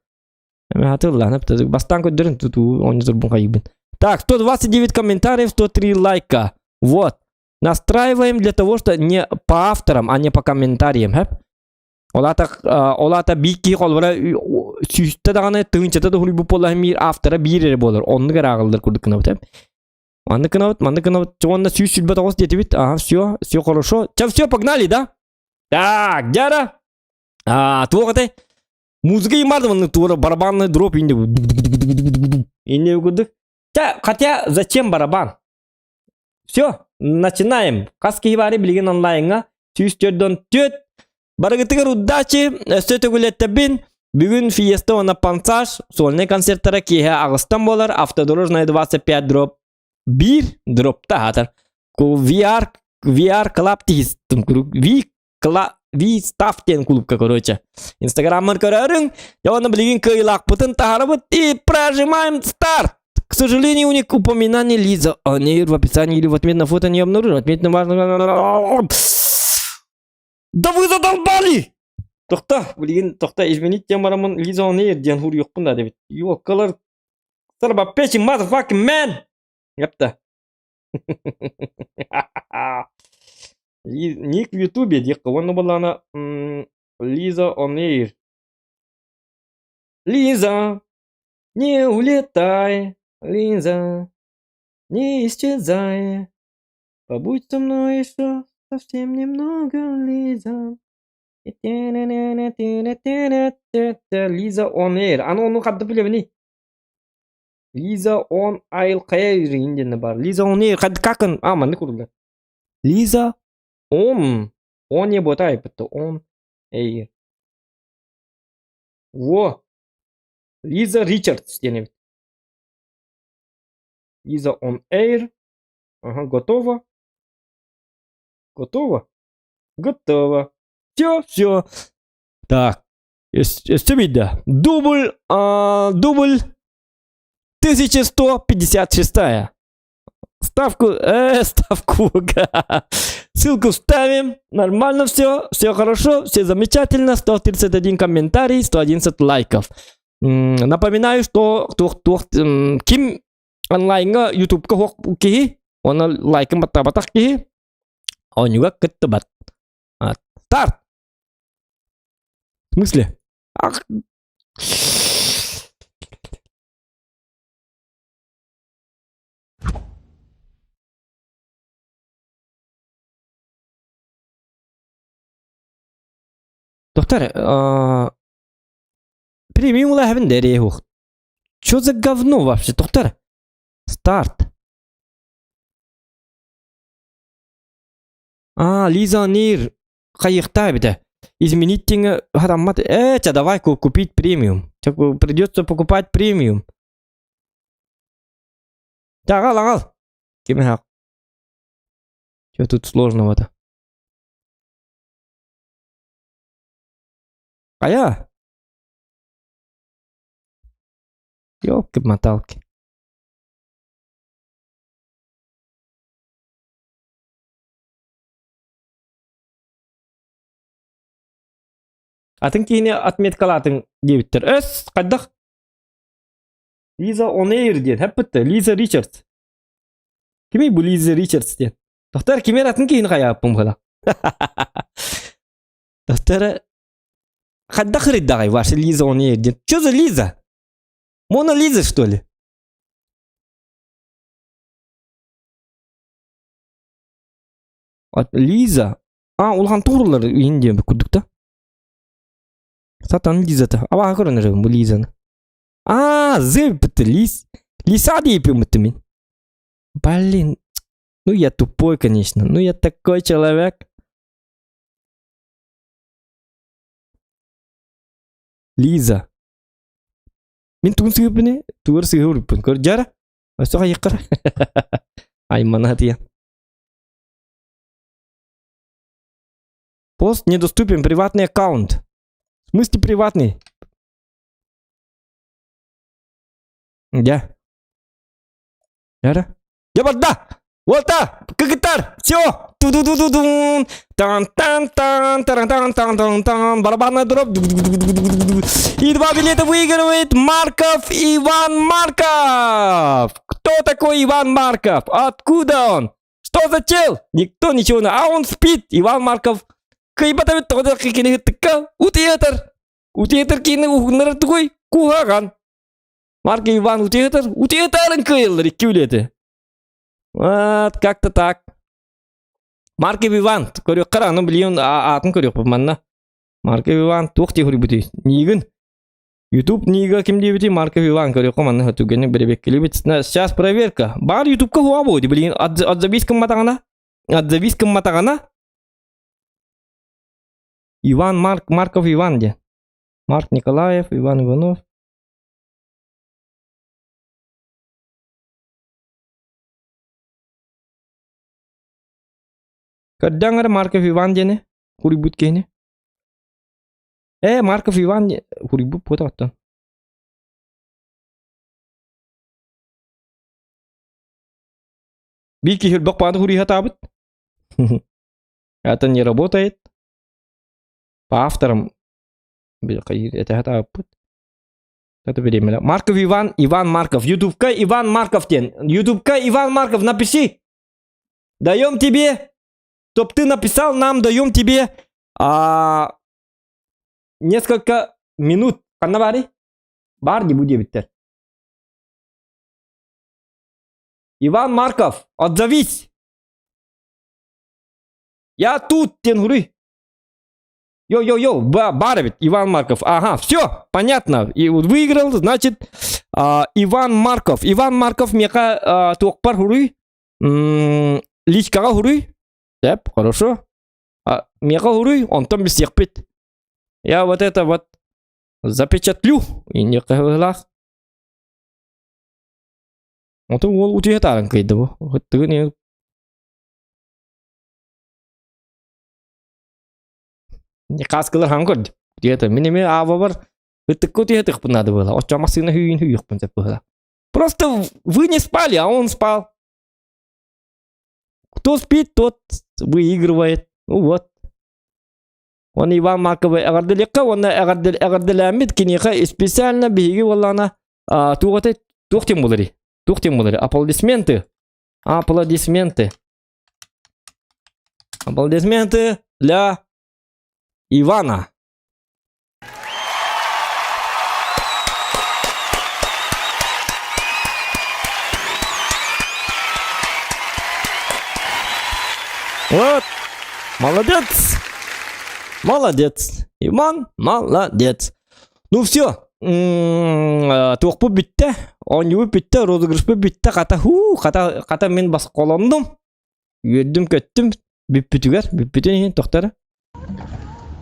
Бастан көрдөрүн тут Так, 129 комментариев, 103 лайка. Вот. Настраиваем для того, что не по авторам, а не по комментариям. Хэп? Ол аата ол аата биир киһи холобура сүүстэ даҕаны тыһыынчата да суруйбут буоллаһын биир автора биир эрэ буолар. Оннук эрэ ааҕыллар курдук гынабыт. Хэп? Маннык гынабыт, маннык гынабыт. Уонна 129 диэтибит. Ага, все, все хорошо. Ча, все, погнали, да? Так, дьара. А, туох этэй? Музыка имарды маннык туора барабанный дробь инде инде курдук. Хотя зачем барабан? Все, начинаем. Хас киһи баары билигин онлайҥҥа 144 Барыгытыгар удачи, өссө төгүлэттэбин. Бүгүн Фиеста уонна Пансаж сольнай концерттара киэһэ аҕыстан буолар. Автодорожная 25 дробь 1 дробта аатар. VR VR Club тиһистым V Кла V Staff диэн клубка короче. Инстаграммар көрөрүҥ. Я уонна билигин кыайылаахпытын таһарабыт и прожимаем старт. К сожалению, у них упоминание Лиза Онейр в описании или в ответ на фото не обнаружено. Отметь на важно... Да вы задолбали! Тохта, билигин, тохта, изменить тем барамын Лиза Онейр диэн хуруйуохпун да дебит. Ёккалар. Son of a bitch, you motherfucking man! Ёпта. Ник в Ютубе диэххэ уонна буоллаҕына Лиза on Air. Лиза, не улетай, Лиза, не исчезай. Побудь со мной еще совсем немного, Лиза. Лиза on Air. Аны ону хадды билэбиний? Лиза on Air хайа диэн бар. Лиза on Air как он? А, маннык уруллар. Лиза on. Он не ботай, он Air. Во! Лиза Ричардс диэн эбит. Лиза on Air. Ага, готово. Готово? Готово. Все, все. Так. Өссө биирдэ. Дубль, а, дубль 1156. Ставку, ставку, ссылку ставим. Нормально все, все хорошо, все замечательно. 131 комментарий, 111 лайков. Напоминаю, что туох ким онлайнга ютубка хуох киһи, оны лайкын баттаабатах киһи, оонньууга кыттыбат. Старт! В смысле? Ах. Доктор, премиум улаһабын дэрээ Чё за говно вообще, доктор? Старт. А, Лиза Нир хайыхта эбитэ. Изменить диэҥҥэ хараммат. Э, ча давай купить премиум. Придется покупать премиум. Аҕал, аҕал. Ким Что тут сложного-то? Хайа? Ёлки-моталки. Атын киһини отметкалаатыҥ диэбиттэр. Өс, хайдах? Лиза О'Нейр диэн, хэппитте, Лиза Ричардс. Кимий бу Лиза Ричардс диэн? Тохтор кимер атын киһини хайааппын быһыла. Тохтор хайдах ырыйдаҕай ваша Лиза О'Нейр диэн? Что за Лиза? Мона Лиза, что ли? Лиза. А, улахан туурулар иин диэн курдук да. Сатан Лизата. Абаха көрөн эребин бу Лизаны. А, зыбыт Лиз. Лиса диэппин мин. Блин. Ну я тупой, конечно. Ну я такой человек. Лиза. Мин тугун сыһыппыный? Тугар сыһы уруппун. Көр дьара. Өссө хайыккар. Аймана тия. Пост недоступен, приватный аккаунт. В смысле приватный? Дьэ. Дьара. Дьэ барда! Уолта! Кыгыттар! Все! Ту-ду-ду-ду-дун! Тан-тан-тан, таран-тан-тан-тан-тан, барабанная дробь. И два билета выигрывает Марков Иван Марков! Кто такой Иван Марков? Откуда он? Что за чел? Никто ничего не... А он спит! Иван Марков. Кыйбата Утуйар. Утуйар киһини уһугуннарар тугуй? Куһаҕан. Марк Иван утуйар. Утуйарын кыайаллар икки билиэти. Вот, как-то так. Марков Иван, көрүөххэ аны билиэн аатын көрүөхпүт манна. Марков Иван туох дии хоруйбутуй? Ниигин Ютуб ниига ким диэбитий Марков Иван көрүөххэ манна түгэнник бэрэбиэккэлиибит. Сейчас проверка. Баар Ютубка хуа буо билигин отзовись гымматаҕына отзовись гымматаҕына Иван Марк Марков Иван диэн. Марк Николаев, Иван Иванов. Көрдөөн эрэ Марков Иван диэни хуруйбут киһини. Ээ, Марков Иван хуруйбут буота оттон. Биир киһи өлбөх баҕаны хуруйа сатаабыт. Это не работает. По авторам этэ сатаабыппыт. Это время. Марков Иван, Иван Марков. Ютубка Иван Марков тен. Ютубка Иван Марков, напиши. Даем тебе, чтоб ты написал нам, даем тебе а, несколько минут. Ханна баарый? Баар не будет Иван Марков, отзовись! Я тут, Тенгуры. Йоу-йоу-йоу, баар эбит, Иван Марков. Ага, все, понятно. И выиграл, значит, а, Иван Марков. Иван Марков миэхэ а, туохпар хуруй. Личкаҕа хуруй. Деп, хорошо. А, миэхэ хуруй, онтон билсиэхпит. Я вот это вот запечатлю. Инньэ Онтон уол утуйа тааран кыйда бу. Тыгын Кааскылар хаҥ көрдүм. Диэтэ мин эмиэ аабабар ытыкка утуйа надо было. Оччо массыына хүүйүн хүүйүөхпүн сөп быһыла. Просто вы не спали, а он спал. Кто спит, тот выигрывает. Ну вот. Он Иван Марковы эҕэрдэлиэххэ уонна эҕэрдэлээммит киниэхэ специально биһиги буоллаҕына туох этэй туох диэн буоларый туох диэн буоларый аплодисменты аплодисменты аплодисменты для Ивана Вот, молодец, молодец, Иван, молодец. Ну все, туохпут бүттэ, оонньуубут бүттэ, розыгрышпыт бүттэ, хата хуу, хата, хата мин бас холоннум, үөрдүм-көттүм, бүппүтүгэр, бүппүтүн иһин тохтор.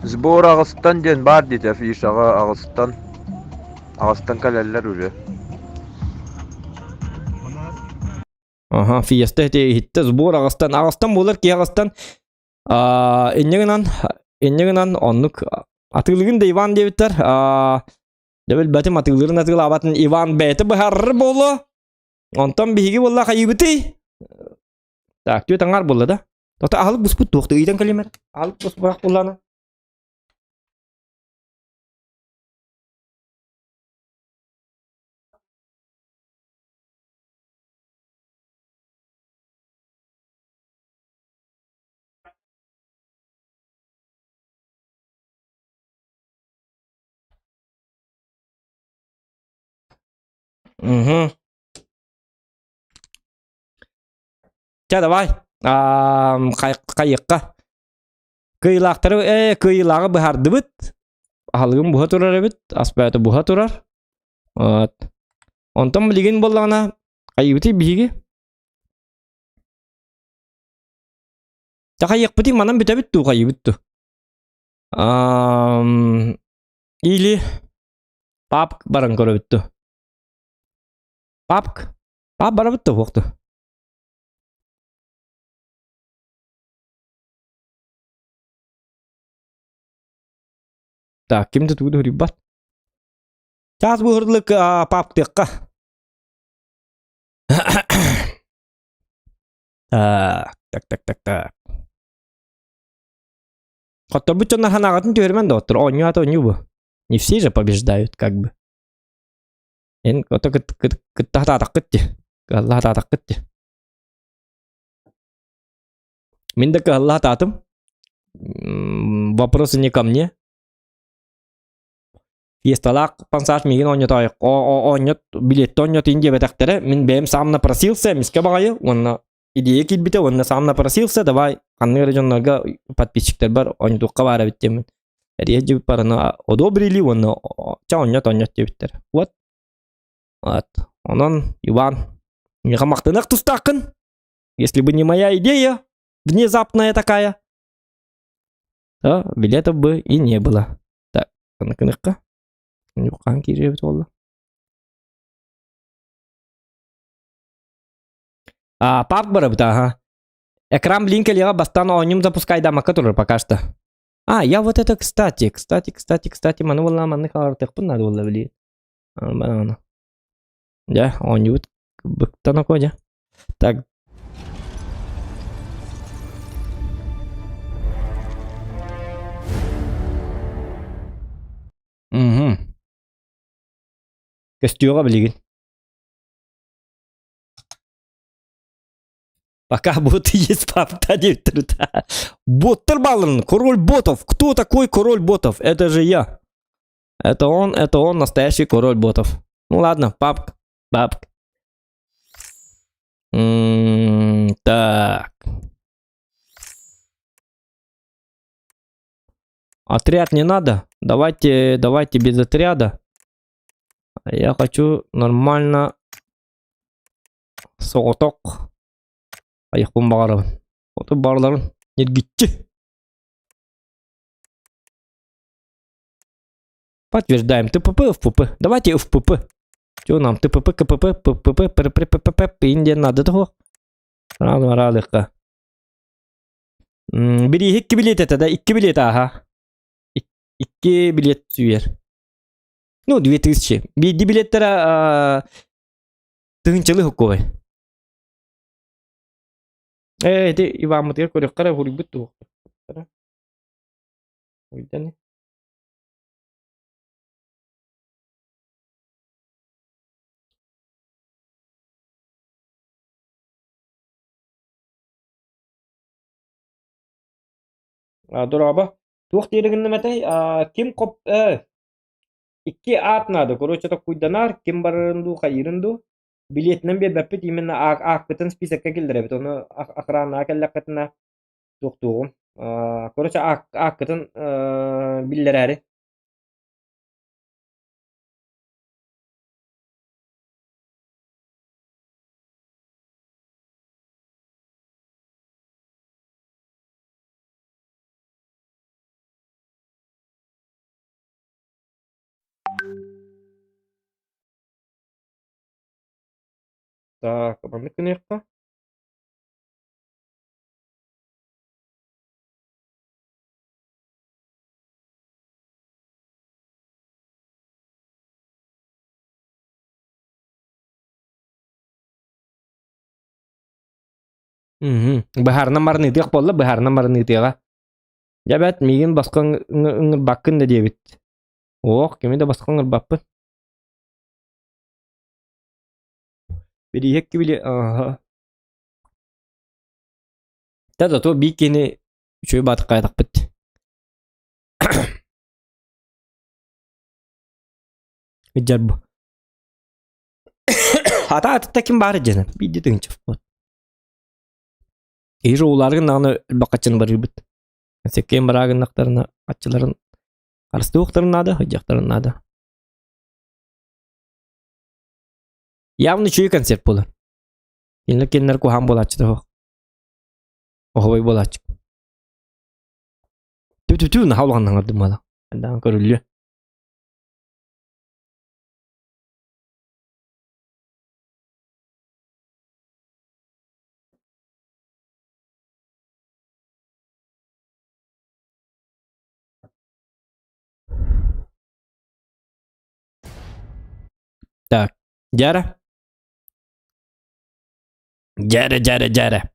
Сбор аҕыстан диэн баар диэтэ афишаҕа аҕыстан аҕыстан кэлэллэр уже. Аха, фиеста ити иһиттэ сбор аҕыстан аҕыстан буолар киһи аҕыстан аа инньэ гынан инньэ гынан оннук атыылыгын да Иван диэбиттэр аа дьэ билбэтим атыылыырын атыылаабатын Иван бэйэтэ быһаарар буолуо онтон биһиги буолла хайыыбытый так түөт аҥаар буолла да Тота аһылык буспут туох да ыйытан кэлимэр аһылык буспутах буоллаана Угу. Чэ, давай. Хайыкка. Кыйылаахтары, э, кыйылааҕы быһардыбыт. Аһылыгым буһа турар эбит, ас бэйэтэ буһа турар. Вот. Онтон билигин буоллаҕына, хайыыбытый биһиги? Чэ, хайыахпытый, манан бүтэбит дуу, хайыыбыт дуу? Или папк баран көрөбүт дуу? Папк? Пап барабыт дуу, суох дуу? Так, ким да тугу да суруйбат. Чаас буһурлук паптыахха. Так, так, так, так, так. Хотторбут дьоннор ханаҕатын түһэрмэн доҕоттор. Оонньуу ата оонньуу бу. Не все же побеждают, как бы. Эн ото кытта хатаатаххыт дии. Кыһалла хатаатаххыт дии. Мин да кыһалла хатаатым. Вопросы не ко мне. Фиесталаах пансаж миигин оонньотоойох оонньот билетти оонньотуйун диэбэтэхтэрэ. Мин бэйэм сам напросился, эмискэ баҕайы уонна идея киирбитэ уонна сам напросился, давай ханнык эрэ дьоннорго подписчиктарбар оонньотуохха баар эбит диэммин. Эрийэ дьибит бараны одобрили уонна ча оонньот оонньот диэбиттэр. Вот. Вот. Онон, Иван, миэхэ махтаныах тустааххын. Если бы не моя идея, внезапная такая, то билетов бы и не было. Так, аныкыныкка. Хаан киириэбит буолла. А, парк барабыт, ага. Экран блин кэлиэҕэ бастаан оонньум запускайдаамакка турар пока что. А, я вот это, кстати, кстати, кстати, кстати, маны буолла маннык хаалартыахпын наада буолла били. Аны. Дьэ, оонньуубут быктан око дьэ. Так. Угу. Көстүөҕэ билигин. Пока боты есть папта диэбиттэр. Боттар баалларын. Король ботов. Кто такой король ботов? Это же я. Это он, это он, настоящий король ботов. Ну ладно, папк, папк. М -м так. Отряд не надо. Давайте, давайте без отряда. Я хочу нормально соҕотох айахпын баҕарабын. Оту баҕарларын ньиргиччи. Подтверждаем. ТПП, ФПП. Давайте ФПП. Что нам? ТПП, КПП, ППП, ПРППП, Индия надо того. Рано радыхка. Бирииһи икки билиэт этэ да, икки билиэт ааха. Икки билиэт сүүйэр. Ну, 2000. Биирди билиэттэрэ тыһыынчалыы хоккуобай. Ээ, ити Иваммытыгар көрүөххэ эрэ уһуруйбут дуо? Уйдан. Дорообо. Туох диэри гынным этэй? Ким хоп э икки аат наада. Короче, токкуйданаар, ким барарын дуу, хайыырын дуу. Билиэтинэн биэрбэппит, именно аакпытын списокка киллэрэбит. Ону охранаҕа кэллэххитинэ туохтуоҕум. Короче, ааккытын биллэрээри. Так, маннык гыныахха. Мгм. Быһаарынан баран ыытыах буолла, быһаарынан баран ыытыаҕа. Дьэ эбээт, миигин босхо ыҥырбаккын да диэбит. Ох, кими да босхо ыҥырбаппын. Бирииһэк кибили аха. Да зато биир киһини үчүгэй баатыккаайдахпыт. Дьарбы. Ата атытта ким баар дьэнэ биирдэ тыынча. Киһи уулааргын даҕаны элбэх барыыбыт. Сэккиэн бараагыннахтарына аччыларын харыстыахтарын наада, сылдьыахтарын наада. Явно үчүгэй концерт буолар. Кинилэр кинилэр куһаҕан буолааччыта суох. Оһобой буолааччы. Тү-тү-тү наһаа улахан аҥардым буола. Даҕан көрүллүө. Так, Дяра. Дяра, Дяра, Дяра.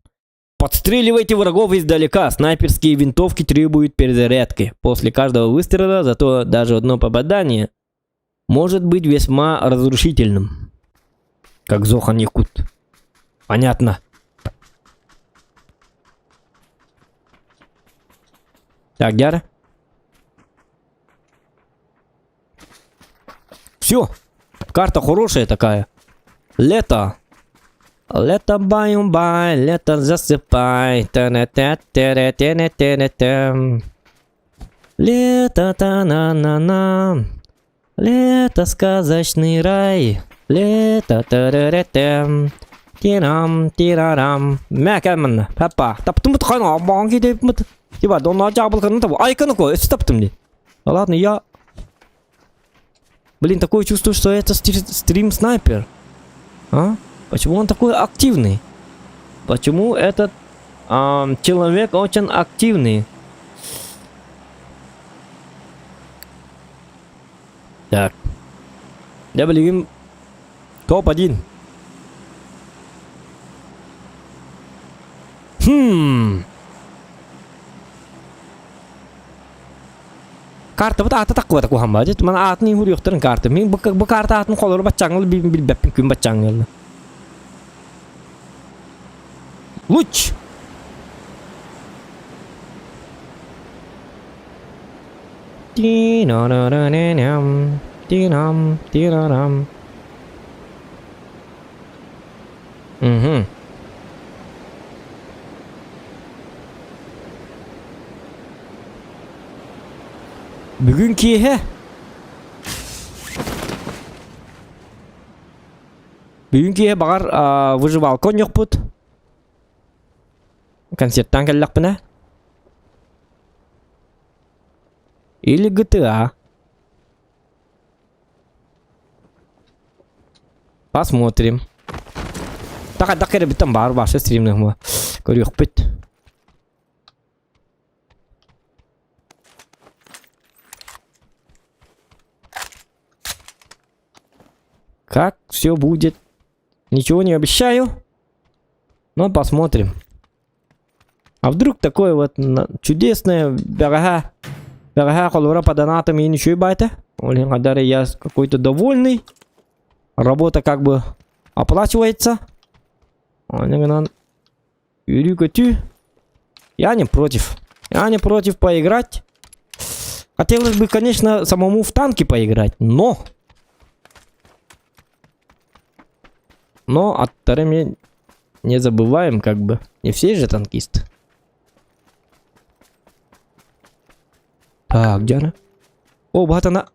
Подстреливайте врагов издалека. Снайперские винтовки требуют перезарядки. После каждого выстрела, зато даже одно попадание может быть весьма разрушительным. Как Зохан Якут. Понятно. Так, Дяра. Все. Карта хорошая такая. Лето. Лето баю-бай, лето засыпай. та на та та та та та та Лето та-на-на-на. Лето сказочный рай. Лето та ра та Тирам, тирарам. Мә кәмін, папа. Таптым бұт қана, маған кейде бұт. Типа, донна жабылқаны табу. Айканы қой, өсі таптым де. Да ладно, я... Блин, такое чувство, что это стрим-снайпер. А? Почему он такой активный? Почему этот а, человек очень активный? Так. Я билигин топ-1. Хм. Картабыт аата таккыбата куһан ба. Дьэ, мана аатын иһуруйуохтарын карта. Мин бу, бу карта аатын холору баччаҥҥыл билбэппин күн баччаҥҥыл. Луч! Ти-на-на-на-на-нам, ти-нам, ти-на-нам. Угу. Бүгүн киэһэ Бүгүн киэһэ баҕар выживалка оонньуохпут. Концерттаан кэллэхпинэ. Или GTA. Посмотрим. Так, так кэрэ баар баша стримныгма. Көрүөхпүт. Как все будет? Ничего не обещаю. Но посмотрим. А вдруг такое вот чудесное бэҕэһээ бэҕэһээ холобура по донатам и ничего байта. Олин Гадари я какой-то довольный. Работа как бы оплачивается. Үөрүү-көтүү. Я не против. Я не против поиграть. Хотелось бы, конечно, самому в танки поиграть, но... Но от вторыми не забываем, как бы. Не все же танкисты. Так, где она? О, вот она.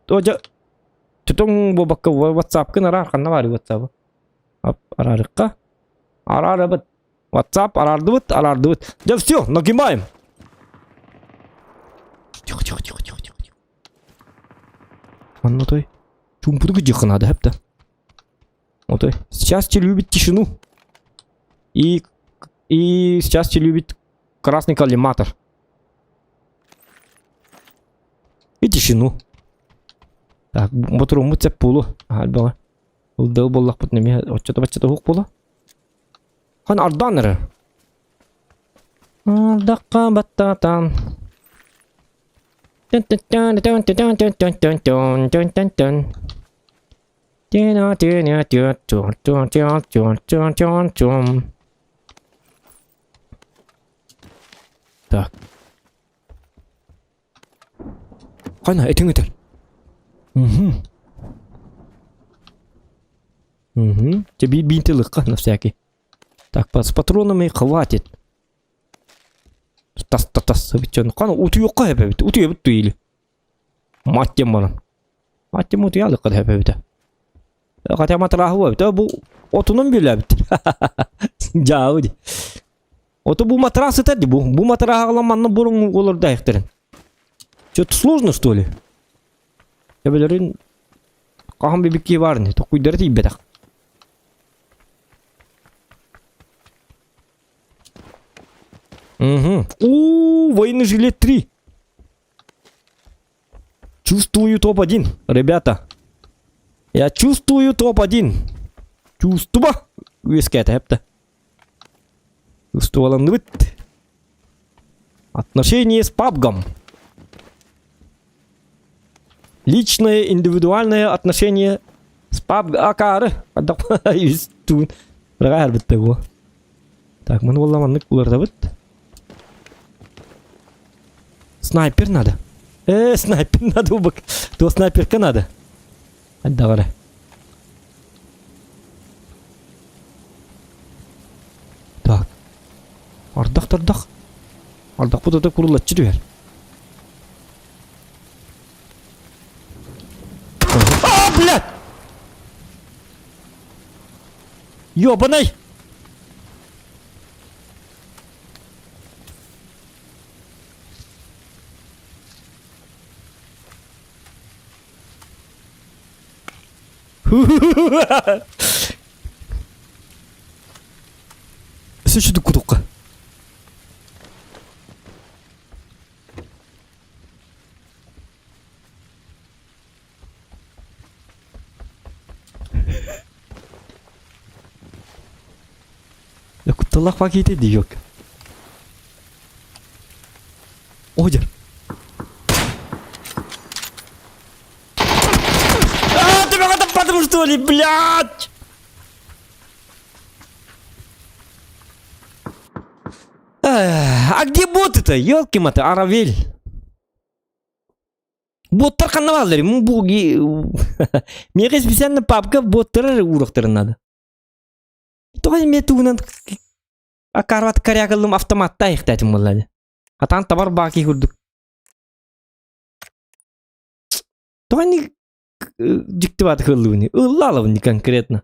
О, дьэ. Тутуҥ буолбакка WhatsApp-кын араар, ханна баарый WhatsApp? Араарыкка. Араарабыт. WhatsApp араардыбыт, араардыбыт. Дьэ все, нагимаем. Тихо, тихо, тихо, тихо, тихо. Манна той. Чумпутук дьиэххэ наада хэптэ. Отой. Сейчас любит тишину. И, и сейчас любит красный коллиматор. И тишину. Так, ботуруммут сеп буолу. Альбаҕа. Ылдыл буоллахпыт немиэ оччото-баччата уһук буолу. Хан ардаан эрэ. Ардахха баттатан. Так. Хана этиҥ этэр. Угу. Угу. Тебе бинты лыкка на всякий. Так, с патронами хватит. Тас тас тас бүтчөн. Хана утуйукка хэбэбит. Утуйабыт туйли. Маттем баран. Маттем утуялыкка хэбэбит. Хотя матраху эбит. Бу отунун билэбит. Жаауди. Ото бу матрас сытар ди бу. Бу матраһаҕалан манна бурун олорда ихтерин. Что-то сложно, что ли? Эбелерин хаһан бибикки бар не токуйдары тиийбэтэх. Угу. У, военный жилет 3. Чувствую топ-1, ребята. Я чувствую топ-1. Чувство. Үөскээтэ хэптэ. Чувствоваланныбыт. Отношение с пабгом. Личное, индивидуальное отношение с пабг акары. Так, маны буолла маннык уларытабыт. Снайпер надо. Э, снайпер надо убак. То снайперка надо. Отдавали. Так. Ардах тардах. Ардах бу да курулаччы түһэр. А, блядь! Ёбаный! Өссө чудук кутукка. Кутталлах пакети диок. Одер. ли, блядь? А где боты-то? Елки-моты, Аравель. Боттар ханна бааллар? Бу Миэхэ специально папка боттар уурахтарын надо. Тоҕо эмиэ тугунан акарват корякалым автоматта айыхтаатым буолла. Атаан табар баки курдук. Тоҕо ини дьикти бааты кыллыбыны? Ылла конкретно.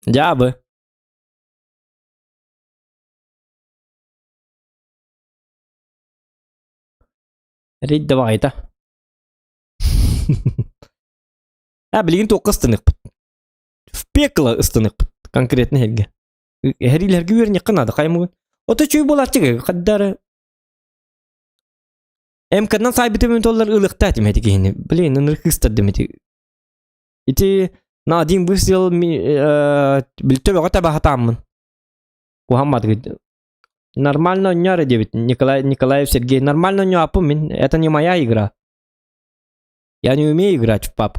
Дьаабы. Рейд давайта. А, билигин туохха ыстаныахпыт? В пекло ыстаныахпыт. Конкретно эһэргэ. Эһэриилэргэ үөрэннэххэ наада хаймыгын. Ото чүй буолааччы хаддары МК-нан сайбытым толлар ылыхта этим эти киһини. Блин, ынырык кыыстардым ити. Ити на один выстрел билтөбөҕө табаһатааммын. Куһамматыгыт. Нормально онньоро диэбит Николай Николаев Сергей. Нормально онньоаппын мин. Это не моя игра. Я не умею играть в паб.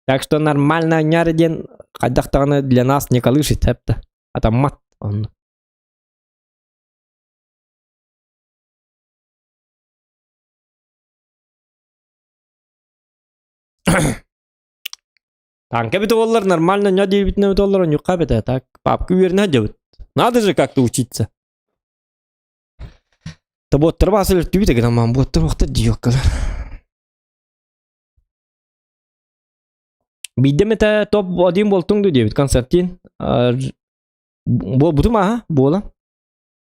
Так что нормально онньоро диэн хайдах даҕаны для нас не колышет эпта. Атаммат онно. Танка бит уоллар нормально ньо диэбитинэ бит уоллар онньукка бит так папка үөрэнэ сылдьабыт. Надо же как-то учиться. Тобуоттар баасыл өртүбүт гынан маан буоттар уохтар диоккалар. Биирдэ эмэтэ топ один буолтуҥ дуу диэбит Константин. Буолбутум ааһа буола.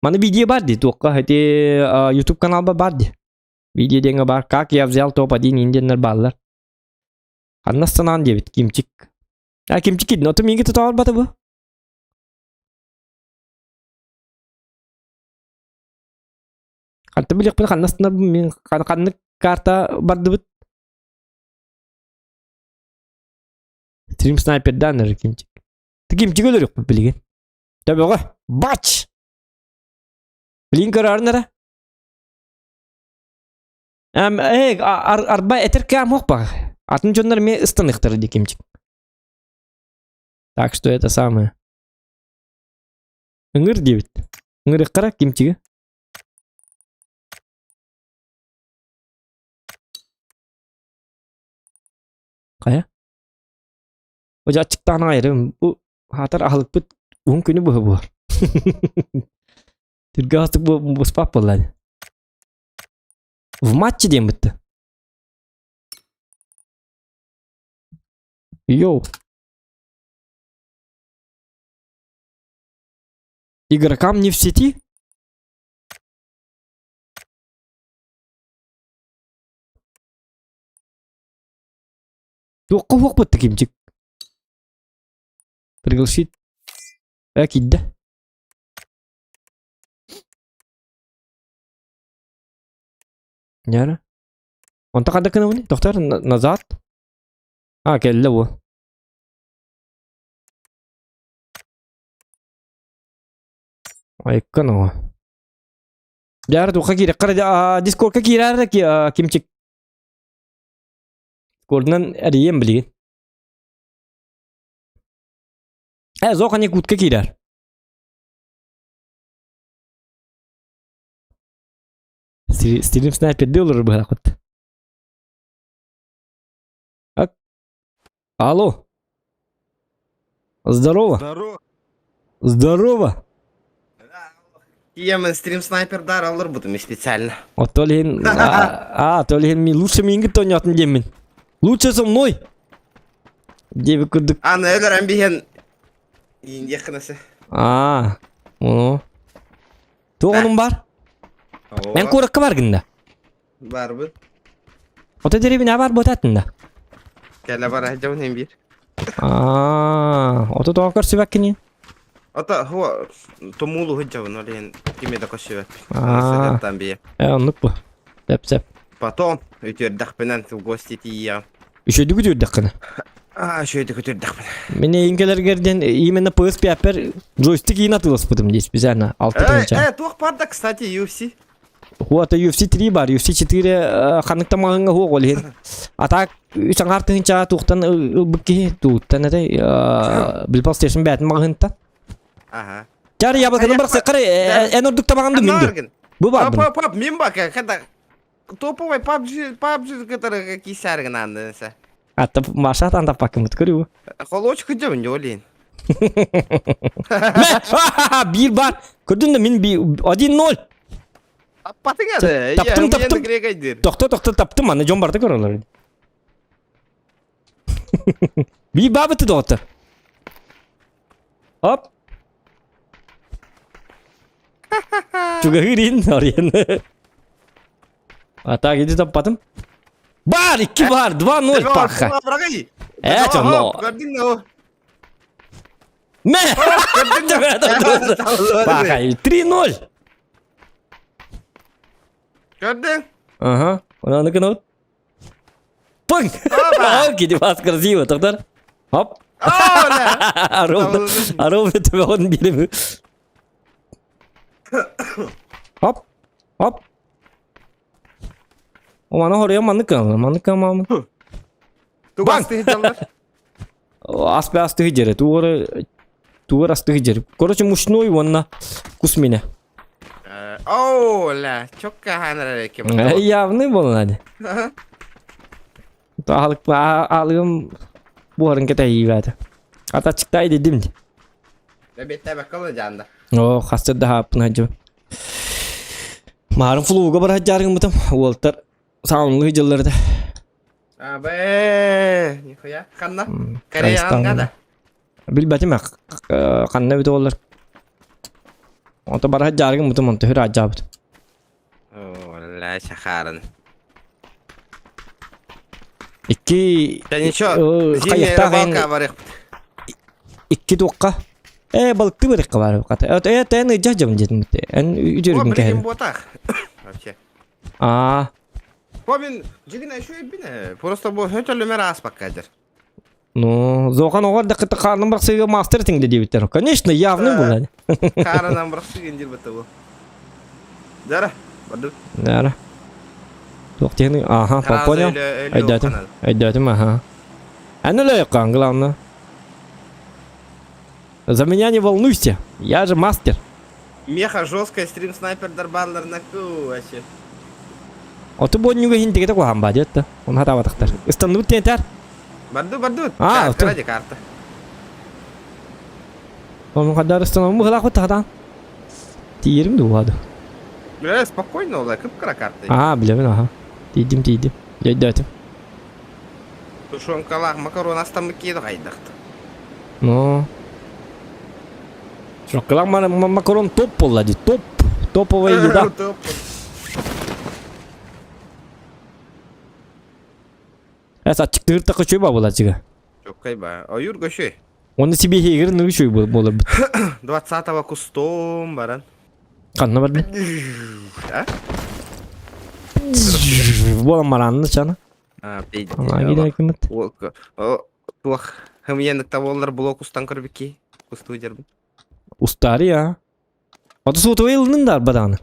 Маны видео бар дии туохха ити YouTube каналба бар дии. Видео диэҥҥэ бар как я взял топ один индианнар бааллар. Ханна санаан диэбит Кимчик. А Кимчик кидин, ото миигин тута барбата бу. Ханта билиэхпин ханна станарбын мин ханнык карта бардыбыт. Стрим снайпердаан эрэ Кимчик. Кимчик өлөрүөхпүт билигин. Төбөҕө бач! Билигин көрөөрүн эрэ. Эм, э, арба этер кэм хоппа. Атын дьоннор эмиэ ыстаныахтара дии Кимчик. Так что это самое. Ыҥыр диэбит. Ыҥырыаххара Кимчиги. Хайа? О аччыктаан аҕайрым. Бу хаатар аһылыкпыт уһун күнү быһа буолар. Түргө астык буспап буолла. В матче диэн бытты. Йоу. Игрокам не в сети? Туохха уохпут кимчик? Пригласить. Э, киирдэ. Яра. Онто ханна гынабыный? Тохтор назад. А, кэллэ бу. Айыккан оҕо. Дьара туохха киирэххэ дискордка киирээр кимчик. Дискордунан эрийиэм билигин. Э, зоха Якутка киирэр. Стрим снайпердыы олорор быһаахпыт. Алло. Здорово. Здорово. Здорово. Тиэмэн стрим снайпердар алырбытым специально. Вот то ли а, то ли ми лучше минги тонятын диэммин. Лучше со мной. Диэби курдук. Аны өлөрөн биһэн индиэххинэсе. А, ону. Туох онун бар? Мен куоракка баргын да. Барбын. Ото деревня бар буотатын да. Кэлэ бара дьон биир. Аа, ото тоҕо көрсүбэккини? Ото хуа тумуулу сылдьабын ол иһин кими да көрсүбэт. Аа. Сылдьаттан бие. Э, оннук бу. Сөп сөп. Потом үтүөрдэхпинэн в гости тиийиэҕим. Үчүгэйдик үтүөрдэххинэ. Аа, шөйді көтөрдөхпүн. Мен эйин кэлэргэр диэн именно PS5-пер джойстик иин атыыласпытым дии специально. 6 тыһыынча. Э, туох бар да, кстати, UFC. Вот UFC 3 бар, UFC 4 ханнык тамаҕыҥҥа хуох ол иһин. А так үс аҥаар тыһыынчаҕа туохтан ылбыт киһи тууттан этэй бил PlayStation бээтин маҕаһыынтан. Ага. Чар яблоканы барсаккар эн ордук табаҕын ду мин Бу бар. Пап, пап, мин ба, когда топовый PUBG, PUBG который кисәргін андынса. Атта Маша тан таппаккымыт көрүү. Холочку дьабын жолин. Биир бар. Көрдүн да мин 1-0. Таппатың ады. Таптым, таптым. Тохто, тохто, таптым, аны дьон барда көрөлөр. Биир бабыты доҕоттор. Оп. Чугаһыырин, арыйан. А так, иди таппатым. Бар, икки бар, 2-0 паха. Э, но. Мэ! Паха, 3-0. Көрдүң? Ага, оны кынабыт. Пың! Кити бас красиво, тоқтар. Хоп. Ровно, ровно төбөҕүн биэрим. Хоп. Хоп. Маны хоруйан маннык кыалар, маннык кыамаамын. Тугу астыһыдьаллар? Ас бе астыһы дьэрэ, тугары тугар астыһы дьэрэ. Короче, мучной уонна кус минэ. Оо, ля, чокка хаанар эки. Явный буолла Аалык аалыгым буһарын кэтэһиибээтэ. Атачыктай дедим. Бэбиэттээбэккэ жаанда. Оо, хастыр да хааппын хадьы. Маарым флуга бар хаджааргыммытым. Уолтар саамлы дьылларда. Абэ, нихуя. Ханна? Корея да? Билбэтим ханна бит олар. Онто бар хаджааргыммытым, онто хүр аджаабыт. Оо, ля, шахарын. Икки Да ничего, зимняя рыбалка барыхпыт. Икки туохха. Э, балыкты барыхха бар. Э, тэн ыдьа дьам диэтим. Эн үдүргүн кэһэн. ботах. Вообще. А. Бо мен жигин еще бин. Просто бу хөтөлүмөр ааспакка дер. Ну, зохан оҕор да кытта хаанын барсыга мастер тиңде диэбиттэр. Конечно, явный булан. Хаарынан барсыгын дир бата бу. Дара, барды. Дара. Туох диэни, ага, понял. Өйдөөтүм, өйдөөтүм, ага. Аны лайыққан, главное. За меня не волнуйся, я же мастер. Меха жесткая стрим снайпер дарбарларына ку вообще. Оту боннюга хинтигете куһаан баа диэтта. Оны хатаабатахтар. Ыстанныбыт тиэнтэр. Барду, барду. Аа, Карта, ради карта. Оны хаддар ыстанамы быһылаах тахатаан. Тиийэрим дуу Бля, спокойно, ола, кып-кыра карта. Аа, билэбин, аха. Тиийдим, тиийдим. Дьөйдөөтүм. Тушенкалаах макарон астаммыт киэдэ хайдахт. Ну. Шоколад макарон топ буолла дии. Топ. Топовая еда. Топ. Эс ачыктыыр та көчөй ба буолачыга. Чоккай ба. Ойур көшөй. Оны себе хегер нығы шөй болар бит. 20-го кустом баран. Ханна барды? А? Болан маранны чана. А, Ана кимит. Туох, хымьянык таболлар блок устан көрбүкки. Кусту жербин. Устари я. Аты сотовый ылынын да баданы.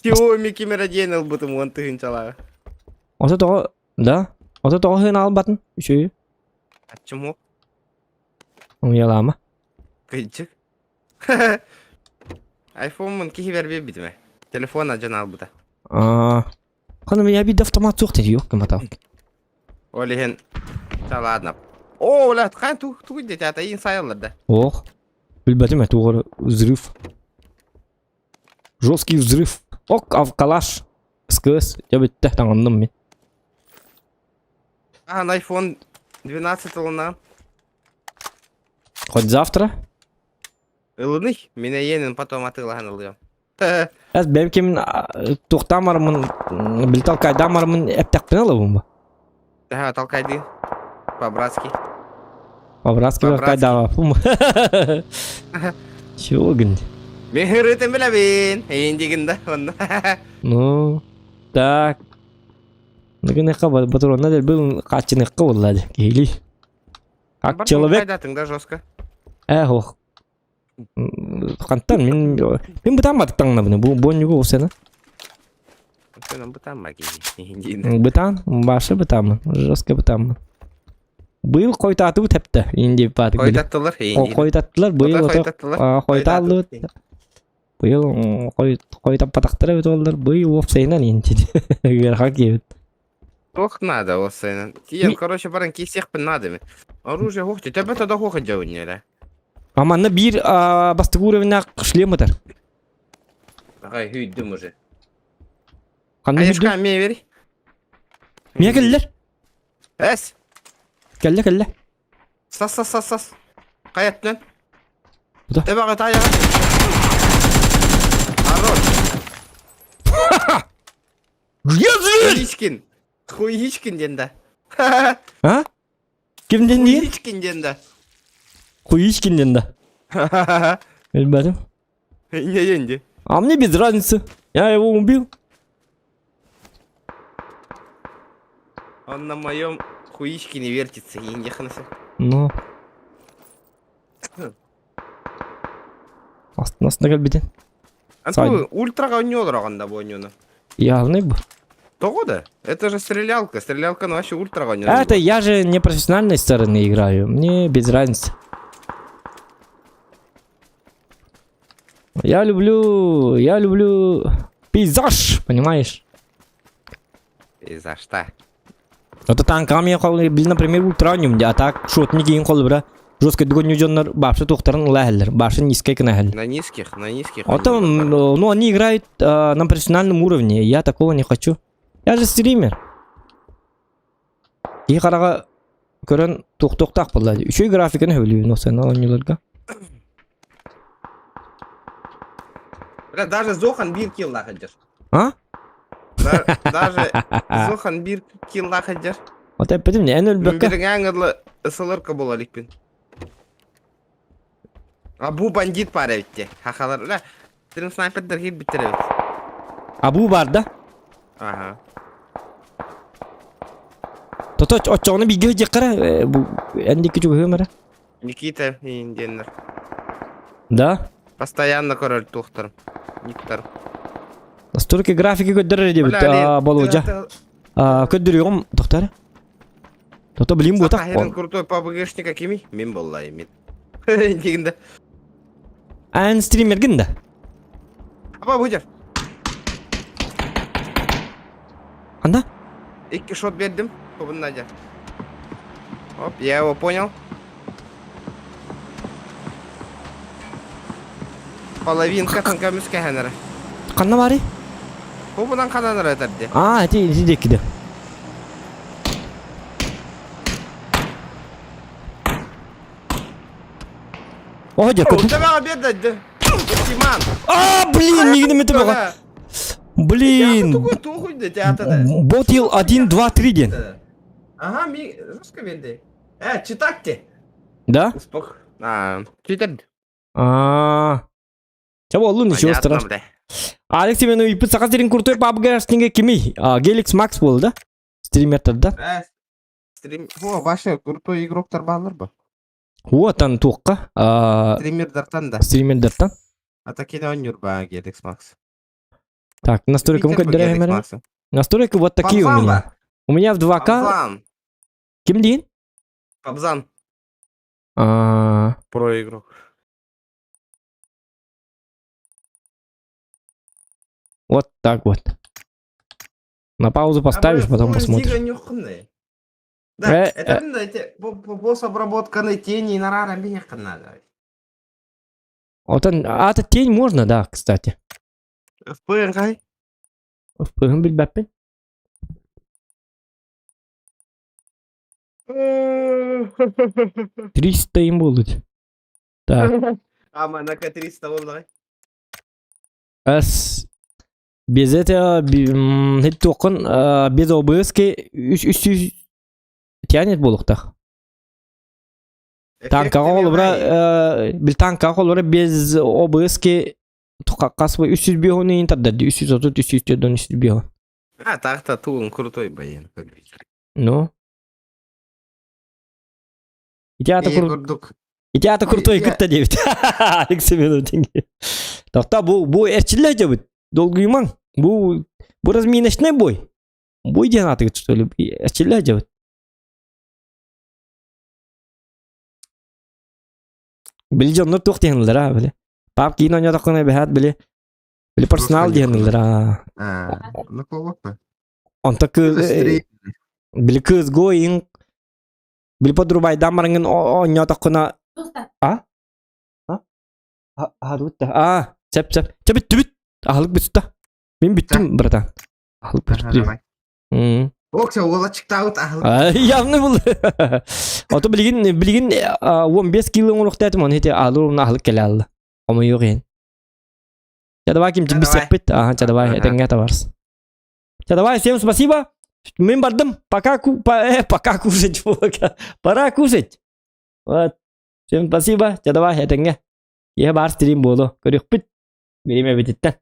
Xiaomi кимера диэн ылбытым уон тыһыынчалааҕы. Ото тоҕо да? Ото тоҕо хыын албатын үчүгэй. Аччым Уялаама. Кыйчык. Айфонмун киһи бэрбиэ битимэ. Телефон адьан албыта. Аа. Хана меня биир автомат суох дири yok кымата. Ол иһин ладно. О, бля, хаан тугуй диэтэ, иин сайаллар да. Ох. Билбэтим это взрыв. Жесткий взрыв. Ок, ав калаш. СКС. Я бүттэ таҥынным мин. А, на iPhone 12 ылына. Хоть завтра? Ылыный, мин эйиэнин потом атыылаһан ылыам. Эс бэйэм кимин туохтаан бараммын били толкайдаан бараммын эптэхпинэ ылабын ба? Ага, толкайды. По-братски. По-братски толкайдаабаппын. Чего гын? Мин хырытын билэбин. Эйин дигин да онно. Ну, так. Ныгыныхха батронна дэлби хааччыныхха буолла киһилии. Как человек... да жестко? Э, ох. Хантан мин мин бытаан батыктаҥнабын бу бонньугу усена. Бытаан маги. Бытаан, башы бытааммын, жестко бытааммын. Быйыл хойтаатыбыт хепте, инди паатык. Хойтаттылар, Хойтаттылар, быйыл хойтааллыбыт. Быйыл хойтаппатахтара эбит оллар, быйыл уопсайынан инти. Үөрха киэбит. Туох надо уопсайынан. Тиен, короче, баран киисиэхпин надо ми. Оружие хух, төбө тода хух дьэвиннere. А манна биир бастакы уровеннаах шлем ытар. Агай хүйдүм уже. Ханна Айышка мие бери. Мие кэллэр. Эс. Кэллэ кэллэ. Сас сас сас сас. Хайаттан. Куда? Төбөҕө таайаҕа. Хорош. Хуичкин. Хуичкин диэн да. А? Кимден диэн? Хуичкин диэн да. Хуичкин диэн да. Билбэтим. Не денди. А мне без разницы. Я его убил. Он на моем хуичке не вертится, и не ханасы. Ну. Астына кэлбитин. Антон, ультраға ойнолор да бу ойнуну. Явный бу. Того да? Это же стрелялка. Стрелялка ну вообще ультраға ойнолор. Это я же не профессиональной стороны играю. Мне без разницы. Я люблю, я люблю пейзаж, понимаешь? Пейзаж, да. Это танкам я блин, например, ультраниум, а так шотник ең қолы бра. Жестко дүгін жоннар башы тоқтарын ләхілер, башы низкой кінәхіл. На низких, на низких. А там, ну, они играют э, на профессиональном уровне, я такого не хочу. Я же стример. И қараға көрін тоқ-тоқтақ болады. Үшей графиканы хөвлейін осы ойныларға. Бля, даже Зохан бир килл лахадер. А? Даже Зохан бир килл лахадер. Вот я петим, не өлбөккө. Бир аңырлы ысылырка бола ликпин. А бу бандит пара битте. Хахалар, бля, стрим снайпердер хит биттер бит. А бу бар да? Ага. Тото очоғны биге жеккара, бу эндики жүгө Никита инденнер. Да? Постоянно король тухтар. Никтар. Настолько графики көддөрөр дебит, Болодя. Көддөрүгүм, токтар. Тото билим бу так. Сахарин крутой ПБГшник акими? Мен боллай мен. Дегенде. Ан стримерген да. Апа будер. Анда? Икки шот бердим. Тобун Надя. Оп, я его понял. Половинка танка ханара. Канна бары? Хобунан кананара этэрди. А, эти эти декиде. О, дьэ, көтү. Төбөҕө берді. Тиман. А, блин, мигини метеп бага. Блин. Ботил 1, 2, 3 ден. Ага, ми жестко берди. Э, читакте. Да? Успок. А, читер. А. Чего, олу ничего страшного. Алекс Семенов ипит сака сирин крутой PUBG снеге кими? Геликс Макс был, да? Стример да? Э, стрим. О, вообще крутой игроктар баллар ба. Вот он туққа. Стримердартан да. Стримердартан. А такие ойнур ба Геликс Макс. Так, настройка Настройка вот такие у меня. У меня в 2К. Пабзан. Ким дейін? Пабзан. А. Про игрок. Вот так вот. На паузу поставишь, потом посмотришь. Да, это эти обработканы тени на рара надо. Вот он, а это тень можно, да, кстати. FPN кай? FPN билбәппин. 300 им будут. Так. Ама на 300 болду. С без этого тоқын без ОБС-ке 300 тянет болуқтақ. Танкаға олыбыра, бил танкаға олыбыра без ОБС-ке қасбы 305 оны интардарды, 330, 304, 305. А так-то ту он крутой баян. Ну. Ити ата Ие кур... курдук. Ити ата крутой кытта диэбит. Алекс Семенов деньги. Тохта бу бу эрчиллэ дьабыт. Долгуймаң. Бу бу разминочный бой. Бой диэн атыгыт что ли? Эрчиллэ дьабыт. Били дьоннор туох диэн а били. Пап киин оонньоотоххуна бэһээт били били персонал диэн а. А, ну плохо. Онто кы били кыз гоин били подрубайдан барыңын оонньоотоххуна а? А? А, а, сеп сеп. Чэ бүттүбүт. Аһылык бүтүттэ. Мин бүттүм, братан. Аһылык бүттү. М. Окса уолачыктаабыт аһылык. Явно был. Ото билигин билигин 15 кило оҥоруохтаатым, оны ити аалыр уонна аһылык кэлэ алла. Хомойуох иһин. Чэ давай ким билсиэхпит. Ага, чэ давай, этэҥҥэ табарс. Чэ давай, всем спасибо. Мин бардым. Пока, ку по, э, пока кушать. Пора кушать. Вот. Всем спасибо. Чэ давай, этэҥҥэ. Ийэ баар стрим буолуо. Көрүөхпүт. Бириэмэ бититтэн.